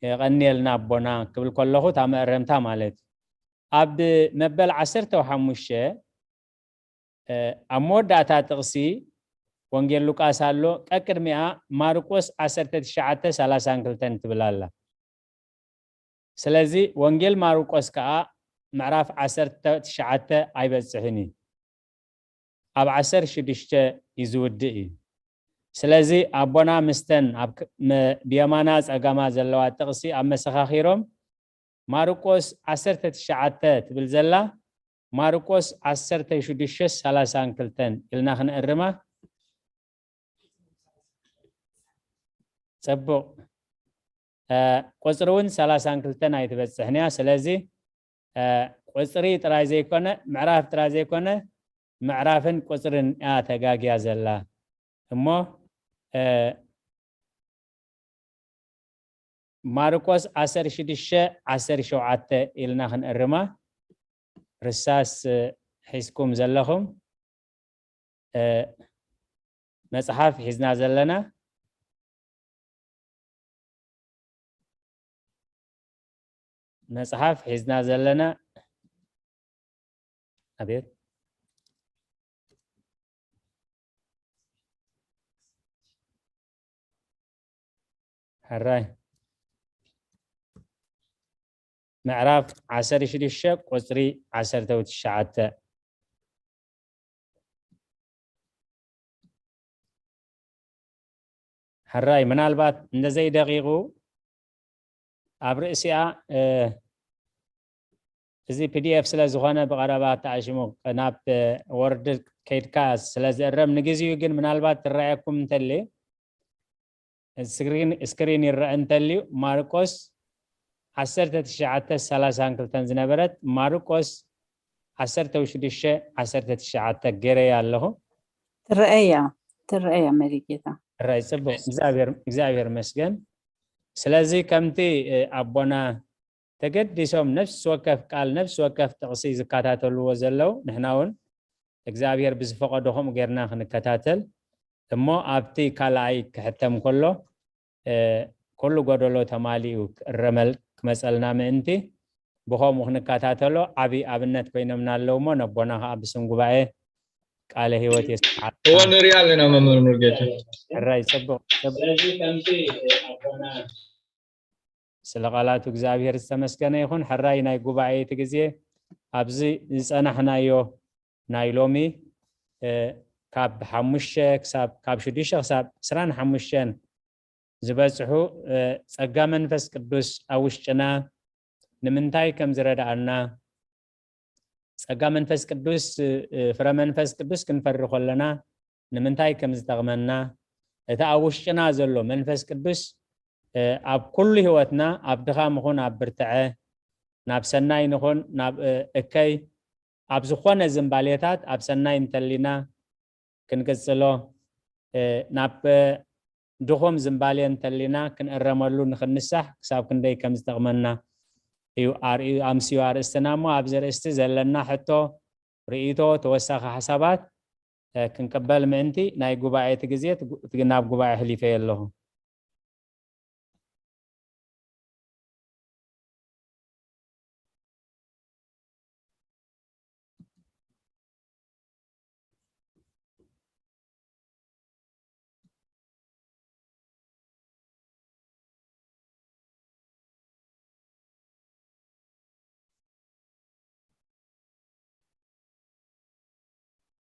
የቐንየልና ኣቦና ክብል ከለኹ እታ መእረምታ ማለት እዩ። ኣብ መበል ዓሰርተ ሓሙሽተ እ፣ ኣብ መወዳእታ ጥቕሲ ወንጌል ሉቃስ ኣሎ። ቀቅድሚኣ ማርቆስ ዓሰርተ ትሽዓተ ሰላሳን ክልተን ትብል ኣላ። ስለዚ ወንጌል ማርቆስ ከኣ ምዕራፍ ዓሰርተ ትሽዓተ ኣይበጽሕን እዩ። ኣብ ዓሰርተ ሽዱሽተ እዩ ዝውድእ እዩ። ስለዚ ኣቦና ምስተን ኣብ ክ-፣ መ-፣ ብየማና ጸጋማ ዘለዋ ጥቕሲ ኣብ መሰኻኺሮም ማርቆስ ዓሰርተ ትሽዓተ ትብል ዘላ፣ ማርቆስ ዓሰርተ ሽዱሽተ ሰላሳን ክልተን ኢልና ክንእርማ። ጽቡቕ። እ፣ ቁጽሪ እውን ሰላሳን ክልተን ኣይትበጽሕን እያ። ስለዚ፣ እ፣ ቁጽሪ ጥራይ ዘይኮነ፣ ምዕራፍ ጥራይ ዘይኮነ፣ ምዕራፍን ቁጽርን እያ ተጋግያ ዘላ። እሞ፣ እ፣ ማርቆስ ዓሰርተ ሽዱሽተ ዓሰርተ ሸውዓተ ኢልና ክንእርማ። ርሳስ፣ እ፣ ሒዝኩም ዘለኹም፣ እ፣ መጽሓፍ ሒዝና ዘለና፣ መጽሓፍ ሒዝና ዘለና፣ ኣቤት። ሕራይ። ምዕራፍ ዓሰርተ ሽዱሽተ ቁጽሪ ዓሰርተ ትሽዓተ። ሕራይ፣ ምናልባት እንደ ዘይደቂቑ ኣብ ርእሲኣ፣ እ፣ እዚ ፒ ዲ ኤፍ ስለ ዝኾነ ብቐረባ ተኣሽሙ ናብ፣ እ፣ ወርድ ከይድካ ስለ ዝእረም ንግዜኡ ግን ምናልባት ትረኣየኩም እንተልዩ ስክሪን፣ ስክሪን ይረአ እንተልዩ ማርቆስ ዓሰርተ ትሽዓተ ሰላሳን ክልተን ዝነበረት ማርቆስ ዓሰርተ ሽዱሽተ ዓሰርተ ትሽዓተ ገይረያ ኣለኹ። ትረአያ፣ ትረአያ መሪጌታ። ራይ፣ ጽቡቕ። እግዚኣብሔር፣ እግዚኣብሔር መስገን። ስለዚ ከምቲ፣ እ፣ ኣቦና ተገዲሶም ነፍሲ ወከፍ ቃል፣ ነፍሲ ወከፍ ጥቕሲ ዝከታተልዎ ዘለዉ፣ ንሕና እውን እግዚኣብሔር ብዝፈቐዶ ከምኡ ጌርና ክንከታተል እሞ፣ ኣብቲ ካልኣይ ክሕተም ከሎ፣ እ፣ ኩሉ ጎደሎ ተማሊኡ ክእረመል-፣ ክመጸልና ምእንቲ፣ ብኸምኡ ክንከታተሎ ዓቢ ኣብነት ኮይኖምና ኣለዉ እሞ፣ ነቦና ኸኣ ብስም ጉባኤ ቃለ ህይወት የስምዓልና። እወ፣ ንሪኣ ኣለና መምህር ሙሉጌታ። ሕራይ፣ ጽቡቕ፣ ጽቡቕ። ስለዚ ከምቲ ኣቦና ስለ ቃላቱ እግዚኣብሔር ዝተመስገነ ይኹን። ሕራይ ናይ ጉባኤ እቲ ግዜ ኣብዚ ዝጸናሕናዮ ናይ ሎሚ፣ እ፣ ካብ ሓሙሽተ ክሳብ፣ ካብ ሽዱሽተ ክሳብ ዕስራን ሓሙሽተን ዝበጽሑ፣ እ፣ ጸጋ መንፈስ ቅዱስ ኣብ ውሽጥና ንምንታይ ከም ዝረድኣና፣ ጸጋ መንፈስ ቅዱስ፣ እ፣ ፍረ መንፈስ ቅዱስ ክንፈሪ ከለና ንምንታይ ከም ዝጠቕመና፣ እቲ ኣብ ውሽጥና ዘሎ መንፈስ ቅዱስ፣ እ፣ ኣብ ኩሉ ህይወትና፣ ኣብ ድኻም ይኹን ኣብ ብርትዐ፣ ናብ ሰናይ ንኹን ናብ፣ እ፣ እከይ፣ ኣብ ዝኾነ ዝንባሌታት ኣብ ሰናይ እንተሊና ክንቅጽሎ፣ እ፣ ናብ፣ እ፣ ድኹም ዝንባሌ እንተሊና ክንእረመሉ ንኽንሳሕ ክሳብ ክንደይ ከም ዝጠቕመና እዩ ኣርእዩ፣ ኣምስዩ ኣርእስትና እሞ፣ ኣብዚ ኣርእስቲ ዘለና ሕቶ፣ ርእይቶ፣ ተወሳኺ ሓሳባት፣ እ፣ ክንቅበል ምእንቲ ናይ ጉባኤ እቲ ግዜ እቲ ጉ-፣ እቲ ናብ ጉባኤ ኣሕሊፈዮ ኣለኹ።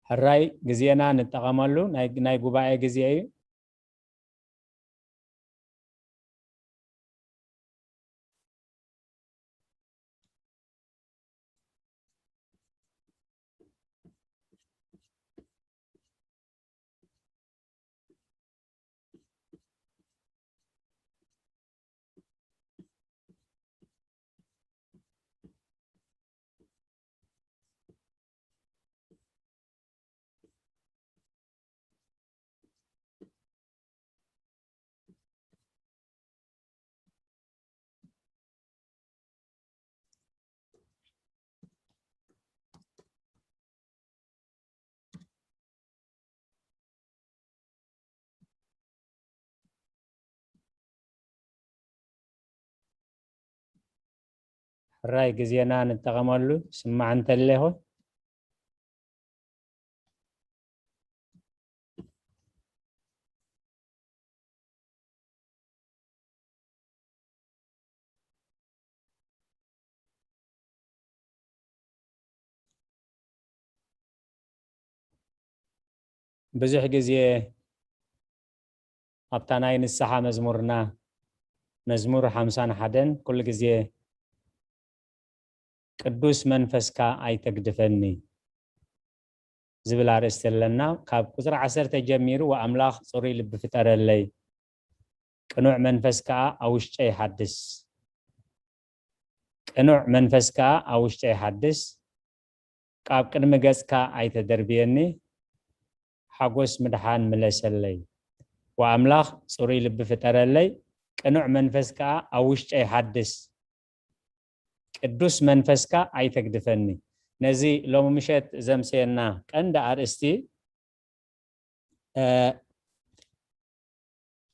ሕራይ ግዜና ንጠቐመሉ፣ ናይ፣ ናይ ጉባኤ ግዜ እዩ። ሕራይ ግዜና ንጠቐመሉ። ስማዕ እንተሌኹ። ብዙሕ ግዜ ኣብታ ናይ ንስሓ መዝሙርና፣ መዝሙር ሓምሳን ሓደን፣ ኩሉ ግዜ "ቅዱስ መንፈስካ ኣይተግድፈኒ" ዝብል ኣርእስቲ ኣለና። ካብ ቁጽሪ ዓሰርተ ጀሚሩ፣ "ወኣምላኽ ጽሩይ ልቢ ፍጠረለይ፣ ቅኑዕ መንፈስ ከኣ ኣብ ውሽጠይ ሓድስ፣ ቅኑዕ መንፈስ ከኣ ኣብ ውሽጠይ ሓድስ፣ ካብ ቅድሚ ገጽካ ኣይተደርብየኒ፣ ሓጎስ ምድሓን ምለሰለይ። ወኣምላኽ ጽሩይ ልቢ ፍጠረለይ፣ ቅኑዕ መንፈስ ከኣ ኣብ ውሽጠይ ሓድስ፣ ቅዱስ መንፈስካ ኣይተግድፈኒ።" ነዚ ሎሚ ምሸት ዘምሰየና ቀንዲ ኣርእስቲ፣ እ፣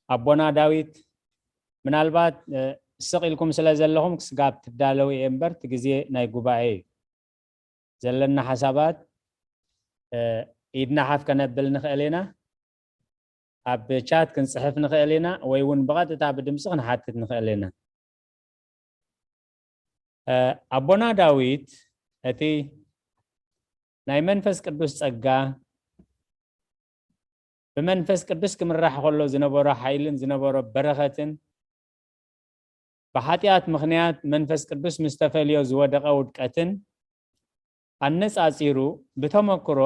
ኣቦና ዳዊት፣ ምናልባት፣ እ፣ ስቕ ኢልኩም ስለ ዘለኹም ክስጋብ ትዳለዉ እየ እምበር፣ እቲ ግዜ ናይ ጉባኤ እዩ። ዘለና ሓሳባት፣ እ፣ ኢድና ሓፍ ከነብል ንኽእል ኢና፣ ኣብ ቻት ክንጽሕፍ ንኽእል ኢና፣ ወይ እውን ብቐጥታ ብድምጺ ክንሓትት ንኽእል ኢና። እ፣ ኣቦና ዳዊት እቲ ናይ መንፈስ ቅዱስ ጸጋ፣ ብመንፈስ ቅዱስ ክምራሕ ከሎ ዝነበሮ ሓይልን ዝነበሮ በረኸትን፣ ብሓጢኣት ምኽንያት መንፈስ ቅዱስ ምስ ተፈልዮ ዝወደቐ ውድቀትን ኣነጻጺሩ ብተመክሮ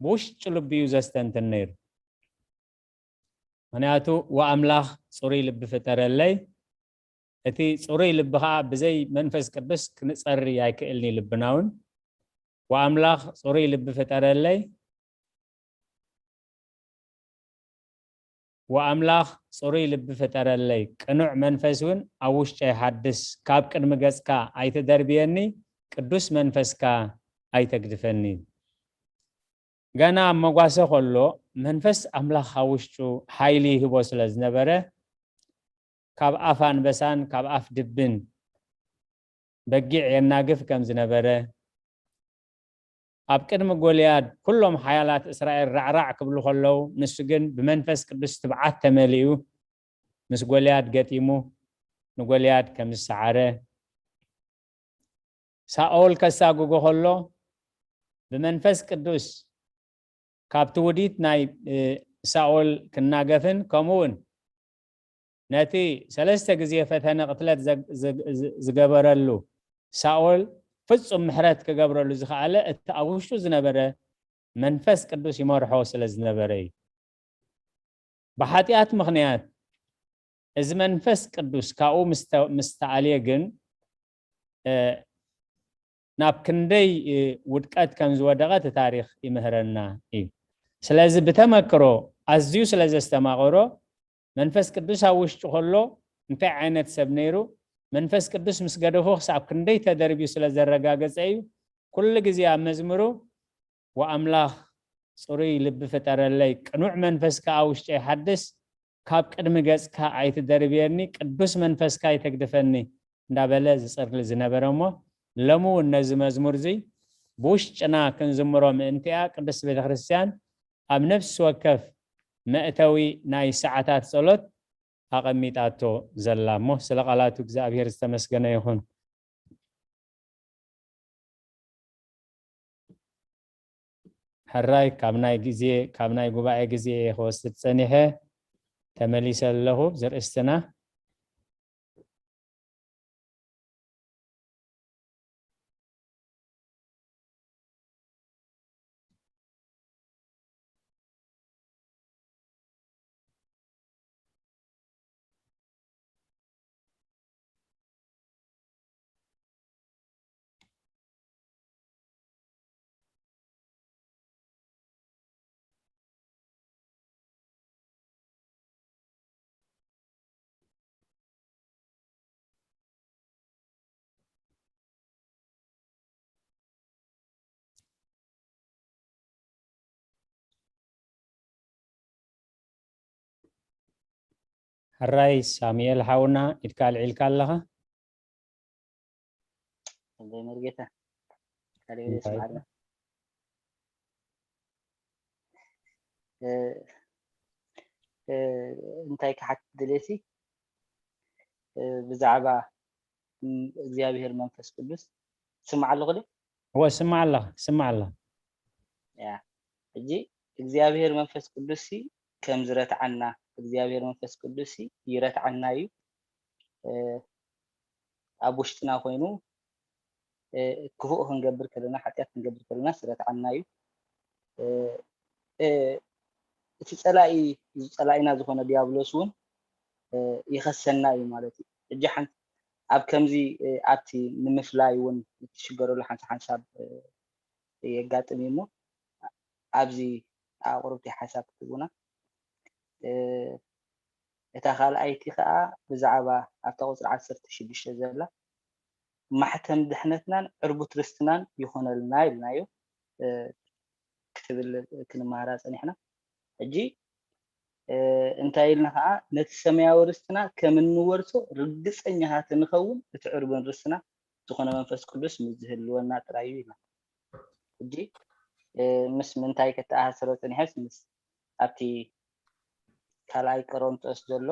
ብውሽጢ ልቡ እዩ ዘስተንትን ነይሩ። ምኽንያቱ፣ "ወኣምላኽ ጽሩይ ልቢ ፍጠረለይ"፣ እቲ ጽሩይ ልቢ ኸኣ ብዘይ መንፈስ ቅዱስ ክንጸሪ ኣይክእልን እዩ ልብና እውን። "ወኣምላኽ ጽሩይ ልቢ ፍጠረለይ፣ ወኣምላኽ ጽሩይ ልቢ ፍጠረለይ፣ ቅኑዕ መንፈስ እውን ኣብ ውሽጠይ ሓድስ፣ ካብ ቅድሚ ገጽካ ኣይትደርብየኒ፣ ቅዱስ መንፈስካ ኣይተግድፈኒ።" ገና ኣብ መጓሰ ከሎ መንፈስ ኣምላኽ ኣብ ውሽጡ ሓይሊ ይህቦ ስለ ዝነበረ፣ ካብ ኣፍ ኣንበሳን ካብ ኣፍ ድብን በጊዕ የናግፍ ከም ዝነበረ፣ ኣብ ቅድሚ ጎልያድ ኩሎም ሓያላት እስራኤል ራዕራዕ ክብሉ ከለዉ፣ ንሱ ግን ብመንፈስ ቅዱስ ትብዓት ተመሊኡ ምስ ጎልያድ ገጢሙ ንጎልያድ ከም ዝሰዓረ፣ ሳኦል ከሳጉጎ ከሎ ብመንፈስ ቅዱስ ካብቲ ውዲት ናይ፣ እ፣ ሳኦል ክናገፍን፣ ከምኡ እውን ነቲ ሰለስተ ግዜ ፈተነ ቅትለት ዘግ-፣ ዘግ-፣ ዝ-፣ ዝገበረሉ ሳኦል ፍጹም ምሕረት ክገብረሉ ዝኸኣለ እቲ ኣብ ውሽጡ ዝነበረ መንፈስ ቅዱስ ይመርሖ ስለ ዝነበረ እዩ። ብሓጢኣት ምኽንያት እዚ መንፈስ ቅዱስ ካብኡ ምስ ተ-፣ ምስ ተኣልየ ግን፣ እ፣ ናብ ክንደይ፣ እ፣ ውድቀት ከም ዝወደቐ እቲ ታሪኽ ይምህረና እዩ። ስለዚ ብተመክሮ ኣዝዩ ስለ ዘስተማቐሮ፣ መንፈስ ቅዱስ ኣብ ውሽጡ ከሎ እንታይ ዓይነት ሰብ ነይሩ፣ መንፈስ ቅዱስ ምስ ገደፎ ክሳብ ክንደይ ተደርብዩ ስለ ዘረጋገጸ እዩ። ኩሉ ግዜ ኣብ መዝሙሩ፣ "ወኣምላኽ ጽሩይ ልቢ ፍጠረለይ፣ ቅኑዕ መንፈስ ከኣ ውሽጠይ ሓድስ፣ ካብ ቅድሚ ገጽካ ኣይትደርብየኒ፣ ቅዱስ መንፈስካ ኣይተግድፈኒ" እንዳበለ ዝጸሊ ዝነበረ እሞ፣ ሎሚ እውን ነዚ መዝሙር እዚ ብውሽጥና ክንዝምሮ ምእንቲኣ ቅድስት ቤተ ክርስቲያን ኣብ ነፍሲ ወከፍ መእተዊ ናይ ሰዓታት ጸሎት ኣቐሚጣቶ ዘላ እሞ፣ ስለ ቃላቱ እግዚኣብሔር ዝተመስገነ ይኹን። ሕራይ፣ ካብ ናይ ግዜ፣ ካብ ናይ ጉባኤ ግዜ እየ ክወስድ ጸኒሐ፣ ተመሊሰ ኣለኹ። ኣብዚ ርእስትና ሕራይ ሳሙኤል ሓውና፣ ኢድካ ኣልዒልካ ኣለኻ። ጸጋይ መርጌታ፣ ካልእ እንታይ? ስማዕና። እ፣ እ፣ እንታይ ክሓትት ድሌሲ? እ፣ ብዛዕባ፣ ም፣ እግዚኣብሔር መንፈስ ቅዱስ ትስማዕ ኣለኹ ዶ? እወ፣ ስማዕ ኣለኻ፣ ስማዕ ኣለኻ። ያ፣ ሕጂ እግዚኣብሔር መንፈስ ቅዱስሲ ከም ዝረትዓና፣ እግዚኣብሔር መንፈስ ቅዱስሲ ይረትዓና እዩ። እ፣ ኣብ ውሽጥና ኮይኑ፣ እ፣ ክፉእ ክንገብር ከለና፣ ሓጢኣት ክንገብር ከለና ዝረትዓና እዩ። እ፣ እ፣ እቲ ጸላኢ፣ ጸላኢና ዝኾነ ዲያብሎስ እውን፣ እ፣ ይኸሰና እዩ ማለት እዩ። ሕጂ ሓንቲ ኣብ ከምዚ፣ እ፣ ኣብቲ ንምፍላይ እውን እትሽገረሉ ሓንቲ ሓንሳብ፣ እ፣ የጋጥም እዩ እሞ፣ ኣብዚ ኣቕርብቲ ሓሳብ ክትህቡና። እ፣ እታ ካልኣይቲ ከኣ ብዛዕባ ኣብታ ቁጽሪ ዓሰርተ ሽዱሽተ ዘላ፣ ማሕተም ድሕነትናን ዕርቡት ርስትናን ይኾነልና ኢልናዮ፣ እ፣ ክትብል ክንመሃራ ጸኒሕና። ሕጂ፣ እ፣ እንታይ ኢልና ከኣ፣ ነቲ ሰማያዊ ርስትና ከም እንወርሶ ርግጸኛታት ንኸውን፣ እቲ ዕርቡን ርስትና ዝኾነ መንፈስ ቅዱስ ምስ ዝህልወና ጥራይ እዩ ኢልና። ሕጂ፣ እ፣ ምስ ምንታይ ከተኣሳስሮ ጸኒሐስ፣ ምስ ኣብቲ ካልኣይ ቆሮንቶስ ዘሎ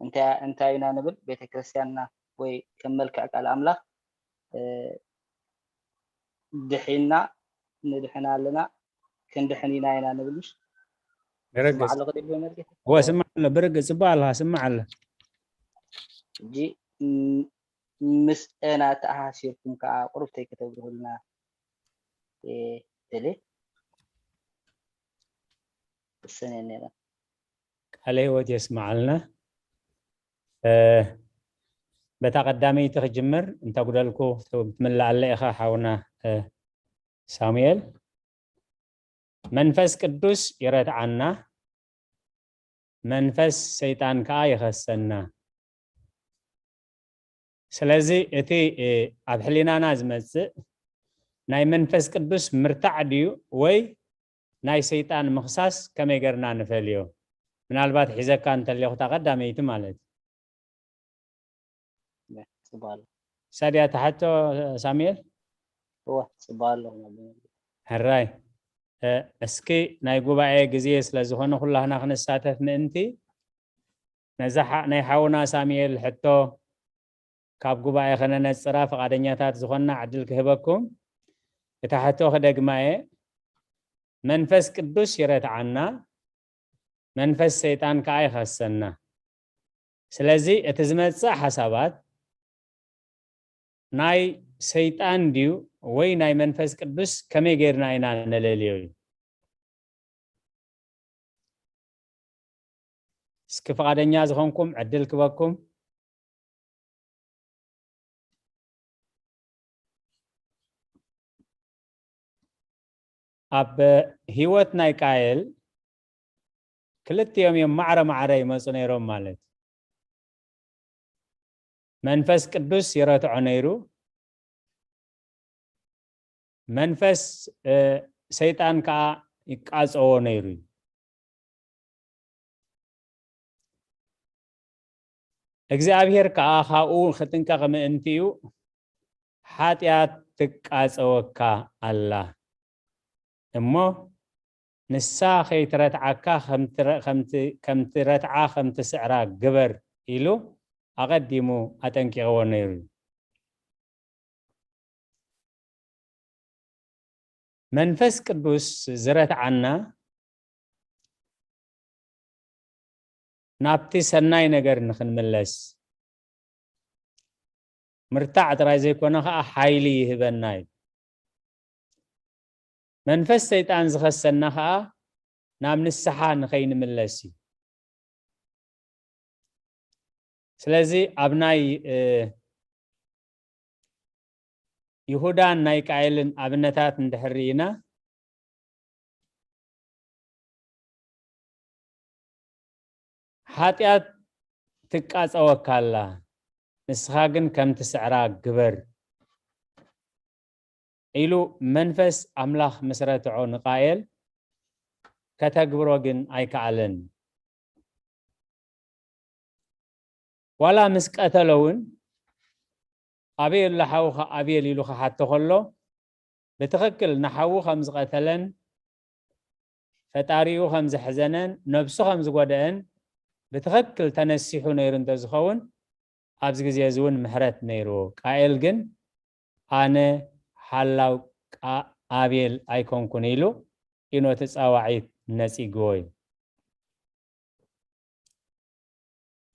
እንታይ፣ እንታይ ኢና ንብል? ቤተ ክርስቲያንና ወይ ከም መልክዕ ቃል ኣምላኽ፣ እ፣ ድሒና ንድሕን ኣለና፣ ክንድሕን ኢና ኢና ንብል፣ ምሽ? ብርግጽ። ስማዕ ኣለኹ ዶ ይብል መርጌታ? እወ፣ ስማዕ ኣሎ፣ ብርግጽ፣ ጽቡቕ ኣለኻ፣ ስማዕ ኣሎ። ሕጂ፣ ም-፣ ምስአን ኣተኣሳሲርኩም ከኣ ቁሩብ ተይከተብርሁልና እየ ደልየ። እሰን እየ ነይረ። ቃለ ህይወት የስምዓልና። እ፣ በታ ቀዳመይቲ ክጅምር፣ እንተጉደልኩ ክትምልኣለ ኢኻ ሓውና፣ እ፣ ሳሙኤል። መንፈስ ቅዱስ ይረትዓና፣ መንፈስ ሰይጣን ከኣ ይኸሰና። ስለዚ እቲ፣ እ፣ ኣብ ሕሊናና ዝመጽእ ናይ መንፈስ ቅዱስ ምርታዕ ድዩ ወይ ናይ ሰይጣን ምኽሳስ ከመይ ጌርና ንፈልዮ? ምናልባት ሒዘካ እንተልዮኹ እታ ቀዳመይቲ ማለት እዩ። ያ፣ ጽቡቕ ኣሎ። እሳ ድያ ትሓቶ ሳሙኤል? እወ፣ ጽቡቕ ኣሎ። ሕራይ። እ፣ እስኪ ናይ ጉባኤ ግዜ ስለ ዝኾነ ኩላህና ክንሳተፍ ምእንቲ ነዛ ሓ-፣ ናይ ሓውና ሳሙኤል ሕቶ ካብ ጉባኤ ከነነጽራ ፍቓደኛታት ዝኾንና ዕድል ክህበኩም። እታ ሕቶ ክደግማ እየ። መንፈስ ቅዱስ ይረትዓና፣ መንፈስ ሰይጣን ከኣ ይኸሰና። ስለዚ እቲ ዝመጽእ ሓሳባት ናይ ሰይጣን ድዩ ወይ ናይ መንፈስ ቅዱስ ከመይ ጌርና ኢና ነለልዮ እዩ? እስኪ ፍቓደኛ ዝኾንኩም ዕድል ክበኩም። ኣብ ህይወት ናይ ቃየል ክልቲኦም እዮም ማዕረ ማዕረ ይመጹ ነይሮም ማለት እዩ። መንፈስ ቅዱስ ይረትዖ ነይሩ፣ መንፈስ፣ እ፣ ሰይጣን ከኣ ይቃጸዎ ነይሩ እዩ። እግዚኣብሔር ከኣ ካብኡ ክጥንቀቕ ምእንቲኡ፣ ሓጢኣት ትቃጸወካ ኣላ እሞ፣ ንሳ ከይትረትዓካ፣ ከም ትረ-፣ ከም ት-፣ ከም ትረትዓ፣ ከም ትስዕራ ግበር ኢሉ ኣቐዲሙ ኣጠንቂቕዎ ነይሩ እዩ። መንፈስ ቅዱስ ዝረትዓና ናብቲ ሰናይ ነገር ንኽንምለስ፣ ምርታዕ ጥራይ ዘይኮነ ኸኣ ሓይሊ ይህበና እዩ። መንፈስ ሰይጣን ዝኸሰና ኸኣ ናብ ንስሓ ንኸይንምለስ እዩ። ስለዚ ኣብ ናይ፣ እ፣ ይሁዳን ናይ ቃየልን ኣብነታት እንድሕር ርኢና፣ ሓጢኣት ትቃጸወካ ኣላ፣ ንስኻ ግን ከም ትስዕራ ግበር ኢሉ መንፈስ ኣምላኽ ምስ ረትዖ ንቃየል፣ ከተግብሮ ግን ኣይከኣለን። ዋላ ምስ ቀተሎ እውን ኣበይ ኣሎ ሓውኻ ኣቤል ኢሉ ክሓቶ ከሎ፣ ብትኽክል ንሓዉ ከም ዝቐተለን ፈጣሪኡ ከም ዘሕዘነን ነብሱ ከም ዝጎደአን ብትኽክል ተነሲሑ ነይሩ እንተዝኸውን፣ ኣብዚ ግዜ እዚ እውን ምሕረት ነይርዎ። ቃኤል ግን ኣነ ሓላው ቃ-፣ ኣቤል ኣይኮንኩን ኢሉ እዩ ነቲ ጻዋዒት ነጺግዎ እዩ።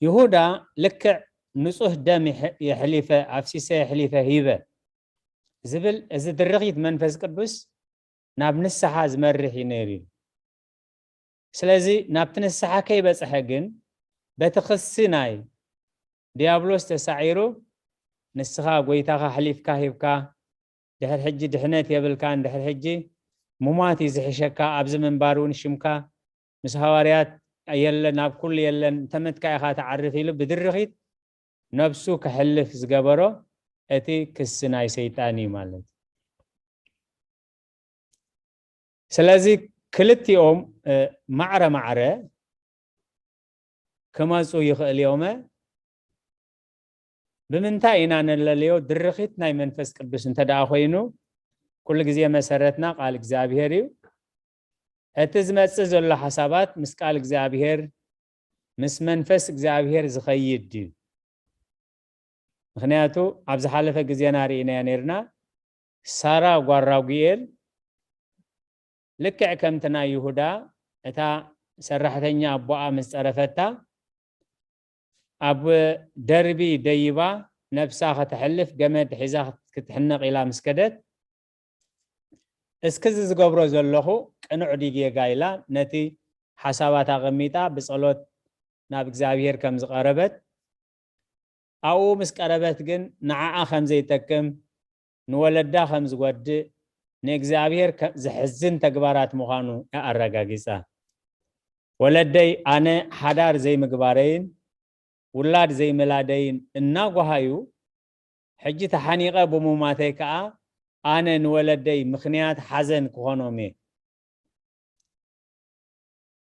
ይሁዳ ልክዕ ንጹህ ደም የሕ-፣ የሕሊፈ፣ ኣፍሲሰ የሕሊፈ ሂበ ዝብል እዚ ድርኺት መንፈስ ቅዱስ ናብ ንስሓ ዝመርሕ እዩ ነይሩ እዩ። ስለዚ ናብቲ ንስሓ ከይበጽሐ ግን በቲ ክሲ ናይ ዲያብሎስ ተሳዒሩ፣ ንስኻ ጎይታኻ ኣሕሊፍካ ሂብካ፣ ድሕሪ ሕጂ ድሕነት የብልካን፣ ድሕሪ ሕጂ ምሟት እዩ ዝሕሸካ፣ ኣብዚ ምንባር እውን ሽምካ ምስ ሃዋርያት የለን፣ ኣብ ኩሉ የለን፣ እንተመትካ ኢኻ ትዓርፍ ኢሉ ብድርኺት ነብሱ ከሕልፍ ዝገበሮ እቲ ክሲ ናይ ሰይጣን እዩ ማለት እዩ። ስለዚ ክልቲኦም፣ እ፣ ማዕረ ማዕረ ክመጹ ይኽእል እዮመ። ብምንታይ ኢና ንለለዮ? ድርኺት ናይ መንፈስ ቅዱስ እንተ ደኣ ኮይኑ፣ ኩሉ ግዜ መሰረትና ቃል እግዚኣብሔር እዩ። እቲ ዝመጽእ ዘሎ ሓሳባት ምስ ቃል እግዚኣብሔር፣ ምስ መንፈስ እግዚኣብሔር ዝኸይድ ድዩ? ምኽንያቱ ኣብ ዝሓለፈ ግዜና ርኢናዮ ነይርና። ሳራ ጓል ራጉኤል ልክዕ ከምቲ ናይ ይሁዳ፣ እታ ሰራሕተኛ ኣቦኣ ምስ ጸረፈታ፣ ኣብ ደርቢ ደይባ ነብሳ ከተሕልፍ ገመድ ሒዛ ክትሕነቕ ኢላ ምስ ከደት፣ እስኪ እዚ ዝገብሮ ዘለኹ ቅኑዕ ድዩ ጌጋ ኢላ ነቲ ሓሳባት ኣቐሚጣ ብጸሎት ናብ እግዚኣብሔር ከም ዝቐረበት፣ ኣብኡ ምስ ቀረበት ግን ንዓኣ ከም ዘይጠቅም፣ ንወለዳ ከም ዝጎድእ፣ ንእግዚኣብሔር ከ-፣ ዘሕዝን ተግባራት ምዃኑ እያ ኣረጋጊጻ። ወለደይ፣ ኣነ ሓዳር ዘይምግባረይን ውላድ ዘይምላደይን እናጓሃዩ፣ ሕጂ ተሓኒቐ ብሙማተይ ከኣ ኣነ ንወለደይ ምኽንያት ሓዘን ክኾኖም እየ።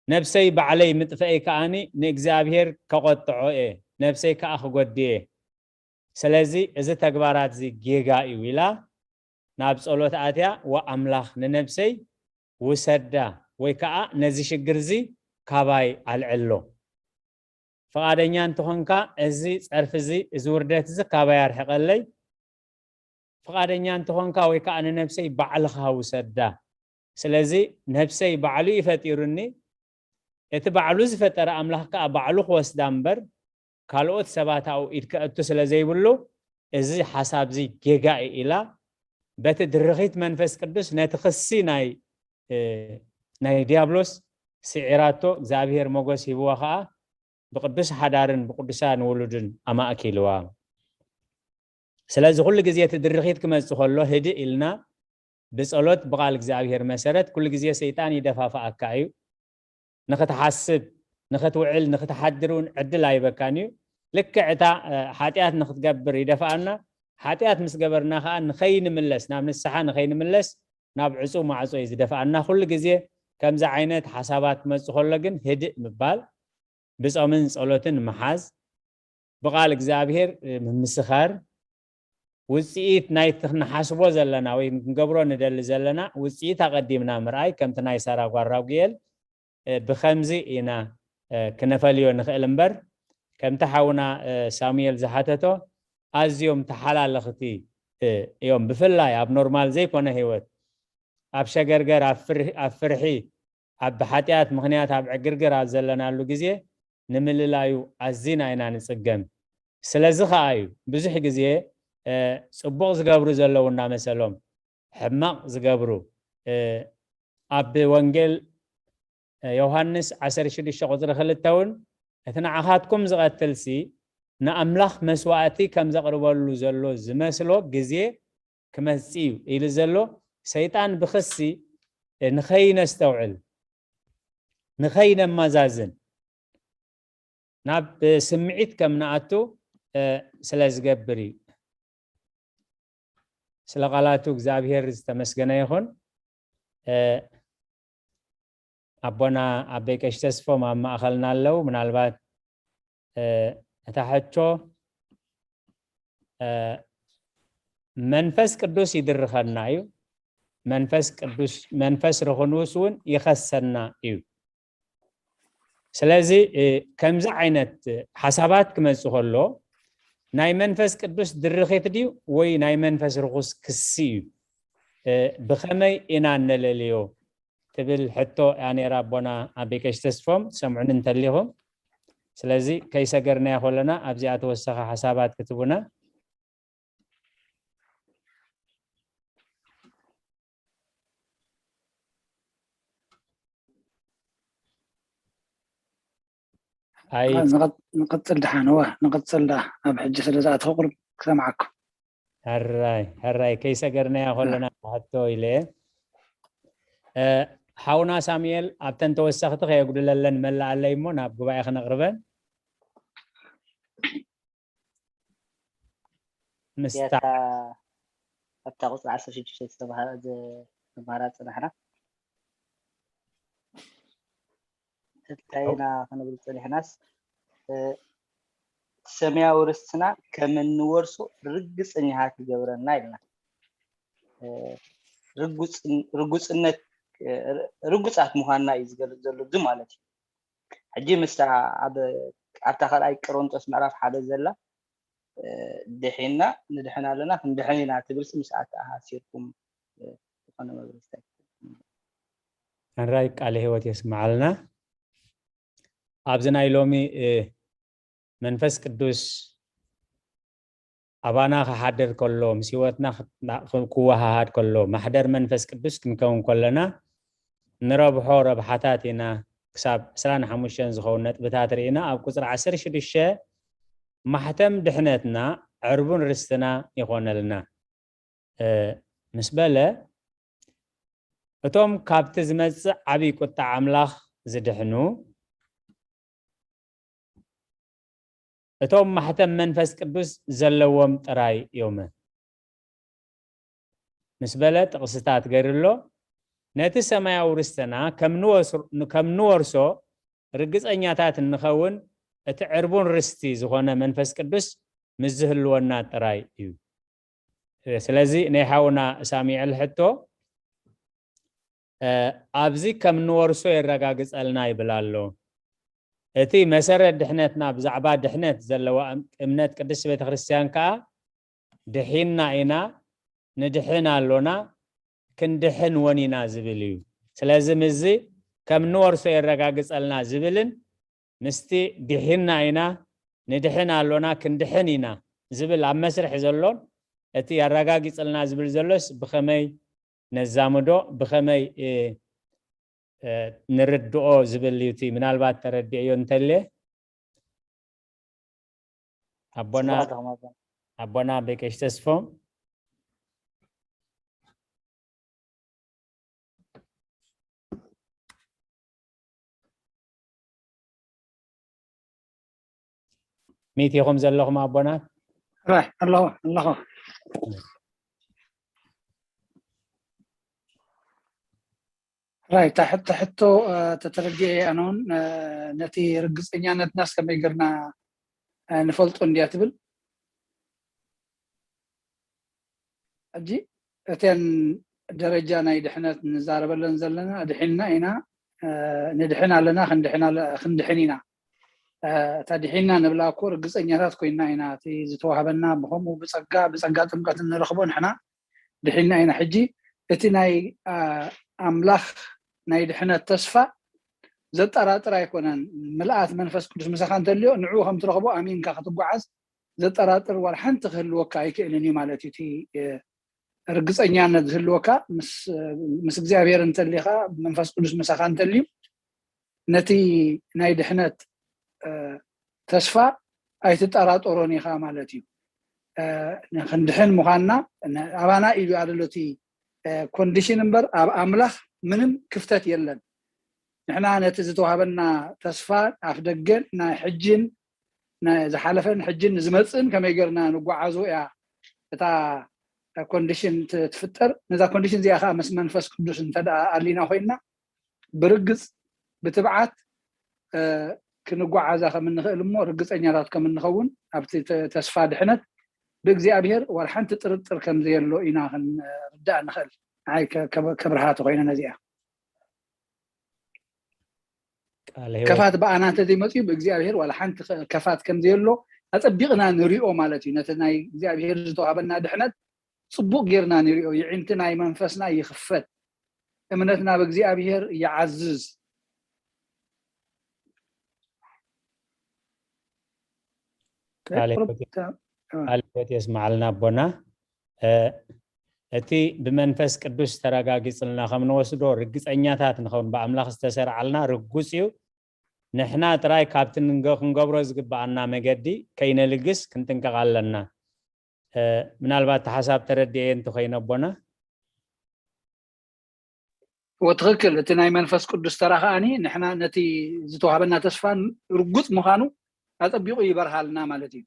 ነብሰይ ባዕለይ ምጥፍአይ ከኣኒ ንእግዚኣብሔር ከቖጥዖ እየ፣ ነብሰይ ከኣ ክጎድእ እየ። ስለዚ እዚ ተግባራት እዚ ጌጋ እዩ ኢላ ናብ ጸሎት ኣትያ፣ "ወኣምላኽ ንነብሰይ ውሰዳ ወይ ከኣ ነዚ ሽግር እዚ ካባይ ኣልዕሎ። ፍቓደኛ እንተኾንካ እዚ ጸርፊ እዚ፣ እዚ ውርደት እዚ ካባይ ኣርሕቐለይ። ፍቓደኛ እንተኾንካ ወይ ከኣ ንነብሰይ ባዕልኻ ውሰዳ። ስለዚ ነብሰይ ባዕሉ እዩ ፈጢሩኒ፣ እቲ ባዕሉ ዝፈጠረ ኣምላኽ ከኣ ባዕሉ ክወስዳ እምበር፣ ካልኦት ሰባት ኣብኡ ኢድ ከእቱ ስለ ዘይብሉ፣ እዚ ሓሳብ እዚ ጌጋ እዩ" ኢላ፣ በቲ ድርኺት መንፈስ ቅዱስ ነቲ ክሲ ናይ፣ እ፣ ናይ ዲያብሎስ ስዒራቶ፣ እግዚኣብሔር ሞገስ ሂብዋ ከኣ፣ ብቅዱስ ሓዳርን ብቅዱሳን ውሉድን ኣማእኪልዋ። ስለዚ ኩሉ ግዜ እቲ ድርኺት ክመጽእ ከሎ ህድእ ኢልና ብጸሎት ብቃል እግዚኣብሔር መሰረት ኩሉ ግዜ ሰይጣን ይደፋፍኣካ እዩ። ንኽትሓስብ፣ ንኽትውዕል፣ ንኽትሓድር እውን ዕድል ኣይበካን እዩ። ልክዕ እታ፣ እ፣ ሓጢኣት ንኽትገብር ይደፍኣና፣ ሓጢኣት ምስ ገበርና ከኣ ንኸይንምለስ፣ ናብ ንስሓ ንኸይንምለስ ናብ ዕጹው ማዕጾ እዩ ዝደፍኣና። ኩሉ ግዜ ከምዚ ዓይነት ሓሳባት ክመጽእ ከሎ ግን ህድእ ምባል፣ ብጾምን ጸሎትን ምሓዝ፣ ብቃል እግዚኣብሔር፣ እ፣ ምምስኻር፣ ውጽኢት ናይቲ ክንሓስቦ ዘለና ወይ ክንገብሮ ንደሊ ዘለና ውጽኢት ኣቐዲምና ምርኣይ፣ ከምቲ ናይ ሳራ ጓል ራጉኤል፣ እ፣ ብኸምዚ ኢና፣ እ፣ ክነፈልዮ ንኽእል እምበር፣ ከምቲ ሓውና፣ እ፣ ሳሙኤል ዝሓተቶ፣ ኣዝዮም ተሓላለኽቲ፣ እ፣ እዮም። ብፍላይ ኣብ ኖርማል ዘይኮነ ህይወት፣ ኣብ ሸገርገር፣ ኣብ ፍርሂ-፣ ኣብ ፍርሒ፣ ኣብ ብሓጢኣት ምኽንያት ኣብ ዕግርግር ኣብ ዘለናሉ ግዜ ንምልላዩ ኣዚና ኢና ንጽገም። ስለዚ ኸኣ እዩ ብዙሕ ግዜ፣ እ፣ ጽቡቕ ዝገብሩ ዘለዉ እናመሰሎም ሕማቕ ዝገብሩ። እ፣ ኣብ ወንጌል፣ እ፣ ዮሃንስ ዓሰርተ ሽዱሽተ ቁጽሪ ክልተ እውን፣ "እቲ ንዓኻትኩም ዝቐትልሲ ንኣምላኽ መስዋእቲ ከም ዘቕርበሉ ዘሎ ዝመስሎ ግዜ ክመጽእ እዩ" ኢሉ ዘሎ፣ ሰይጣን ብኽሲ ንኸይነስተውዕል፣ ንኸይነመዛዝን፣ ናብ ስምዒት ከም ንኣቱ፣ እ፣ ስለ ዝገብር እዩ። ስለ ቃላቱ እግዚኣብሔር ዝተመስገነ ይኹን። እ፣ ኣቦና ኣበይ ቀሺ ተስፎም ኣብ ማእኸልና ኣለዉ። ምናልባት፣ እ፣ እታ ሕቶ፣ እ፣ መንፈስ ቅዱስ ይድርኸና እዩ። መንፈስ ቅዱስ መንፈስ ርኹኑስ እውን ይኸሰና እዩ። ስለዚ ከምዚ ዓይነት ሓሳባት ክመፅእ ከሎ ናይ መንፈስ ቅዱስ ድርኺት ድዩ ወይ ናይ መንፈስ ርኹስ ክሲ እዩ? ብኸመይ ኢና እነለልዮ ትብል ሕቶ እያ ነይራ ኣቦና ኣቤ ቀሽ ተስፎም ትሰምዑኒ እንተሊኹም። ስለዚ ከይሰገርናዮ ከለና ኣብዚኣ ተወሰኸ ሓሳባት ክትቡና። ኣይ ንቐጽል ደሓን እወ ንቐጽል ደኣ ኣብ ሕጂ ስለ ዝኣተኹ ቁሩብ ክሰምዓኩም። ሕራይ ሕራይ ከይሰገርናያ ከለና ሕቶ ኢለ ሓውና ሳሙኤል ኣብተን ተወሰኽቲ ከየጉድለለን መላኣለይ እሞ ናብ ጉባኤ ክነቕርበን ምስታ ኣብታ ቁፅሪ ዓሰርተ ሽዱሽተ ዝተባሃረ ዝመሃራ ፅናሕና እንታይ ኢና ክንብል ፀኒሕናስ ሰማያዊ ርስትና ከም እንወርሶ ርግፀኛታት ይገብረና ኢልና ርጉፅነት ርጉፃት ምኳንና እዩ ዝገልፅ ዘሎ እዚ ማለት እዩ ሕጂ ምስታ ኣብ ኣብታ ካልኣይ ቆሮንጦስ ምዕራፍ ሓደ ዘላ ድሒና ንድሕን ኣለና ክንድሕን ኢና ትብል ምስኣ ተኣሳሲርኩም ዝኾነ መብርህቲ ሕራይ ቃለ ህይወት የስምዓልና ኣብዚ ናይ ሎሚ መንፈስ ቅዱስ ኣባና ክሓድር ከሎ ምስ ህይወትና ክወሃሃድ ከሎ ማሕደር መንፈስ ቅዱስ ክንከውን ከለና ንረብሖ ረብሓታት ኢና ክሳብ ዕስራን ሓሙሽተን ዝኸውን ነጥብታት ርኢና ኣብ ቁፅሪ ዓሰርተ ሽዱሽተ ማሕተም ድሕነትና ዕርቡን ርስትና ይኾነልና ምስ በለ እቶም ካብቲ ዝመፅእ ዓብዪ ቁጣ ኣምላኽ ዝድሕኑ እቶም ማሕተም መንፈስ ቅዱስ ዘለዎም ጥራይ እዮም ምስ በለ ጥቕስታት ገይሩ ኣሎ ነቲ ሰማያዊ ርስትና ከም ንወርሶ ርግፀኛታት እንኸውን እቲ ዕርቡን ርስቲ ዝኾነ መንፈስ ቅዱስ ምስ ዝህልወና ጥራይ እዩ ስለዚ ናይ ሓውና ሳሚዕል ሕቶ ኣብዚ ከም ንወርሶ የረጋግፀልና ይብል ኣሎ እቲ መሰረት ድሕነትና ብዛዕባ ድሕነት ዘለዋ እምነት ቅድስቲ ቤተክርስትያን ከዓ ድሒንና ኢና ንድሕን ኣሎና ክንድሕን ወን ኢና ዝብል እዩ ስለዚ ምዚ ከም ንወርሶ የረጋግፀልና ዝብልን ምስቲ ድሒንና ኢና ንድሕን ኣሎና ክንድሕን ኢና ዝብል ኣብ መስርሕ ዘሎን እቲ ኣረጋጊፅልና ዝብል ዘሎስ ብኸመይ ነዛምዶ ብኸመይ ንርድኦ ዝብል እዩ እቲ ምናልባት ተረዲእዮ እንተልየ ኣቦና ኣቦና በቀሽ ተስፎም ሚት ኢኹም ዘለኹም ኣቦና ራይ ኣለኹ ኣለኹ ራይ ታሕቲ ሕቶ ተተረዲአ ኣነ እውን ነቲ ርግፀኛነትናስ ከመይ ገርና ንፈልጦ እንድያ ትብል ሕጂ እተን ደረጃ ናይ ድሕነት ንዛረበለን ዘለና ድሒንና ኢና ንድሕን ኣለና ክንድሕን ኢና እታ ድሒንና ንብላ እኮ ርግፀኛታት ኮይና ኢና እቲ ዝተዋህበና ብከምኡ ብፀጋ ብፀጋ ጥምቀት እንረክቦ ንሕና ድሒንና ኢና ሕጂ እቲ ናይ ኣምላኽ ናይ ድሕነት ተስፋ ዘጠራጥር ኣይኮነን ምልኣት መንፈስ ቅዱስ ምሳኻ እንተልዮ ንዕኡ ከም ትረኽቦ ኣሚንካ ክትጓዓዝ ዘጠራጥር ዋላ ሓንቲ ክህልወካ ኣይክእልን እዩ ማለት እዩ እቲ ርግፀኛነት ዝህልወካ ምስ እግዚኣብሔር እንተሊኻ መንፈስ ቅዱስ ምሳኻ እንተልዩ ነቲ ናይ ድሕነት ተስፋ ኣይትጠራጠሮን ኢኻ ማለት እዩ ክንድሕን ምዃንና ኣባና ኢሉ ኣደሎ እቲ ኮንዲሽን እምበር ኣብ ኣምላኽ ምንም ክፍተት የለን ንሕና ነቲ ዝተዋህበና ተስፋ ኣፍ ደገን ናይ ሕጅን ዝሓለፈን ሕጅን ዝመፅእን ከመይ ገርና ንጓዓዞ እያ እታ ኮንዲሽን ትፍጠር ነዛ ኮንዲሽን እዚኣ ከዓ ምስ መንፈስ ቅዱስ እንተ ኣሊና ኮይንና ብርግፅ ብትብዓት ክንጓዓዛ ከም እንኽእል እሞ ርግፀኛታት ከም እንኸውን ኣብቲ ተስፋ ድሕነት ብእግዚኣብሔር ዋላ ሓንቲ ጥርጥር ከም ዘየሎ ኢና ክንርዳእ ንኽእል። ንዓይ ከ- ከብ- ከብርሃ ተኾይነ ነዚኣ ቃለ ህይወት ከፋት ብኣና እንተዘይመፅኡ ብእግዚኣብሔር ዋላ ሓንቲ ከ- ከፋት ከም ዘየሎ ኣፀቢቕና ንሪኦ ማለት እዩ። ነቲ ናይ እግዚኣብሔር ዝተዋህበና ድሕነት ፅቡቅ ጌርና ንሪኦ። ይዒንቲ ናይ መንፈስና ይኽፈት፣ እምነትና ብእግዚኣብሔር ይዓዝዝ። ቃለ ህይወት ቃለ ህይወት የስማዓልና ኣቦና። እቲ ብመንፈስ ቅዱስ ተረጋጊጽልና ከም ንወስዶ ርግጸኛታት ንኸውን፣ ብኣምላኽ ዝተሰርዓልና ርጉጽ እዩ። ንሕና ጥራይ ካብቲ ክንገብሮ ዝግብኣና መገዲ ከይነልግስ ክንጥንቀቕ ኣለና። ምናልባት እቲ ሓሳብ ተረዲኤ እንተኾይነ ኣቦና። እወ ትኽክል። እቲ ናይ መንፈስ ቅዱስ ተራ ከኣኒ ንሕና ነቲ ዝተዋህበና ተስፋ ርጉጽ ምዃኑ ኣጸቢቑ ይበርሃልና ማለት እዩ።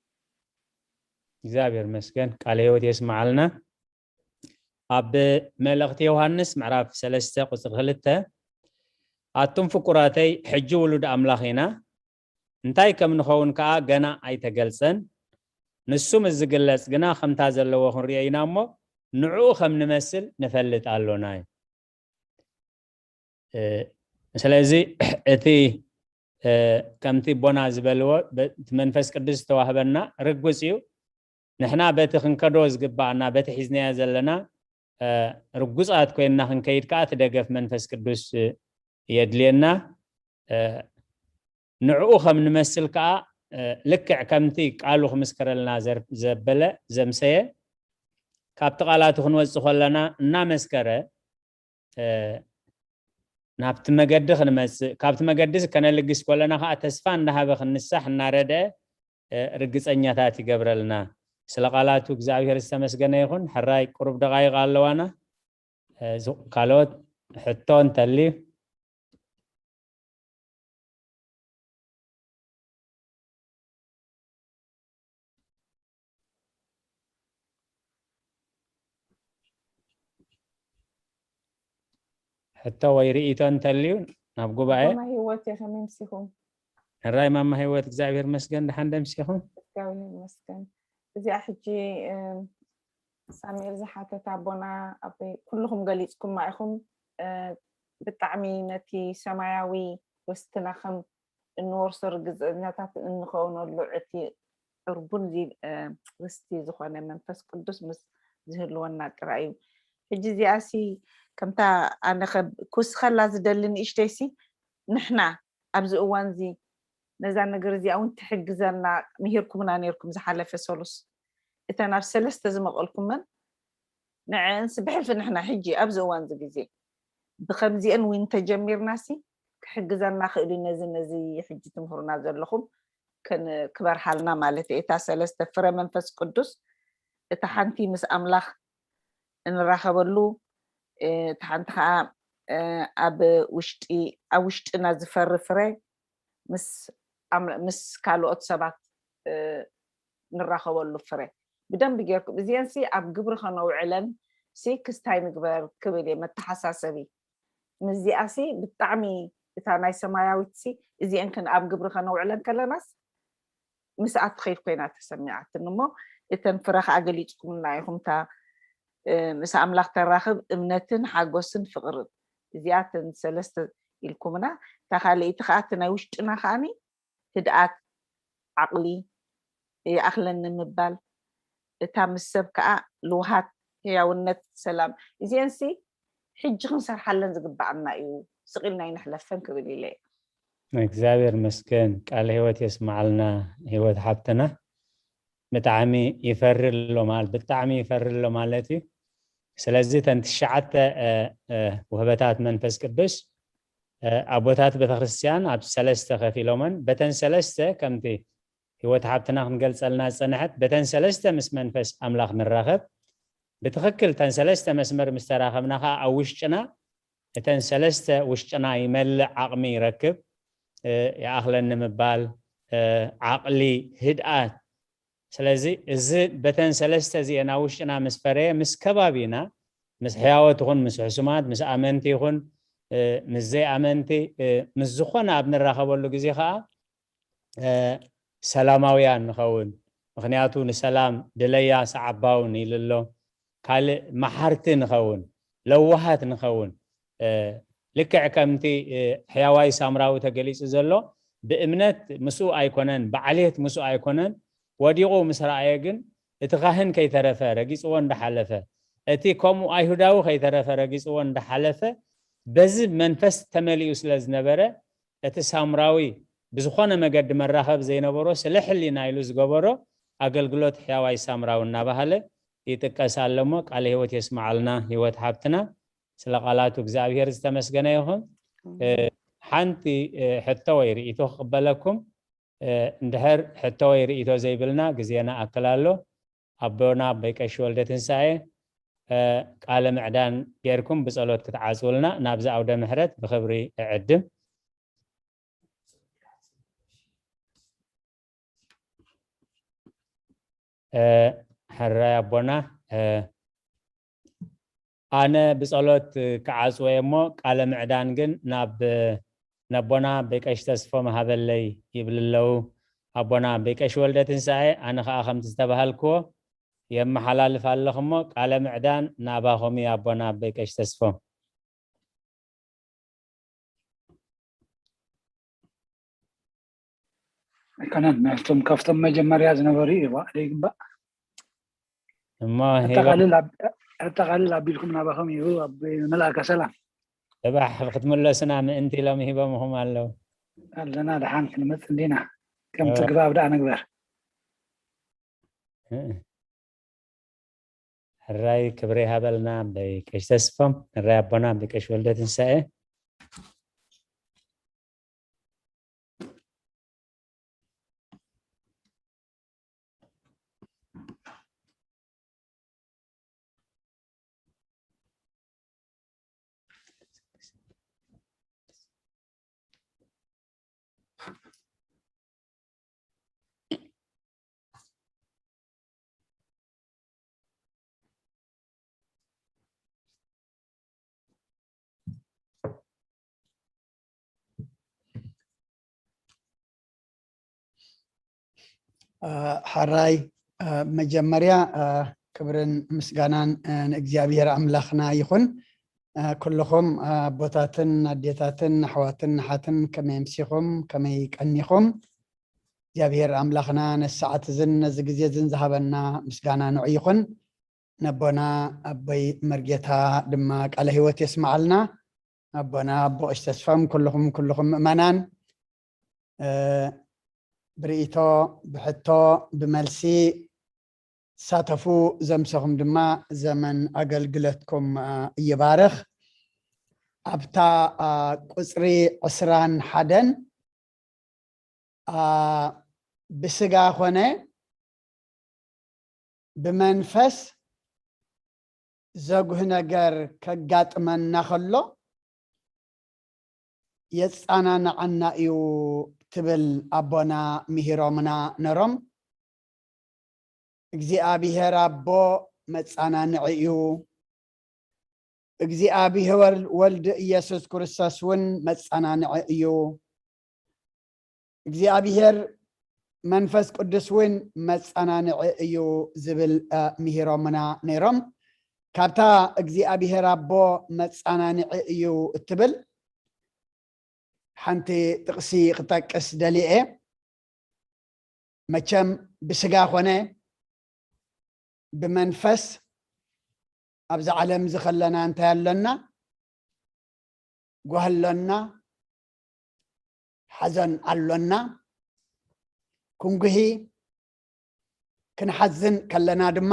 እግዚኣብሔር መስገን ቃለ ህይወት የስምዓልና። ኣብ መልእኽቲ ዮሃንስ ምዕራፍ ሰለስተ ቁጽሪ ክልተ ኣቱም ፍቁራተይ ሕጂ ውሉድ ኣምላኽ ኢና እንታይ ከም ንኸውን ከኣ ገና ኣይተገልጸን። ንሱ ምስ ዝግለጽ ግና ከምታ ዘለዎ ክንሪኦ ኢና እሞ ንዕኡ ከም ንመስል ንፈልጥ ኣሎና እዩ። ስለዚ እቲ ከምቲ ቦና ዝበልዎ እቲ መንፈስ ቅዱስ ዝተዋህበና ርጉጽ እዩ። ንሕና በቲ ክንከዶ ዝግባኣና በቲ ሒዝናዮ ዘለና ርጉጻት ኮይንና ክንከይድ ከዓ እቲ ደገፍ መንፈስ ቅዱስ የድልየና። ንዕኡ ከም ንመስል ከዓ ልክዕ ከምቲ ቃሉ ክምስክረልና ዘበለ ዘምሰየ ካብቲ ቃላቱ ክንወፅእ ከለና እናመስከረ ናብቲ መገዲ ክንመፅእ ካብቲ መገዲ ከነልግስ ከለና ከዓ ተስፋ እንዳሃበ ክንሳሕ እናረድአ ርግፀኛታት ይገብረልና። ስለ ቃላቱ እግዚኣብሔር ዝተመስገነ ይኹን። ሕራይ ቁሩብ ደቃይቕ ኣለዋና። ካልኦት ሕቶ እንተልዩ ሕቶ ወይ ርኢቶ እንተልዩ ናብ ጉባኤ። ኣቦና ህይወት ከመይ ምሲኹም? ሕራይ ማማ ህይወት እግዚኣብሔር መስገን ደሓን ደምሲኹም? እግዚኣብሔር መስገን። እዚኣ ሕጂ ሳሙኤል ዝሓተት ኣቦና ኣቦይ ኩልኹም ገሊፅኩማ ኢኹም። ብጣዕሚ ነቲ ሰማያዊ ርስትና ከም እንወርሶ ርግፀኛታት እንኸውነሉ እቲ ዕርቡን ርስቲ ዝኾነ መንፈስ ቅዱስ ምስ ዝህልወና ጥራይ እዩ። ሕጂ እዚኣሲ ከምታ ኣነ ክውስኸላ ዝደሊ ንእሽተይሲ ንሕና ኣብዚ እዋን እዚ ነዛ ነገር እዚኣ እውን ትሕግዘና ምሂርኩምና ነርኩም ዝሓለፈ ሰሉስ እተን ኣብ ሰለስተ ዝመቐልኩመን ንዐንስ ብሕልፊ ንሕና ሕጂ ኣብዚ እዋን እዚ ግዜ ብከምዚአን እውን ተጀሚርናሲ ክሕግዘና ክእሉ ነዚ ነዚ ሕጂ ትምህሩና ዘለኹም ክበርሃልና ማለት እየ። እታ ሰለስተ ፍረ መንፈስ ቅዱስ እታ ሓንቲ ምስ ኣምላኽ እንራኸበሉ እታ ሓንቲ ከዓ ኣብ ውሽጢ ኣብ ውሽጥና ዝፈሪ ፍረ ምስ ካልኦት ሰባት ንራኸበሉ ፍረ ብደንብ ጌርኩም እዚአን ሲ ኣብ ግብሪ ከነውዕለን ሲ ክስታይ ንግበር ክብል እየ መተሓሳሰቢ። ምስዚኣ ሲ ብጣዕሚ እታ ናይ ሰማያዊት ሲ እዚአን ክን ኣብ ግብሪ ከነውዕለን ከለናስ ምስኣ ትኸይድ ኮይና ተሰሚዓትኒ እሞ እተን ፍረ ከዓ ገሊፅኩምና ኢኹም እታ ምስ ኣምላኽ ተራኽብ እምነትን ሓጎስን ፍቕርን እዚኣተን ሰለስተ ኢልኩምና እታ ካልኣይቲ ከዓ እቲ ናይ ውሽጥና ከዓኒ ህድኣት ዓቕሊ ይኣኽለኒ ምባል እታ ምስ ሰብ ከዓ ልውሃት ህያውነት ሰላም እዚአንሲ ሕጂ ክንሰርሓለን ዝግባኣና እዩ ስቕ ኢልና ይንሕለፈን ክብል ኢለ እግዚኣብሔር መስገን ቃል ህይወት የስማዓልና ህይወት ሓብትና ብጣዕሚ ይፈሪ ኣሎ ማለት ብጣዕሚ ይፈሪ ኣሎ ማለት እዩ ስለዚ ተን ትሽዓተ ውህበታት መንፈስ ቅዱስ ኣቦታት ቤተክርስትያን ኣብ ሰለስተ ከፊሎመን በተን ሰለስተ ከምቲ ህይወት ሓብትና ክንገልጸልና ዝጸንሐት በተን ሰለስተ ምስ መንፈስ ኣምላኽ ንራኸብ ብትኽክል ተን ሰለስተ መስመር ምስ ተራኸብና ከዓ ኣብ ውሽጥና እተን ሰለስተ ውሽጥና ይመልእ ዓቕሚ ይረክብ ይኣኽለኒ ምባል ዓቕሊ ህድኣት ስለዚ እዚ በተን ሰለስተ እዚአን ኣብ ውሽጥና ምስ ፈረየ ምስ ከባቢና ምስ ሕያወት ይኹን ምስ ሕሱማት ምስ ኣመንቲ ይኹን ምስ ዘይኣመንቲ ምስ ዝኾነ ኣብ ንራኸበሉ ግዜ ከዓ ሰላማውያን ንኸውን ምኽንያቱ ንሰላም ድለያ ሰዓባውን ኢሉ ኣሎ። ካልእ መሓርቲ ንኸውን፣ ለዋሃት ንኸውን፣ እ፣ ልክዕ ከምቲ፣ እ፣ ሕያዋይ ሳምራዊ ተገሊጹ ዘሎ፣ ብእምነት ምስኡ ኣይኮነን፣ ብዓሌት ምስኡ ኣይኮነን፣ ወዲቑ ምስ ረኣየ ግን እቲ ካህን ከይተረፈ ረጊጽዎ እንዳሓለፈ፣ እቲ ከምኡ ኣይሁዳዊ ከይተረፈ ረጊጽዎ እንዳሓለፈ፣ በዚ መንፈስ ተመሊኡ ስለ ዝነበረ፣ እቲ ሳምራዊ ብዝኾነ መገዲ መራኸብ ዘይነበሮ ስለ ሕሊና ኢሉ ዝገበሮ ኣገልግሎት ሕያዋይ ሳምራዊ እናባህለ ይጥቀስ ኣሎ እሞ ቃለ ህይወት የስምዓልና ህይወት ሓብትና። ስለ ቃላቱ እግዚኣብሔር ዝተመስገነ ይኹን። እ፣ ሓንቲ፣ እ፣ ሕቶ ወይ ርኢቶ ክቕበለኩም። እ፣ እንድሕር ሕቶ ወይ ርኢቶ ዘይብልና ግዜና ኣክል ኣሎ። ኣቦና ኣቦይ ቀሺ ወልደ ትንሳኤ፣ እ፣ ቃለ ምዕዳን ጌርኩም ብጸሎት ክትዓጽውልና ናብዚ ኣውደ ምሕረት ብኽብሪ እዕድም። እ፣ ሕራይ ኣቦና፣ እ፣ ኣነ ብጸሎት ክዓጽወ እየ እሞ ቃለ ምዕዳን ግን ናብ ነቦና ኣቦይ ቀሺ ተስፎም ሃበለይ ይብል ኣለዉ። ኣቦና ኣቦይ ቀሺ ወልደ ትንሳኤ፣ ኣነ ኸኣ ከምቲ ዝተባሃልክዎ የመሓላልፍ ኣለኹ እሞ ቃለ ምዕዳን ናባኹም እዩ ኣቦና ኣቦይ ቀሺ ተስፎም። ኣይኮነን፣ ናብቶም ካብቶም መጀመርያ ዝነበሩ እዩ ዋ ዘይግባእ። እሞ ኣጠቓልል ኣብ-፣ ኣጠቓልል ኣቢልኩም ናባኹም እዩ ኣብ መልኣከ ሰላም። ጽባሕ ክትምለሱና ምእንቲ ኢሎም ሂቦምኹም ኣለዉ። ኣለና፣ ደሓን ክንመጽእ እንዲና። ከም እ። ትግባብ ደኣ ንግበር። እ። ሕራይ ክብሪ ሃበልና ኣቦይ ቀሺ ተስፎም፣ ሕራይ ኣቦና ኣቦይ ቀሺ ወልደ ትንሳኤ። እ፣ ሓራይ፣ እ፣ መጀመርያ፣ እ፣ ክብርን ምስጋናን፣ እ፣ ንእግዚኣብሔር ኣምላኽና ይኹን። እ፣ ኩልኹም፣ እ፣ ኣቦታትን ኣዴታትን ኣሕዋትን ኣሓትን ከመይ ኣምሲኹም? ከመይ ቀኒኹም? እግዚኣብሔር ኣምላኽና ነዚ ሰዓት እዝን ነዚ ግዜ እዝን ዝሃበና ምስጋና ንዑ ይኹን። ነቦና ኣቦይ መርጌታ ድማ ቃለ ህይወት የስምዓልና። ኣቦና ኣቦ ቀሺ ተስፎም፣ ኩልኹም፣ ኩልኹም ምእመናን፣ እ፣ ብርእይቶ፣ ብሕቶ፣ ብመልሲ ትሳተፉ ዘምሰኹም ድማ ዘመን ኣገልግሎትኩም፣ እ፣ ይባርኽ። ኣብታ፣ እ፣ ቁጽሪ ዕስራን ሓደን፣ እ፣ ብስጋ ኾነ ብመንፈስ ዘጉህ ነገር ከጋጥመና ኸሎ የጻናንዓና እዩ ትብል ኣቦና ምሂሮምና ነሮም። እግዚኣብሔር ኣቦ መጻናንዒ እዩ። እግዚኣብሔር ወልድ ኢየሱስ ክርስቶስ እውን መጻናንዒ እዩ። እግዚኣብሔር መንፈስ ቅዱስ እውን መጻናንዒ እዩ ዝብል፣ እ፣ ምሂሮምና ነይሮም። ካብታ እግዚኣብሔር ኣቦ መጻናንዒ እዩ እትብል ሓንቲ ጥቕሲ ክጠቅስ ደልየ። መቸም ብስጋ ኮነ ብመንፈስ ኣብዚ ዓለም እዚ ከለና እንታይ ኣሎና? ጓህ ኣሎና፣ ሓዘን ኣሎና። ክንጉሂ፣ ክንሓዝን ከለና ድማ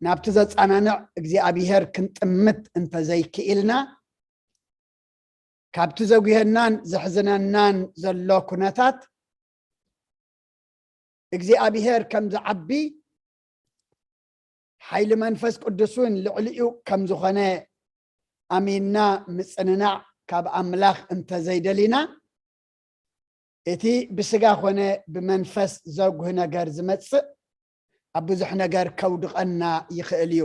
ናብቲ ዘጻናንዕ እግዚኣብሔር ክንጥምት እንተዘይክኢልና፣ ካብቲ ዘጉሄናን ዘሕዝነናን ዘሎ ኩነታት እግዚኣብሔር ከም ዝዓቢ፣ ሓይሊ መንፈስ ቅዱስ እውን ልዕሊኡ ከም ዝኾነ ኣሚንና ምጽንናዕ ካብ ኣምላኽ እንተዘይደሊና፣ እቲ ብስጋ ኾነ ብመንፈስ ዘጉህ ነገር ዝመጽእ ኣብ ብዙሕ ነገር ከውድቐና ይኽእል እዩ።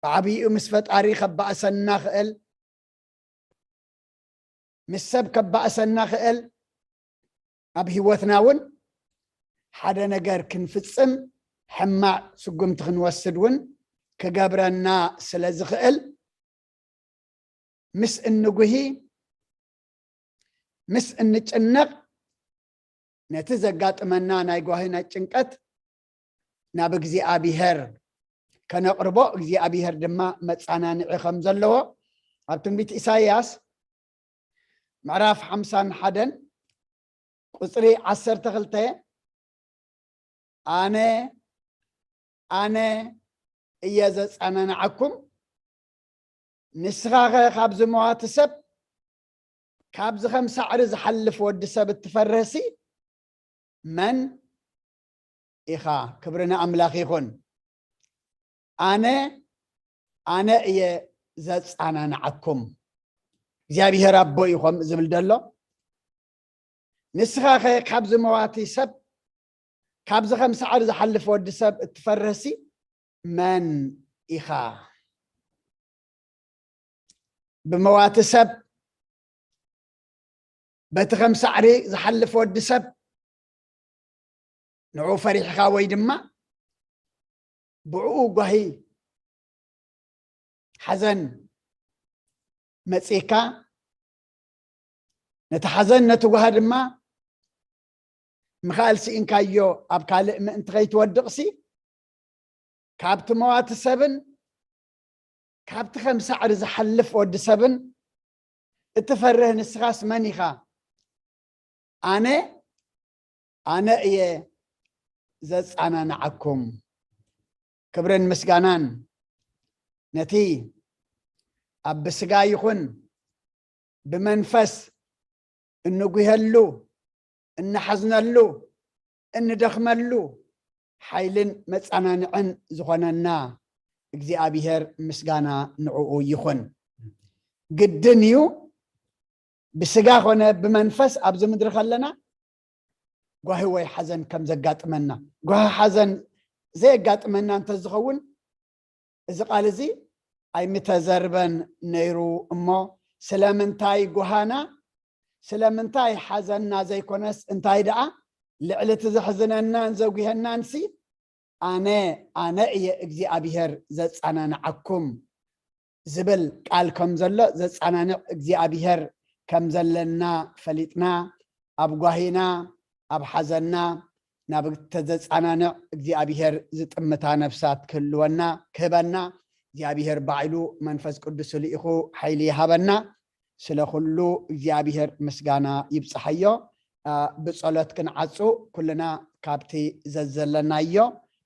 ብዓብይኡ ምስ ፈጣሪ ከባእሰና ኽእል፣ ምስ ሰብ ከባእሰና ኽእል፣ ኣብ ህይወትና እውን ሓደ ነገር ክንፍጽም ሕማቕ ስጉምቲ ክንወስድ እውን ክገብረና ስለ ዝኽእል፣ ምስ እንጉሂ፣ ምስ እንጭነቕ፣ ነቲ ዘጋጥመና ናይ ጓሂ ናይ ጭንቀት ናብ እግዚኣብሔር ከነቕርቦ፣ እግዚኣብሔር ድማ መጻናንዒ ከም ዘለዎ ኣብ ትንቢት ኢሳይያስ ምዕራፍ ሓምሳን ሓደን ቁጽሪ ዓሰርተ ክልተ፣ ኣነ፣ ኣነ እየ ዘጸናንዓኩም፣ ንስኻኸ ካብዚ መዋቲ ሰብ፣ ካብዚ ከም ሳዕሪ ዝሓልፍ ወዲ ሰብ እትፈርህሲ መን ኢኻ? ክብሪ ንኣምላኽ ይኹን። ኣነ፣ ኣነ እየ ዘጸናንዓኩም። እግዚኣብሔር ኣቦ እዩ ከምኡ ዝብል ዘሎ። ንስኻኸ ካብዚ መዋቲ ሰብ፣ ካብዚ ከም ሳዕሪ ዝሓልፍ ወዲ ሰብ እትፈርህሲ መን ኢኻ? ብመዋቲ ሰብ፣ በቲ ከም ሳዕሪ ዝሓልፍ ወዲ ሰብ ንዕኡ ፈሪሕኻ ወይ ድማ ብዕኡ ጓሂ ሓዘን መጺእካ፣ ነቲ ሓዘን ነቲ ጓሂ ድማ ምኽኣል ስኢንካዮ ኣብ ካልእ ምእንቲ ከይትወድቕሲ፣ ካብቲ መዋቲ ሰብን ካብቲ ከም ሳዕሪ ዝሓልፍ ወዲ ሰብን እትፈርህ ንስኻስ መን ኢኻ? ኣነ፣ ኣነ እየ ዘጸናንዓኩም። ክብርን ምስጋናን ነቲ ኣብ ብስጋ ይኹን ብመንፈስ እንጉሄሉ፣ እንሓዝነሉ፣ እንደኽመሉ ሓይልን መጸናንዕን ዝኾነና እግዚኣብሔር ምስጋና ንዕኡ ይኹን። ግድን እዩ፣ ብስጋ ኾነ ብመንፈስ ኣብዚ ምድሪ ከለና ጓሂ ወይ ሓዘን ከም ዘጋጥመና። ጓሂ ሓዘን ዘየጋጥመና እንተዝኸውን፣ እዚ ቃል እዚ ኣይምተዘርበን ነይሩ። እሞ ስለምንታይ ጓሃና፣ ስለምንታይ ሓዘንና ዘይኮነስ፣ እንታይ ደኣ ልዕሊ እቲ ዘሕዝነናን ዘጉሄናንሲ፣ ኣነ፣ ኣነ እየ እግዚኣብሔር ዘጸናንዓኩም ዝብል ቃል ከም ዘሎ፣ ዘጸናንዕ እግዚኣብሔር ከም ዘለና ፈሊጥና፣ ኣብ ጓሂና፣ ኣብ ሓዘንና ናብ እተዘጸናንዕ እግዚኣብሔር ዝጥምታ ነፍሳት ክህልወና፣ ክህበና፣ እግዚኣብሔር ባዕሉ መንፈስ ቅዱስ ልኢኹ ሓይሊ ይሃበና። ስለ ኩሉ እግዚኣብሔር ምስጋና ይብጽሓዮ። ኣ፣ ብጸሎት ክንዓጹ፣ ኩልና ካብቲ ዘዘለናዮ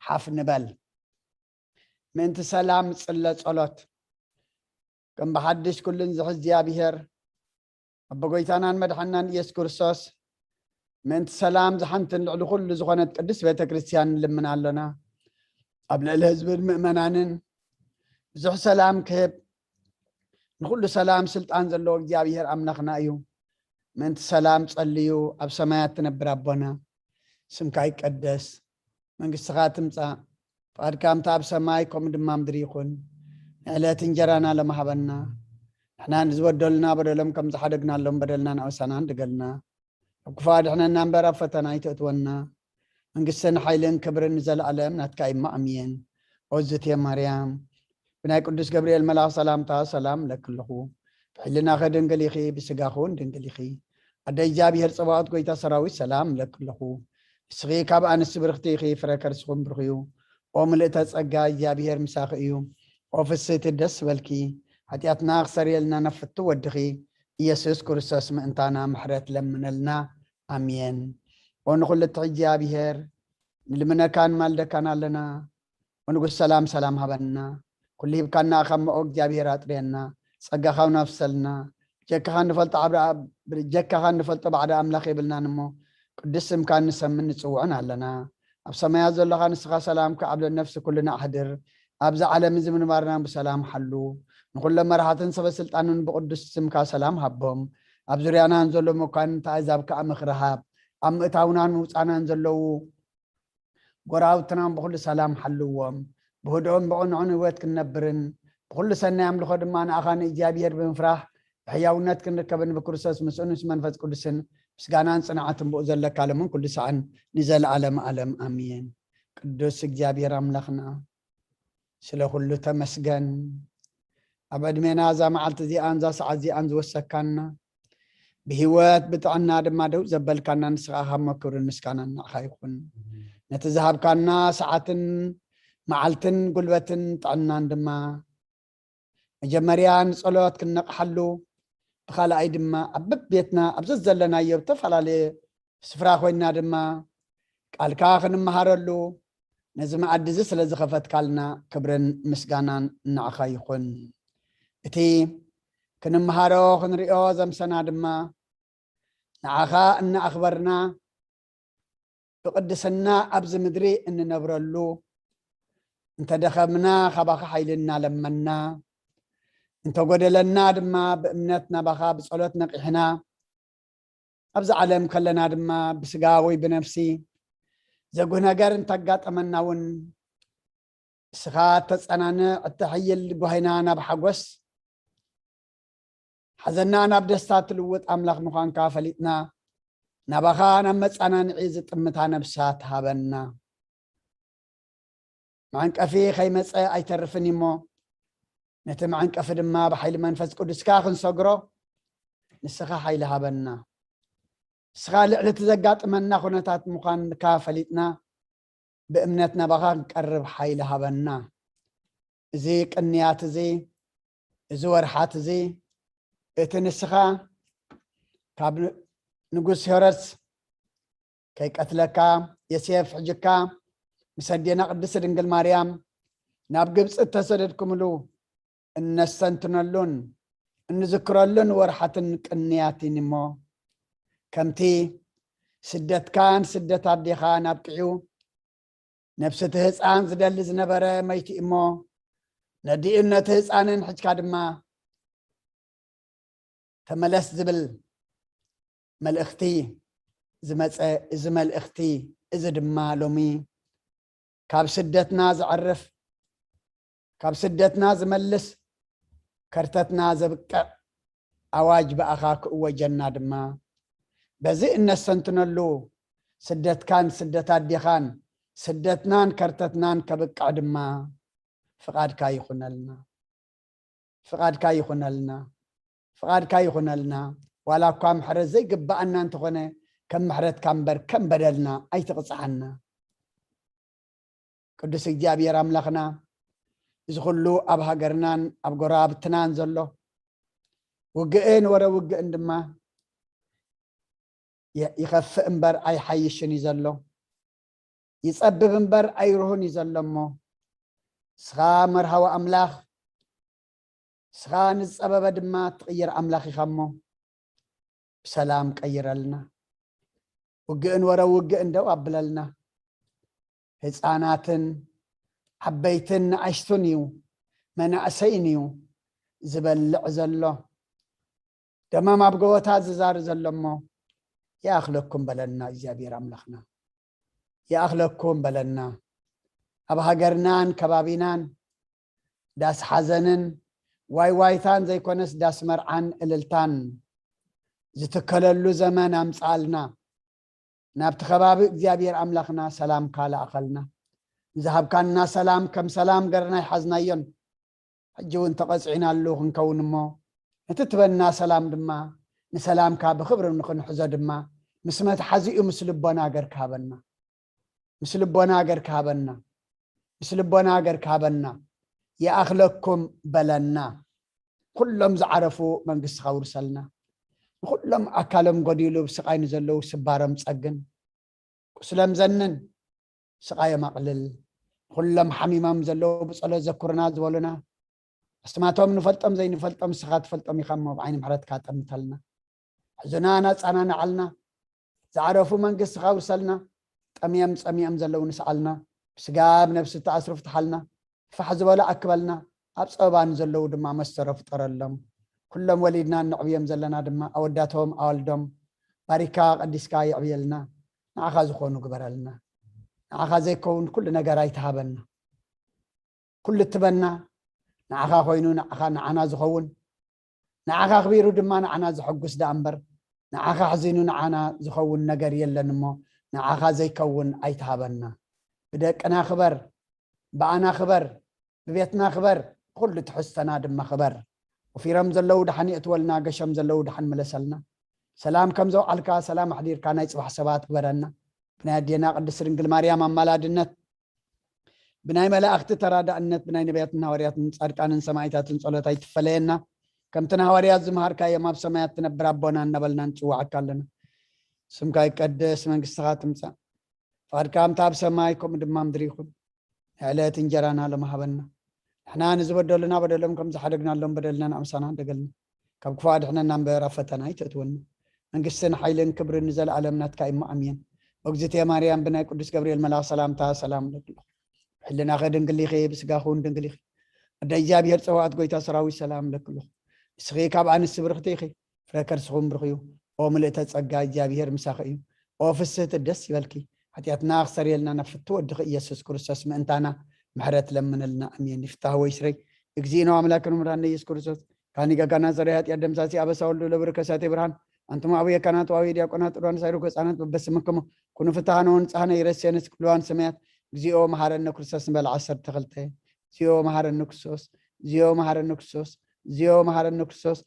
ሓፍ ንበል። ምእንቲ ሰላም ጽለ ጸሎት። ከም ብሓድሽ ኩሉን ዝሕዝ እግዚኣብሔር፣ ኣቦ ጎይታናን መድሓናን ኢየሱስ ክርስቶስ፣ ምእንቲ ሰላም ዝሓንትን ልዕሊ ኩሉ ዝኾነት ቅድስት ቤተ ክርስቲያን ንልምን ኣሎና። ኣብ ልዕሊ ህዝብን ምእመናንን ብዙሕ ሰላም ክህብ፣ ንኹሉ ሰላም ስልጣን ዘለዎ እግዚኣብሔር ኣምላኽና እዩ። ምእንቲ ሰላም ጸልዩ። ኣብ ሰማያት ትነብር ኣቦና፣ ስምካ ይቀደስ፣ መንግስትኻ ትምጻእ፣ ፍቓድካ ከምቲ ኣብ ሰማይ ከምኡ ድማ ምድሪ ይኹን። ንዕለት እንጀራና ሎም ሃበና። ንሕና ንዝበደሉና በደሎም ከም ዝሓደግናሎም በደልና ንኣውሳና እንድገልና። ኣብ ክፉእ ኣድሕነና እምበር ኣብ ፈተና ኣይተእትወና። መንግስትን ሓይልን ክብርን ንዘለኣለም ናትካ እዩ። ኣሜን። ኦዝቴ ማርያም፣ ብናይ ቅዱስ ገብርኤል መልኣኽ ሰላምታ ሰላም እለኪ ኣለኹ። ብሕልናኺ ድንግል ኢኺ፣ ብስጋኺ እውን ድንግል ኢኺ። ኣደ እግዚኣብሔር ጸባኦት፣ ጎይታ ሰራዊት፣ ሰላም እለኪ ኣለኹ። ንስኺ ካብ ኣንስቲ ብርኽቲ ኢኺ፣ ፍረ ከርስኹም ብሩኽ እዩ። ኦ ምልእተ ጸጋ፣ እግዚኣብሔር ምሳኺ እዩ። ኦ ፍስህቲ፣ ደስ በልኪ። ሓጢኣትና ክሰርየልና ናብ ፍቱ ወድኺ ኢየሱስ ክርስቶስ ምእንታና ምሕረት ለምነልና። ኣሜን። ኦ ንኹሉ እትሕጂ እግዚኣብሔር፣ ንልምነካን ማልደካን ኣለና። ወንጉስ ሰላም ሰላም ሃበና። ኩሉ ሂብካና ካብ መኦ እግዚኣብሔር ኣጥርየና። ጸጋኻ እውን ኣፍሰልና። ብጀካኻ እንፈልጦ ዓብሪ-፣ ብጀካኻ እንፈልጦ ባዕዲ ኣምላኽ የብልናን እሞ፣ ቅዱስ ስምካ ንሰምን ንጽውዕን ኣለና። ኣብ ሰማያት ዘለኻ ንስኻ ሰላም ከዓብለ ነፍሲ ኩልና ኣሕድር። ኣብዚ ዓለም እዚ ምንባርና ብሰላም ሓሉ። ንኹሎም መራሕትን ሰበ ስልጣንን ብቅዱስ ስምካ ሰላም ሃቦም። ኣብ ዙርያና ንዘሎ መኳንንቲ ኣህዛብ ከኣ ምኽሪ ሃብ። ኣብ ምእታውናን ምውጻናን ዘለዉ ጎረባብትናን ብኹሉ ሰላም ሓልዎም። ብህድኦን ብቕንዑን ህይወት ክንነብርን ብኹሉ ሰናይ ኣምልኾ ድማ ንኣኻ ንእግዚኣብሔር ብምፍራሕ ብሕያውነት ክንርከብን ብክርስቶስ ምስኡን ምስ መንፈስ ቅዱስን ምስጋናን ጽንዓትን ብኡ ዘለካ ሎምን ኩሉ ሰዓን ንዘለዓለም ዓለም ኣሜን። ቅዱስ እግዚኣብሔር ኣምላኽና ስለ ኩሉ ተመስገን። ኣብ ዕድሜና እዛ መዓልቲ እዚኣን እዛ ሰዓት እዚኣን ዝወሰካና ብህይወት ብጥዕና ድማ ደው ዘበልካና ንስኻ ካብ መክብርን ምስጋናን ንዓኻ ይኹን። ነቲ ዝሃብካና ሰዓትን መዓልትን ጉልበትን ጥዕናን ድማ መጀመርያ ንጸሎት ክንነቕሓሉ፣ ብኻልኣይ ድማ ኣብ በቤትና ኣብ ዘዘለናዮ ብተፈላለየ ስፍራ ኮይንና ድማ ቃልካ ክንመሃረሉ ነዚ መኣዲ እዚ ስለ ዝኸፈትካልና ክብርን ምስጋናን ንዓኻ ይኹን። እቲ ክንመሃሮ ክንሪኦ ዘምሰና ድማ ንዓኻ እናኣኽበርና ብቅድስና ኣብዚ ምድሪ እንነብረሉ፣ እንተደኸምና ካባኻ ሓይሊ እናለመና፣ እንተጎደለና ድማ ብእምነት ናባኻ ብጸሎት ነቂሕና፣ ኣብዚ ዓለም ከለና ድማ ብስጋ ወይ ብነፍሲ ዘጉህ ነገር እንተጋጠመና እውን ንስኻ እተጸናንዕ እተሕይል ጓሂና ናብ ሓጎስ ሓዘና ናብ ደስታ ትልውጥ ኣምላኽ ምዃንካ ፈሊጥና ናባኻ ናብ መጻናንዒ ዝጥምታ ነብሳ ትሃበና። መዕንቀፊ ከይመጸ ኣይተርፍን እሞ ነቲ መዕንቀፊ ድማ ብሓይሊ መንፈስ ቅዱስካ ክንሰግሮ ንስኻ ሓይሊ ሃበና። ንስኻ ልዕሊ እቲ ዘጋጥመና ኩነታት ምዃንካ ፈሊጥና ብእምነት ናባኻ ክንቀርብ ሓይሊ ሃበና። እዚ ቅንያት እዚ፣ እዚ ወርሓት እዚ፣ እቲ ንስኻ ካብ ንጉስ ሄሮድስ ከይቀትለካ፣ የሴፍ ሕጅካ ምስ ኣዴና ቅድስቲ ድንግል ማርያም ናብ ግብፂ እተሰደድኩምሉ እነስተንትነሉን እንዝክረሉን ወርሓትን ቅንያትን እሞ፣ ከምቲ ስደትካን ስደት ኣዴኻን ኣብቂዑ፣ ነብሲ እቲ ህፃን ዝደሊ ዝነበረ መይቱ እሞ፣ ነዲኡን ነቲ ህፃንን ሕጅካ ድማ ተመለስ ዝብል መልእኽቲ ዝመፀ፣ እዚ መልእኽቲ እዚ ድማ ሎሚ ካብ ስደትና ዘዕርፍ፣ ካብ ስደትና ዝመልስ፣ ከርተትና ዘብቅዕ ኣዋጅ ብኣኻ ክእወጀና ድማ፣ በዚ እነስተንትነሉ ስደትካን ስደት ኣዴኻን ስደትናን ከርተትናን ከብቅዕ ድማ ፍቓድካ ይኹነልና። ፍቓድካ ይኹነልና። ፍቓድካ ይኹነልና። ዋላ እኳ ምሕረት ዘይግብኣና እንተኾነ፣ ከም ምሕረትካ እምበር ከም በደልና ኣይትቕጽዓና። ቅዱስ እግዚኣብሔር ኣምላኽና፣ እዚ ኩሉ ኣብ ሃገርናን ኣብ ጎረባብትናን ዘሎ ውግእን ወረ ውግእን ድማ ይ-፣ ይኸፍእ እምበር ኣይሓይሽን እዩ ዘሎ። ይጸብብ እምበር ኣይርሁን እዩ ዘሎ እሞ፣ ንስኻ መርሃዊ ኣምላኽ፣ ንስኻ ንዝጸበበ ድማ ትቕይር ኣምላኽ ኢኻ እሞ፣ ብሰላም ቀይረልና። ውግእን ወረ ውግእን ደው ኣብለልና። ህፃናትን ዓበይትን ንኣሽቱን እዩ፣ መናእሰይን እዩ ዝበልዕ ዘሎ። ደማም ኣብ ጎቦታት ዝዛሪ ዘሎ እሞ፣ ይኣኽለኩም በለና እግዚኣብሔር ኣምላኽና። ይኣኽለኩም በለና። ኣብ ሃገርናን ከባቢናን ዳስ ሓዘንን ዋይ ዋይታን ዘይኮነስ ዳስ መርዓን እልልታን ዝትከለሉ ዘመን ኣምጽኣልና። ናብቲ ከባቢ እግዚኣብሔር ኣምላኽና ሰላምካ ለኣኸልና። ንዝሃብካና ሰላም ከም ሰላም ገርና ይሓዝናዮን። ሕጂ እውን ተቐጺዕናሉ ክንከውን እሞ፣ ነቲ ትበና ሰላም ድማ፣ ንሰላምካ ብኽብሪ ንኽንሕዞ ድማ፣ ምስ መትሓዚኡ ምስ ልቦና ገርካ ሃበና። ምስ ልቦና ገርካ ሃበና። ምስ ልቦና ገርካ ሃበና። ይኣኽለኩም በለና። ኩሎም ዝዓረፉ መንግስትኻ ውርሰልና። ንኹሎም ኣካሎም ጎዲሉ ብስቓይ ንዘለዉ ስባሮም ጸግን። ቁስሎም ዘንን፣ ስቓዮም ኣቕልል። ንኹሎም ሓሚሞም ዘለዉ ብጸሎት ዘኩርና ዝበሉና፣ ኣስማቶም ንፈልጦም ዘይንፈልጦም ንስኻ ትፈልጦም ኢኻ እሞ ብዓይኒ ምሕረትካ ጠምተልና። ሕዙናን ኣጸናንዓልና። ዝዓረፉ መንግስትኻ ውርሰልና። ጠምዮም ጸሚኦም ዘለዉ ንስዓልና። ብስጋ ብነብሲ ተኣስሩ ፍትሓልና። ፋሕ ዝበሉ ኣክበልና። ኣብ ጸበባ ንዘለዉ ድማ መስተሮ ፍጠረሎም። ኩሎም ወሊድና እነዕብዮም ዘለና ድማ ኣወዳቶም ኣዋልዶም ባሪካ ቀዲስካ የዕብየልና። ንዓኻ ዝኾኑ ግበረልና። ንዓኻ ዘይከውን ኩሉ ነገር ኣይትሃበና። ኩሉ እትበና ንዓኻ ኮይኑ፣ ንዓኻ ንዓና ዝኸውን፣ ንዓኻ ኣኽቢሩ ድማ ንዓና ዘሐጉስ ደኣ እምበር፣ ንዓኻ ኣሕዚኑ ንዓና ዝኸውን ነገር የለን እሞ፣ ንዓኻ ዘይከውን ኣይትሃበና። ብደቅና ክበር፣ ብኣና ክበር፣ ብቤትና ክበር፣ ብኹሉ ትሕዝቶና ድማ ክበር። ወፊሮም ዘለዉ ደሓን የእትወልና፣ ገሾም ዘለዉ ደሓን ምለሰልና። ሰላም ከም ዘውዓልካ፣ ሰላም ኣሕዲርካ፣ ናይ ጽባሕ ሰባት ግበረና። ብናይ ኣዴና ቅድስት ድንግል ማርያም ኣማላድነት፣ ብናይ መላእኽቲ ተራዳእነት፣ ብናይ ነቢያትን ሃዋርያትን ጻድቃንን ሰማዕታትን ጸሎት ኣይትፈለየና። ከምቲ ንሃዋርያት ዝመሃርካዮም፣ ኣብ ሰማያት ትነብር ኣቦና እናበልና ንጽውዓካ ኣለና። ስምካ ይቀደስ፣ መንግስትኻ ትምጻእ፣ ፍቓድካ ከምቲ ኣብ ሰማይ ከምኡ ድማ ምድሪ ይኹን። ዕለት እንጀራና ሎሚ ሃበና። ንሕና ንዝበደሉና በደሎም ከም ዝሓደግናሎም በደልና ንኣምሳና እንደገልና። ካብ ክፉእ ኣድሕነና እምበር ኣብ ፈተና ኣይተእትወና። መንግስትን ሓይልን ክብርን ንዘለኣለም ናትካ እሞ ኣሜን። እግዝእትየ ማርያም ብናይ ቅዱስ ገብርኤል መልኣኽ ሰላምታ ሰላም እብለኪ ኣለኹ። ብሕልናኺ ድንግል ኢኺ፣ ብስጋኺ እውን ድንግል ኢኺ። ኣደ እግዚኣብሔር ጸዋዕት ጎይታ ሰራዊት ሰላም እብለኪ ኣለኹ። ንስኺ ካብ ኣንስቲ ብርኽቲ ኢኺ፣ ፍረ ከርስኹም ብሩኽ እዩ። ኦ ምልእተ ጸጋ እግዚኣብሔር ምሳኺ እዩ። ኦ ፍስህቲ ደስ ይበልኪ። ሓጢኣትና ክሰርየልና ናብ ፍቱ ወድኺ ኢየሱስ ክርስቶስ ምእንታና ምሕረት ለምንልና። ኣሜን። ይፍታህ ወይ ስረይ እግዚእነ ኣምላክን ምራነ ኢየሱስ ክርስቶስ ካኒ ገጋና ዘረ ኃጢአት ደምሳሲ አበሳ ወልዱ ለብር ከሳቴ ብርሃን አንትሙ አቡየ ካህናት ወአቡየ ዲያቆናት ጥሯን ሳይሩ ከጻናት በበስምክሙ ኩኑ ፍታሃነ ወንጻሃነ ይረሴንስ ቅሉዋን ሰማያት እግዚኦ መሐረነ ክርስቶስ ንበል ዓሰርተ ክልተ። እግዚኦ መሐረነ ክርስቶስ፣ እግዚኦ መሐረነ ክርስቶስ፣ እግዚኦ መሐረነ ክርስቶስ፣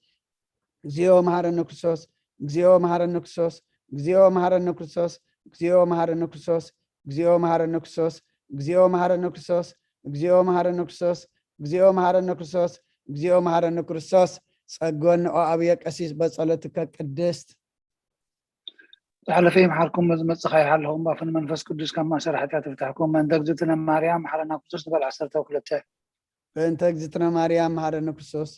እግዚኦ መሐረነ ክርስቶስ፣ እግዚኦ መሐረነ ክርስቶስ፣ እግዚኦ መሐረነ ክርስቶስ፣ እግዚኦ መሐረነ ክርስቶስ፣ እግዚኦ መሐረነ ክርስቶስ፣ እግዚኦ መሐረነ ክርስቶስ፣ እግዚኦ መሐረነ ክርስቶስ፣ እግዚኦ መሐረነ ክርስቶስ፣ እግዚኦ መሐረነ ክርስቶስ። ጸጎን ኦ አብየ ቀሲስ በጸሎትከ ቅድስት። ዝሓለፈ ይምሓርኩም፣ ዝመጽእ ይሓልኹም፣ ባፍን መንፈስ ቅዱስ ካብ ማእሰር ሓጢኣት ይፍታሕኩም። በእንተ እግዝእትነ ማርያም መሓረና ክርስቶስ ንበል ዓሰርተ ክልተ። በእንተ እግዝእትነ ማርያም መሓረነ ክርስቶስ።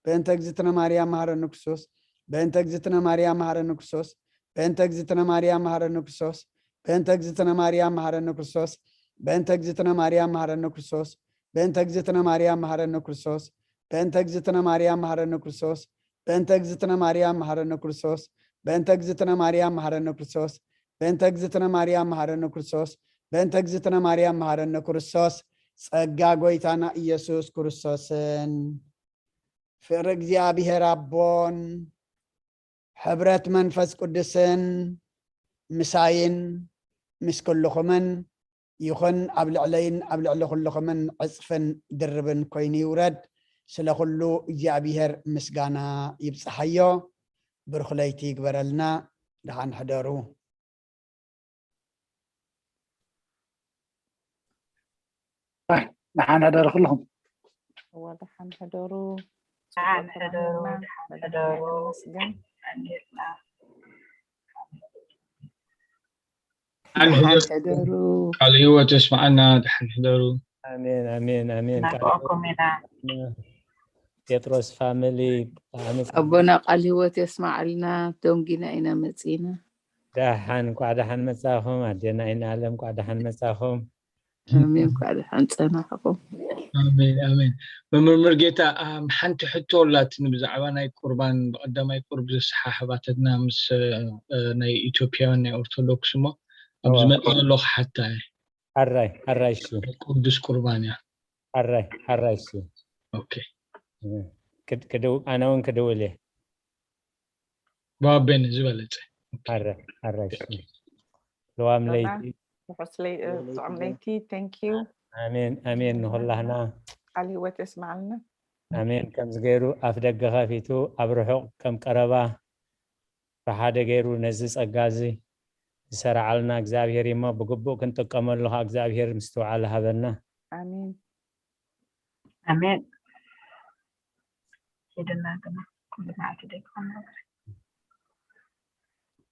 በእንተ እግዝእትነ ማርያም መሓረነ ክርስቶስ። በእንተ እግዝእትነ ማርያም መሓረነ ክርስቶስ። በእንተ እግዝእትነ ማርያም መሓረነ ክርስቶስ። በእንተ እግዝእትነ ማርያም መሓረነ ክርስቶስ። በእንተ እግዝእትነ ማርያም መሓረነ ክርስቶስ። በእንተ እግዝእትነ ማርያም መሓረነ ክርስቶስ። በእንተ እግዝእትነ ማርያም መሓረነ ክርስቶስ። በእንተ እግዝእትነ ማርያም መሓረነ ክርስቶስ። በእንተ እግዝእትነ ማርያም መሓረነ ክርስቶስ። በእንተ እግዝእትነ ማርያም መሓረነ ክርስቶስ። በእንተ እግዝእትነ ማርያም መሓረነ ክርስቶስ። ጸጋ ጎይታና ኢየሱስ ክርስቶስን ፍቅሪ እግዚኣብሔር ኣቦን ሕብረት መንፈስ ቅዱስን ምሳይን ምስ ኩልኹምን ይኹን፣ ኣብ ልዕለይን ኣብ ልዕሊ ኩልኹምን ዕጽፍን ድርብን ኮይኑ ይውረድ። ስለ ኩሉ እግዚኣብሔር ምስጋና ይብጽሓዮ። ብሩኽ ለይቲ ይግበረልና። ደሓን ሕደሩ። ደሓን ሕደሩ ኩልኹም። እወ፣ ደሓን ሕደሩ። ደሓን ጽቡቅ ሕደሩ፣ ተማሂርና። ደሓን ሕደሩ። መድኃኔዓለም ይመስገን። ኣሜን። ደሓን ደሓን ሕደሩ። ሕደሩ። ቃል ህይወት የስማዓና። ደሓን ሕደሩ። ኣሜን፣ ኣሜን፣ ኣሜን። ቃል ናፍቆኩም ኢና። ጴጥሮስ ፋሚሊ፣ ብጣዕሚ ኣቦና ቃል ህይወት የስማዓልና። ደንጊና ኢና መጺና። ደሓን፣ እንኳዕ ደሓን መጻኹም። ኣዴና ኣይናለም፣ እንኳዕ ደሓን መጻኹም። ኣሜን። እንኳዕ ደሓን ጸናሕኩም። ኣሜን፣ ኣሜን። መምህር ሙሉጌታ፣ ኣም፣ ሓንቲ ሕቶ ኣላትኒ ብዛዕባ ናይ ቁርባን፣ ብቐዳማይ ቁርብ ዘሰሓሕባተትና ምስ፣ እ፣ ናይ ኢትዮጵያውያን ናይ ኦርቶዶክስ እሞ፣ ኣብ እዋ። ዝመጽእ ዘሎ ክሓታ እየ። ሓራይ፣ ሓራይ፣ እሺ። ናይ ቅዱስ ቁርባን እያ። ሓራይ፣ ሓራይ፣ እሺ። ኦኬ። እ፣ ክድ-፣ ክድው-፣ ኣነ እውን ክድውል እየ። ባቤን ዝበለጸ። ሓራይ፣ ሓራይ፣ እሺ። ልዋም ሎና ለይቲ። ርሑስ ለይ-፣ እ፣ ጥዑም ለይቲ። Thank you። ኣሜን፣ ኣሜን። ንኹላህና። ቃል ህይወት የስማዓልና። ኣሜን። ከምዚ ገይሩ ኣፍ ደገ ከፊቱ ኣብ ርሑቕ ከም ቀረባ ብሓደ ገይሩ ነዚ ጸጋ እዚ ዝሰራዓልና እግዚኣብሔር እዩ እሞ ብግቡእ ክንጥቀመሉ ኸዓ እግዚኣብሔር ምስትውዓል ሃበና። ኣሜን። ኣሜን። ሂድና ግና ኩሉ መዓልቲ ደይኮነ።